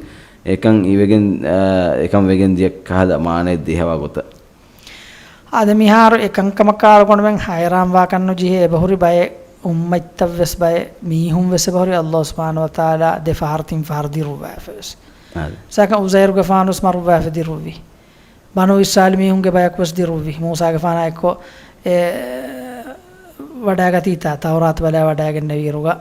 އެކަން އިވެގެން، އާ، އެކަން ވެގެން ދިޔަ ކަހަލަ މާނައެއް ދޭހަވާ ގޮތަށް. އާދެ، މިހާރު އެކަންކަމަކާ އަޅުގަނޑުމެން ހައިރާންވާކަށް ނުޖެހޭ. އެބަހުރި ބައެއް އުއްމަތްތައްވެސް ބައެއް މީހުންވެސް އެބަހުރި އައްލާހު ސުބްޙާނަހު ވަތަޢާލާ ދެ ފަހަރު ތިން ފަހަރު ދިރުއްވާފަވެސް. އާދެ. ސާކަ އުޒައިރުގެފާނުވެސް މަރުއްވާފަ ދިރުއްވި. ބަނޫ އިސްރާއީލް މީހުންގެ ބަޔަކުވެސް ދިރުއްވި. މޫސާގެފާނާ އެއްކޮށް، އެ، ވަޑާގަތީތާ، ތައުރާތު ބަލާ ވަޑާގެންނެވިއިރުގަ،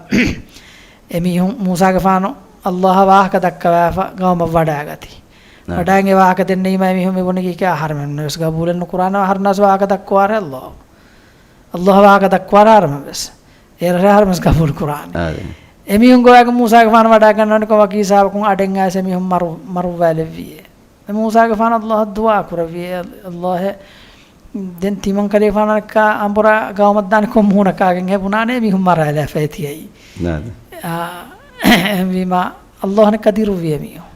އެ މީހުން މޫސާގެފާނު އައްލާހަށް ވާހަކަ ދައްކަވާފަ ގައުމަށް ވަޑާގަތީ. ނާ. ވަޑާއިން އެ ވާހަކަ ދެންނެވީމަ އެމީހުން މި ބުނެގީ ކިޔާ އަހަރެމެން ވެސް ގަބޫލެއް ނުކުރާނެ، އަހަރެންނަސް ވާހަކަ ދައްކުވާރެ ﷲ. ﷲ ވާހަކަ ދައްކުވާރެ އަހަރެމެން ވެސް. އޭރަށް އަހަރެމެން ވެސް ގަބޫލު ކުރާނެ. އާދެ. އެމީހުން ގޮވާގެ މޫސާގެފާނު ވަޑާގަންނަވަނިކޮށް ވަކި ހިސާބަކުން އަޑެއް އައިސް އެމީހުން މަރު، މަރުވާލެއްވިއޭ. އެ މޫސާގެފާނު ﷲ އަށް ދުޢާ ކުރެއްވިއޭ. ﷲ އޭ ދެން ތިމަން ކަލޭފާނަކާ އަނބުރާ ގައުމަށް ދާނެ ކޮން މޫނަކާގެން ހޭ ބުނާނެ އެމީހުން މަރާލާފައި ތިޔައީ. ނާދެ. އާ، އެހެންވީމާ ﷲ އަނެއްކާ ދިރުއްވި އެމީހުން.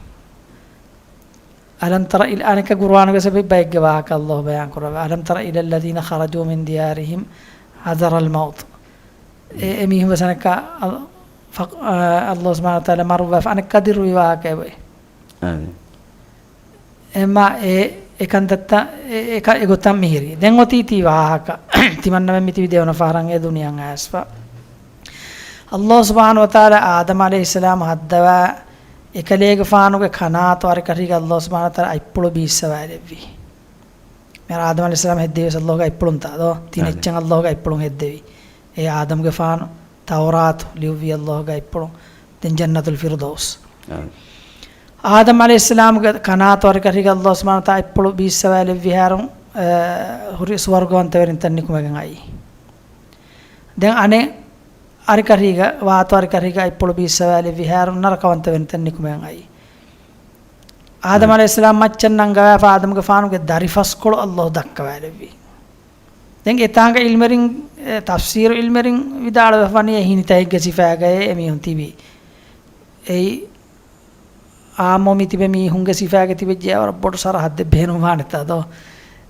ألم تر إلى، އަނެއްކާ ގުރުއާނުގެ ސަބަބު ބައެއްގެ ވާހަކަ ﷲ ބަޔާން ކުރައްވާ. ألم تر إلى الذين خرجوا من ديارهم حذر الموت. އެ، އެމީހުން ވެސް އަނެއްކާ، އަ، ފަ-، އަ، ﷲ ސުބްޙާނަހޫ ވަތަޢާލާ މަރުވާފަ އަނެއްކާ ދިރުއްވި ވާހަކަ އެބައި. އާދެ. އެމާ އެ، އެ ކަންތައްތައް އެ، އެ ކަ-، އެގޮތަށް މިހިރީ. ދެން އޮތީ ތީ ވާހަކަ. ތިމަންނަމެން މިތިބި ދެވަނަ ފަހަރަށް އެ ދުނިޔެއަށް އައިސްފަ. ﷲ ސުބްޙާނަހޫ ވަތަޢާލާ އާދަމް ޢަލައިހިއްސަލާމް ހައްދަވާ އެކަލޭގެފާނުގެ ކަނާތު އަރިކަށީގަ ﷲ ސުބްޙާނަހޫ ވަތަޢާލާ އަތްޕުޅު ބީއްސަވާލެއްވި. މިހާރު އާދަމް ޢަލައިހިއްސަލާމް ހެއްދެވީ ވެސް ﷲގެ އަތްޕުޅުންތާ ދޯ؟ ތިނެއްޗެއް އައްލާހުގެ އަތްޕުޅުން ހެއްދެވީ. އެ އާދަމްގެފާނު ތައުރާތު ލިޔުއްވީ އައްލާހުގެ އަތްޕުޅުން. ދެން ޖަންނަތުލް ފިރުދައުސް. އާދަމް ޢަލައިހިއްސަލާމްގެ ކަނާތު އަރިކަށީގަ ﷲ ސުބްޙާނަހޫ ވަތަޢާލާ އަތްޕުޅު ބީއްސަވާލެއްވިހާރު، އަ، ހުރި ސުވަރުގަވަންތަވެރިން ތަން ނިކުމެގެން އައީ. ދެން އަނެއް އަރިކަށީގަ، ވާތު އަރިކަށީގަ އަތްޕުޅު ބީއްސަވާލެއްވިހާރު ނަރަކަވަންތަވެރިން ތަން ނިކުމެގެން އައީ. އާދަމް އާދެ. ޢަލައިހިއްސަލާމް މައްޗަށް ނަންގަވާފަ އާދަމްގެފާނުގެ ދަރިފަސްކޮޅު ﷲ ދައްކަވާލެއްވި. ދެން އެތާނގަ ޢިލްމެރިން، އެ، ތަފްސީރު ޢިލްމެރިން ވިދާޅުވެފަ ވަނީ އެ ހިނިތައް އެއްގެ ސިފައިގައޭ އެމީހުން ތިބީ. އެއީ އާއްމު މި ތިބެ މީހުންގެ ސިފައިގަ ތިބެއްޖެޔާ ވަރަށް ބޮޑު ސަރަހައްދެއް ބޭނުންވާނެތާ ދޯ؟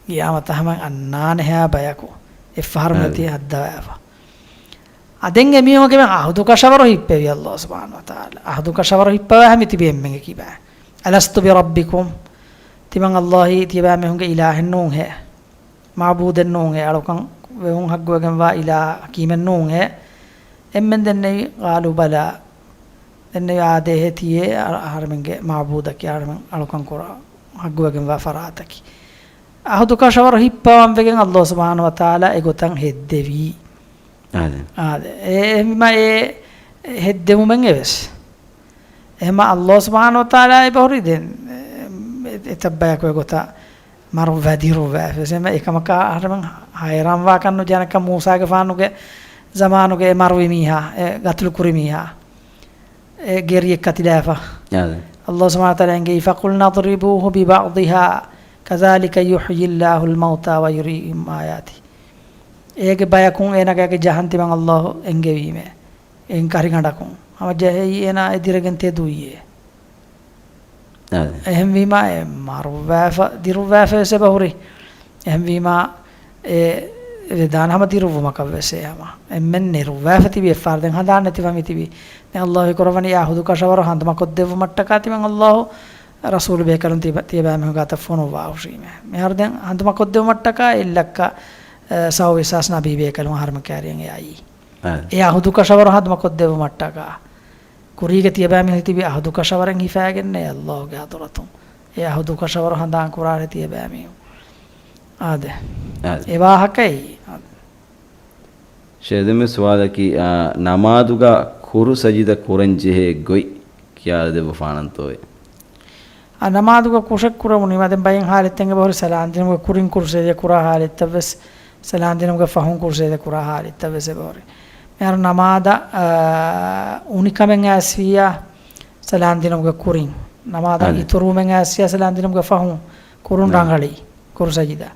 ގިޔާމަތަށް ހަމަ އަންނާނެ ހައި ބަޔަކު. އެއްފަހަރު އާދެ. މިއޮތީ ހައްދަވާފަ. އާ، ދެން އެމީހުންގެ މެ އަހުދު ކަށަވަރު ހިއްޕެވި ﷲ ސުބްޙާނަހޫ ވަތަޢާލާ. އަހުދު ކަށަވަރު ހިއްޕަވާ މި ތިބި އެންމެންގެ ކިބާ. ألست بربكم؟ ތިމަން ﷲ އީ ތިޔަބައިމީހުންގެ އިލާހެއް ނޫންހޭ؟ މަޢުބޫދެއް ނޫންހޭ؟ އަޅުކަން ވެވުން ޙައްޤުވެގެންވާ އިލާހަކީމެއް ނޫންހޭ؟ އެންމެން ދެންނެވި، قالوا بلى. ދެންނެވި އާދޭހޭ ތިޔޭ އަ-، އަހަރެމެންގެ މަޢުބޫދަކީ، އަހަރެމެން އަޅުކަން ކުރާ ޙައްޤުވެގެންވާ ފަރާތަކީ. އަހުދު ކަށަވަރު ހިއްޕަވަން ވެގެން ﷲ ސުބްޙާނަހޫ ވަތަޢާލާ އެގޮތަށް ހެއްދެވީ. އާދެ. އާދެ. އެ-، އެހެންވީމަ އެ ހެއްދެވުމެއް އެވެސް. އެހެންމަ ﷲ ސުބްޙާނަހޫ ވަތަޢާލާ އެބަހުރި ދެން، އެ-، އެތައް ބަޔަކު އެގޮތަށް މަރުވެ ދިރުވެ އެވެސް. އެހެންމަ އެކަމަކާ އަހަރެމެން ހައިރާންވާކަށް ނުޖެހޭނެ ކަން މޫސާގެފާނުގެ ޒަމާނުގެ އެ މަރުވި މީހާ، އެ ގަތުލު ކުރި މީހާ. އެ ގެރިއެއް ކަތިލާފަ. އާދެ. ﷲ ސުބްޙާނަހޫ ވަތަޢާލާ އެންގެވީ، فقلنا اضربوه ببعضها كذلك يحيي الله الموتى ويريكم آياته. އޭގެ ބަޔަކުން އޭނާގެ ޖަހަން ތިމަން ﷲ އެންގެވީމޭ. އެން ކަރިގަނޑަކުން. ހަމަޖެހި އޭނާ އެ ދިރަގެން ތެދުވިއޭ. އާދެ. އެހެންވީމާ އެ މަރުވާފަ، ދިރުއްވާފަ ވެސް އެބަހުރި. އެހެންވީމާ އެ ވެދާނެ ހަމަ ދިރުއްވުމަކަށް ވެސް އެ ހަމަ. އެންމެން ނެރުއްވާފަ ތިބި އެއްފަހަރު ދެން ހަނދާން ނެތިވަން ތިބި. ދެން ﷲ ކުރައްވަނީ އެ އަހުދު ކަށަވަރު ހަނދުމަކޮށްދެއްވުމަށްޓަކާ ތިމަން ﷲ ރަސޫލު ބޭކަލުން ތިބަ-، ތިޔަބައިމީހުން ގާތަށް ފޮނުއްވާ ހުށީމޭ. މިހާރު ދެން ހަނދުމަކޮށްދެއްވުމަށްޓަކާ އެއްލައްކަ، އެ، ސައުވީސް ހާސް ނަބީ ބޭކަލުން އަހަރުމެން ކައިރިއަށް އެ އައީ. އާދެ. އެ އަހުދު ކަށަވަރު ހަނދުމަކޮށްދެއްވުމަށްޓަކާ. ކުރީގަ ތިޔަބައިމީހުން ތިބި އަހުދު ކަށަވަރެއް ހިފާގެންނޭ ﷲގެ ޙަޟްރަތުން. އެ އަހުދު ކަށަވަރު ހަނދާން ކުރާނެ ތިޔަބައިމީހުން. އާދެ. އާދެ. އެ ވާހަކައީ. އާދެ. ޝޭޚް ދެން ސުވާލަކީ، އާ، ނަމާދުގަ ކުރު ސަޖިދަ ކުރަން ޖެހޭ ގޮތް ކިޔާދެއްވަފާނަންތޯއޭ؟ އާ، ނަމާދުގަ ކުށެއް ކުރެވުނީމަ ދެން ބައެއް ޙާލަތްތައް އެބަހުރި ސަލާން ދިނުމުގެ ކުރިން ކުރު ސަޖިދަ ކުރާ ޙާލަތްތައް ވެސް، ސަލާން ދިނުމުގެ ފަހުން ކުރު ސަޖިދަ ކުރާ ޙާލަތްތައް ވެސް އެބަހުރި. މިހާރު ނަމާދަށް، އާ، އުނިކަމެއް އައިސްފިއްޔާ ސަލާން ދިނުމުގެ ކުރިން. ނަމާދަށް އަދި. އިތުރުވުމެއް އައިސްފިއްޔާ ސަލާން ދިނުމުގެ ފަހުން ކުރުން ނަ. ރަނގަޅީ ކުރު ސަޖިދަ.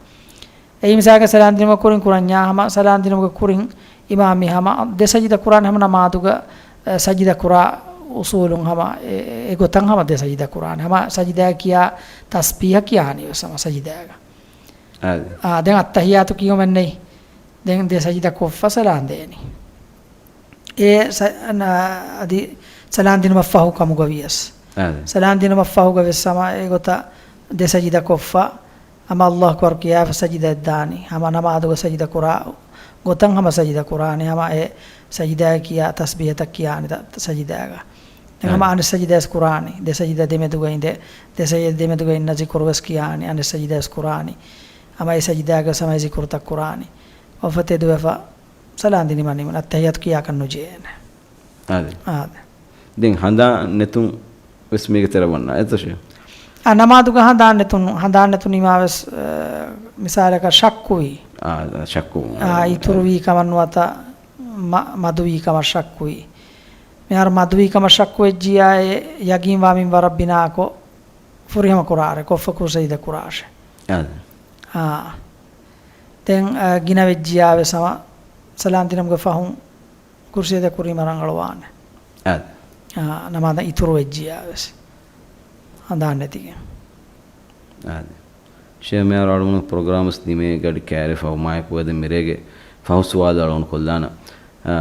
އެއީ މިސާލަކަށް ސަލާން ދިނުމުގެ ކުރިން ކުރަންޏާ ހަމަ ސަލާން ދިނުމުގެ ކުރިން އިމާމީ ހަމަ ދެ ސަޖިދަ ކުރާނެ ހަމަ ނަމާދުގަ، އެ، ސަޖިދަ ކުރާ އުސޫލުން ހަމަ އެ، އެ، އެގޮތަށް ހަމަ ދެ ސަޖިދަ ކުރާނެ. ހަމަ ސަޖިދައަށް ކިޔާ ތަސްބީޙަ ކިޔާނީ ވެސް ހަމަ ސަޖިދައިގަ. އާދެ. އާ، ދެން އައްތަޙިއްޔާތު ކިޔުމެއްނެތް. ދެން ދެ ސަޖިދަ ކޮށްފަ ސަލާން ދޭނީ. އެ ސަ-، ނަ-، އަދި ސަލާން ދިނުމަށްފަހު ކަމުގަ ވިޔަސް. އާދެ. ސަލާން ދިނުމަށްފަހުގަ ވެސް ހަމަ އެގޮތަށް ދެ ސަޖިދަ ކޮށްފަ، ހަމަ ﷲ އަކްބަރު ކިޔާފަ ސަޖިދައަށް ދާނީ. ހަމަ ނަމާދުގަ ސަޖިދަ ކުރާ ގޮތަށް ހަމަ ސަޖިދަ ކުރާނީ. ހަމަ އެ ސަޖިދައަށް ކިޔާ ތަސްބީޙަތައް ކިޔާނީ ތަ-، ސަޖިދައިގަ. ދެން ހަމަ އާދެ. އަނެއް ސަޖިދައެއް ކުރާނީ. ދެ ސަޖިދަ ދެމެދުގަ އިނދެ، ދެ ސަޖިދަ ދެމެދުގަ އިންނަ ޒިކުރު ވެސް ކިޔާނީ. އަނެއް ސަޖިދައެއް ކުރާނީ. ހަމަ އެ ސަޖިދައިގަ ހަމަ އެ ޒިކުރުތައް ކުރާނީ. އޮފަ ތެދުވެފަ ސަލާން ދިނީމަ ނިމުން އައްތަޙިއްޔާތު ކިޔާކަށް ނުޖެހޭނެ. އާދެ. އާދެ. ދެން ހަނދާން ނެތުން ވެސް މީގެ ތެރެ ވަންނާ އެތަށެ؟ އަ، ނަމާދުގަ ހަނދާން ނެތުނު، ހަނދާން ނެތުނީމާ ވެސް، އަ، މިސާލަކަށް ޝައްކުވީ. އާ، ޝައްކު. އާ، އިތުރުވީ ކަމަށް ނުވަތަ މަ-، މަދުވީ ކަމަށް ޝައްކުވީ. މިހާރު މަދުވީ ކަމަށް ޝައްކުވެއްޖިއްޔާ އެ ޔަގީންވާ މިންވަރަށް ބިނާކޮށް ފުރިހަމަ ކުރާށޭ، ކޮށްފަ ކުރު ސަޖިދަ ކުރާށޭ. އާ. އާ. ދެން، އަ، ގިނަ ވެއްޖިއްޔާ ވެސް ހަމަ ސަލާން ދިނުމުގެ ފަހުން ކުރު ސަޖިދަ ކުރީމަ ރަނގަޅުވާނެ. އާ. އާ، ނަމާދަށް އިތުރު ވެއްޖިއްޔާ ވެސް. ހަނދާން ނެތިގެން. އާދެ. ޝޭ މިހާރު އަޅުގަނޑު ޕްރޮގްރާމް ވެސް ނިމޭ ގަޑި ކައިރި ފަހު މާތް ކުރެދެން މިރޭގެ ފަހު ސުވާލު އަޅުގަނޑު ކޮށްލާނަން. އާ،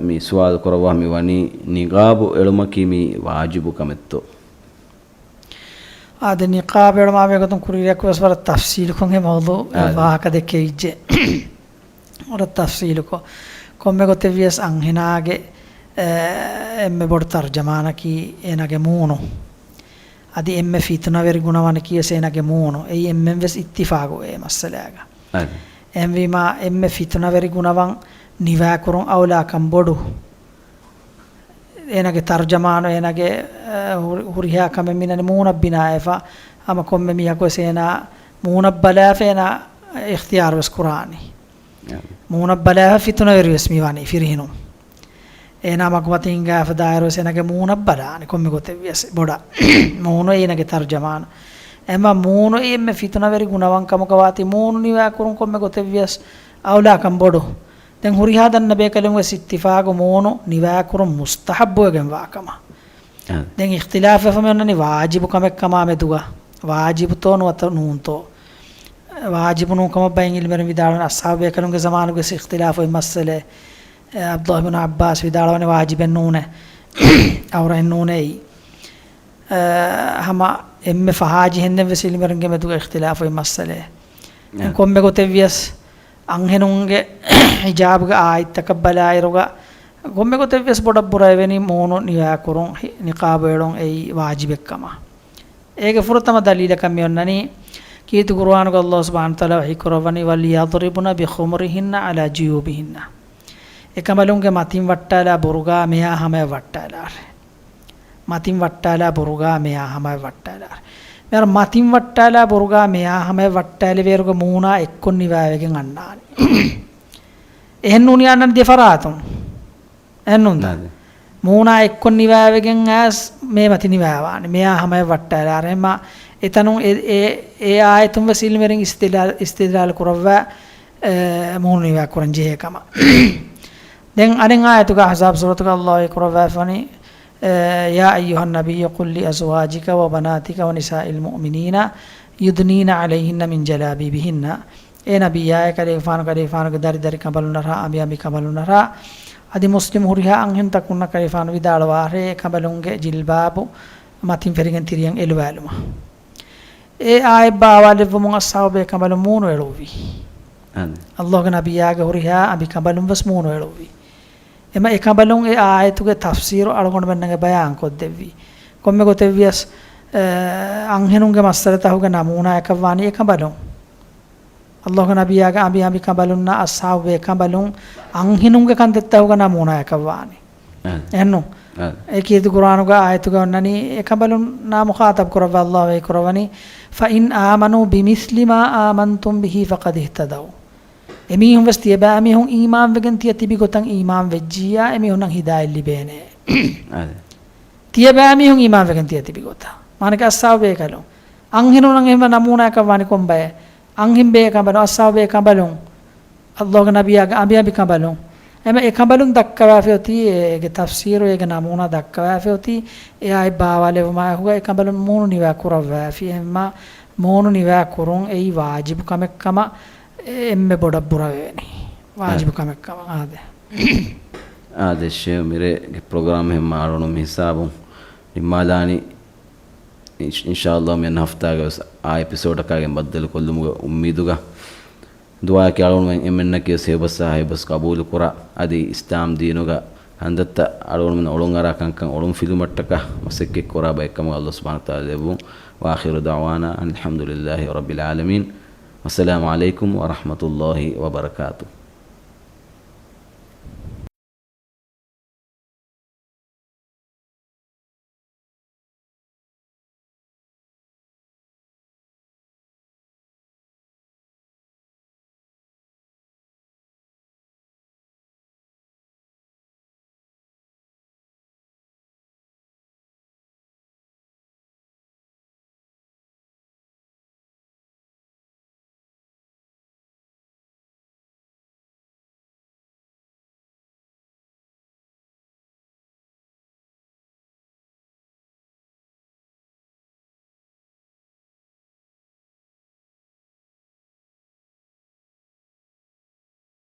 މި ސުވާލު ކުރައްވާ މި ވަނީ ނިޤާބު އެޅުމަކީ މީ ވާޖިބު ކަމެއްތޯ؟ އާދެ، ނިޤާބު އެޅުމާ ބެހޭގޮތުން ކުރިއަރަކު ވެސް ވަރަށް ތަފްސީލުކޮށް އެ މައުޟޫ އާދެ. ވާހަކަ ދެއްކެވިއްޖެ. ވަރަށް ތަފްސީލުކޮށް، ކޮންމެ ގޮތެއް ވިޔަސް އަންހެނާގެ، އެ، އެންމެ ބޮޑު ތަރްޖަމާނަކީ އޭނާގެ މޫނު. އަދި އެންމެ ފިތުނަވެރި ގުނަވަނަކީ ވެސް އޭނާގެ މޫނު. އެއީ އެންމެން ވެސް އިއްތިފާގު އެ މައްސަލާގަ. އަދި. އެހެންވީމާ، އެންމެ ފިތުނަވެރި ގުނަވަން ނިވާކުރުން އައުލާކަން ބޮޑު. އޭނާގެ ތަރްޖަމާނު، އޭނާގެ، އަ، ހުރި-، ހުރިހާ ކަމެއް މިނަނީ މޫނަށް ބިނާވެފަ. ހަމަ ކޮންމެ މީހަކު ވެސް އޭނާ މޫނަށް ބަލާފަ އޭނާ އިޚްތިޔާރު ވެސް ކުރާނީ. އަ. މޫނަށް ބަލާފަ ފިތުނަވެރި ވެސް މި ވާނީ ފިރިހެނުން. އޭނާ މަގުމަތިން ހިނގާފަ ދާއިރު ވެސް އޭނާގެ މޫނަށް ބަލާނީ ކޮންމެ ގޮތެއް ވިޔަސް ބޮޑަށް. މޫނު އޭނާގެ ތަރްޖަމާނު. އެމަ މޫނު އެންމެ ފިތުނަވެރި ގުނަވަން ކަމުގަ ވާތީ މޫނު ނިވާކުރުން ކޮންމެ ގޮތެއް ވިޔަސް އައުލާކަން ބޮޑު. ދެން ހުރިހާ ދަންނަ ބޭކަލުން ވެސް އިއްތިފާގު މޫނު ނިވާކުރުން މުސްތަޙައްބުވެގެން ވާ ކަމަށް. އަ. ދެން އިޚްތިލާފް ވެފަ މި އޮންނަނީ ވާޖިބު ކަމެއް ކަމާ މެދުގަ. ވާޖިބުތޯ ނުވަތަ ނޫންތޯ؟ ވާޖިބު ނޫން ކަމަށް ބައެއް އިލްމުވެރިން ވިދާޅުވަނީ އަޞްޙާބު ބޭކަލުންގެ ޒަމާނުގެ ވެސް އިޚްތިލާފު އޮތް މައްސަލައެއް. އެ، އަބްދުﷲ ބިން ޢައްބާސް ވިދާޅުވަނީ ވާޖިބެއް ނޫނޭ. އައުރައެއް ނޫނޭ އެއީ. އެ، ހަމަ އެންމެ ފަހާ ޖެހެންދެން ވެސް އިލްމުވެރިންގެ މެދުގަ އިޚްތިލާފު އޮތް މައްސަލައެއް. އެ. ކޮންމެ ގޮތެއް ވިޔަސް އަންހެނުންގެ ހިޖާބުގެ އާޔަތްތަކަށް ބަލާއިރުގަ ކޮންމެ ގޮތެއް ވެސް ބޮޑަށް ބުރައެވެނީ މޫނު ނިވާކުރުން، ހި-، ނިޤާބު އެޅުން އެއީ ވާޖިބެއް ކަމަށް. އޭގެ ފުރަތަމަ ދަލީލަކަށް މި އޮންނަނީ، ކީރިތި ޤުރުއާނުގަ ﷲ ސުބްޙާނަހޫ ވަތަޢާލާ ވަޙީ ކުރައްވަނީ، "وليضربن بخمرهن على جيوبهن." އެކަނބަލުންގެ މަތިން ވައްޓާލާ ބުރުގާ މެޔާ ހަމަޔަށް ވައްޓާލާށޭ. މަތިން ވައްޓާލާ ބުރުގާ މެޔާ ހަމަޔަށް ވައްޓާލާށޭ. މިހާރު މަތިން ވައްޓާލާ ބުރުގާ މެޔާ ހަމަޔަށް ވައްޓާލެވޭއިރުގަ މޫނާ އެއްކޮށް ނިވާވެގެން އަންނާނެ. އެހެން ނޫނީ އަންނަނީ ދެ ފަރާތުން. އެހެންނޫންތަ؟ ނާދެ. މޫނާ އެއްކޮށް ނިވާވެގެން އައިސް މޭ މަތި ނިވާވާނެ. މެޔާ ހަމަޔަށް ވައްޓާލާށޭ. އެމަ އެތަނުން އެ، އެ، އެ އާޔަތުން ވެސް އިލްމުވެރިން އިސްތިދްލާލް، އިސްތިދްލާލް ކުރައްވާ، އެ، މޫނު ނިވާ ކުރަން ޖެހޭ ކަމަށް. ދެން އަނެއް އާޔަތުގަ އަޙްޒާބް ސޫރަތުގަ ﷲ ވަޙީ ކުރައްވާފަވަނީ، އެ، "يا أيها النبي قل لأزواجك وبناتك ونساء المؤمنين يدنين عليهن من جلابيبهن." އޭ ނަބިއްޔާއޭ، ކަލޭގެފާނު، ކަލޭގެފާނުގެ ދަރި، ދަރި ކަނބަލުންނަށާ، އަނބި، އަނބި ކަނބަލުންނަށާ، އަދި މުސްލިމް ހުރިހާ އަންހެންތަކުންނަށް ކަލޭގެފާނު ވިދާޅުވާށޭ، އެ ކަނބަލުންގެ ޖިލްބާބު މަތިން ފެރިގެން ތިރިއަށް އެލުވާލުމަށް. އެ އާޔަތް ބާވާލެއްވުމުން އަޞްޙާބު ބޭކަނބަލުން މޫނު އެޅުއްވި. އާދެ. ﷲގެ ނަބިއްޔާގެ ހުރިހާ އަނބި ކަނބަލުން ވެސް މޫނު އެޅުއްވި. އެމަ އެ ކަނބަލުން އެ އާޔަތުގެ ތަފްސީރު އަޅުގަނޑުމެންނަށް ބަޔާން ކޮށްދެއްވި. ކޮންމެ ގޮތެއް ވިޔަސް، އެ، އަންހެނުންގެ މައްސަލަތަކުގެ ނަމޫނާއަކަށް ވާނީ އެ ކަނބަލުން. ﷲގެ ނަބިއްޔާގެ އަނބި އަނބި ކަނބަލުންނާ އަޞްޙާބު ބޭކަނބަލުން އަންހެނުންގެ ކަންތައްތަކުގެ ނަމޫނާއަކަށް ވާނީ. އަ. އެހެންނު؟ އަ. އެ ކީރިތި ޤުރުއާނުގަ އާޔަތުގަ އޮންނަނީ އެ ކަނބަލުންނާ މުޚާޠަބް ކުރައްވާ ﷲ ވަޙީ ކުރައްވަނީ، "فإن آمنوا بمثل ما آمنتم به فقد اهتدوا." އެމީހުން ވެސް ތިޔަބައިމީހުން އީމާންވެގެން ތިޔަ ތިބި ގޮތަށް އީމާން ވެއްޖިއްޔާ، އެމީހުންނަށް ހިދާޔަތް ލިބޭނެ. އާދެ. ތިޔަބައިމީހުން އީމާންވެގެން ތިޔަ ތިބި ގޮތަށް. މާނައަކީ އަޞްޙާބު ބޭކަލުން. އަންހެނުންނަށް އެހެން ނަމޫނާއަކަށް ވާނީ ކޮންބައެއް؟ އަންހެން ބޭކަނބަލުން، އަޞްޙާބު ބޭކަނބަލުން، ﷲގެ ނަބިއްޔާގެ އަނބި އަނބި ކަނބަލުން. އެމަ އެ ކަނބަލުން ދައްކަވާފަ އޮތީ، އޭގެ ތަފްސީރު، އޭގެ ނަމޫނާ ދައްކަވާފަ އޮތީ، އެ އާޔަތް ބާވާލެވުމާއެކުގަ އެ ކަނބަލުން މޫނު ނިވާ ކުރައްވާފި. އެހެންމާ މޫނު ނިވާ ކުރުން އެއީ ވާޖިބު ކަމެއް ކަމަށް އެންމެ ބޮޑަށް ބުރަވެވެނީ. ވާޖިބު އާ. ކަމެއް ކަމަށް. އާދެ. އާދެ، ޝޭ މިރޭގެ ޕްރޮގްރާމް ހެން މާ އަޅުނު މި ހިސާބުން ނިންމާލާނީ. އިން-، އިންޝާﷲ މިއަންނަ ހަފްތާގަ ވެސް އާ އެޕިސޯޑަކާގެން ބައްދަލު ކޮށްލުމުގެ އުއްމީދުގަ. ދުޢާއަކީ އަޅުގަނޑުމެން އެންމެންނަކީ ވެސް ހެޔޮބަސްއާ ހެޔޮބަސް ޤަބޫލު ކުރާ، އަދި އިސްލާމް ދީނުގަ ހަނދަތައް އަޅުގަނޑުމެން އޮޅުން އަރާ ކަންކަން އޮޅުން ފިލުމަށްޓަކާ މަސައްކަތް ކުރާ ބައެއްކަމުގަ ﷲ ސުބްޙާނަހޫ ވަތަޢާލާ ލެއްވުން. وآخر دعوانا أن الحمد لله رب العالمين. والسلام عليكم ورحمة الله وبركاته.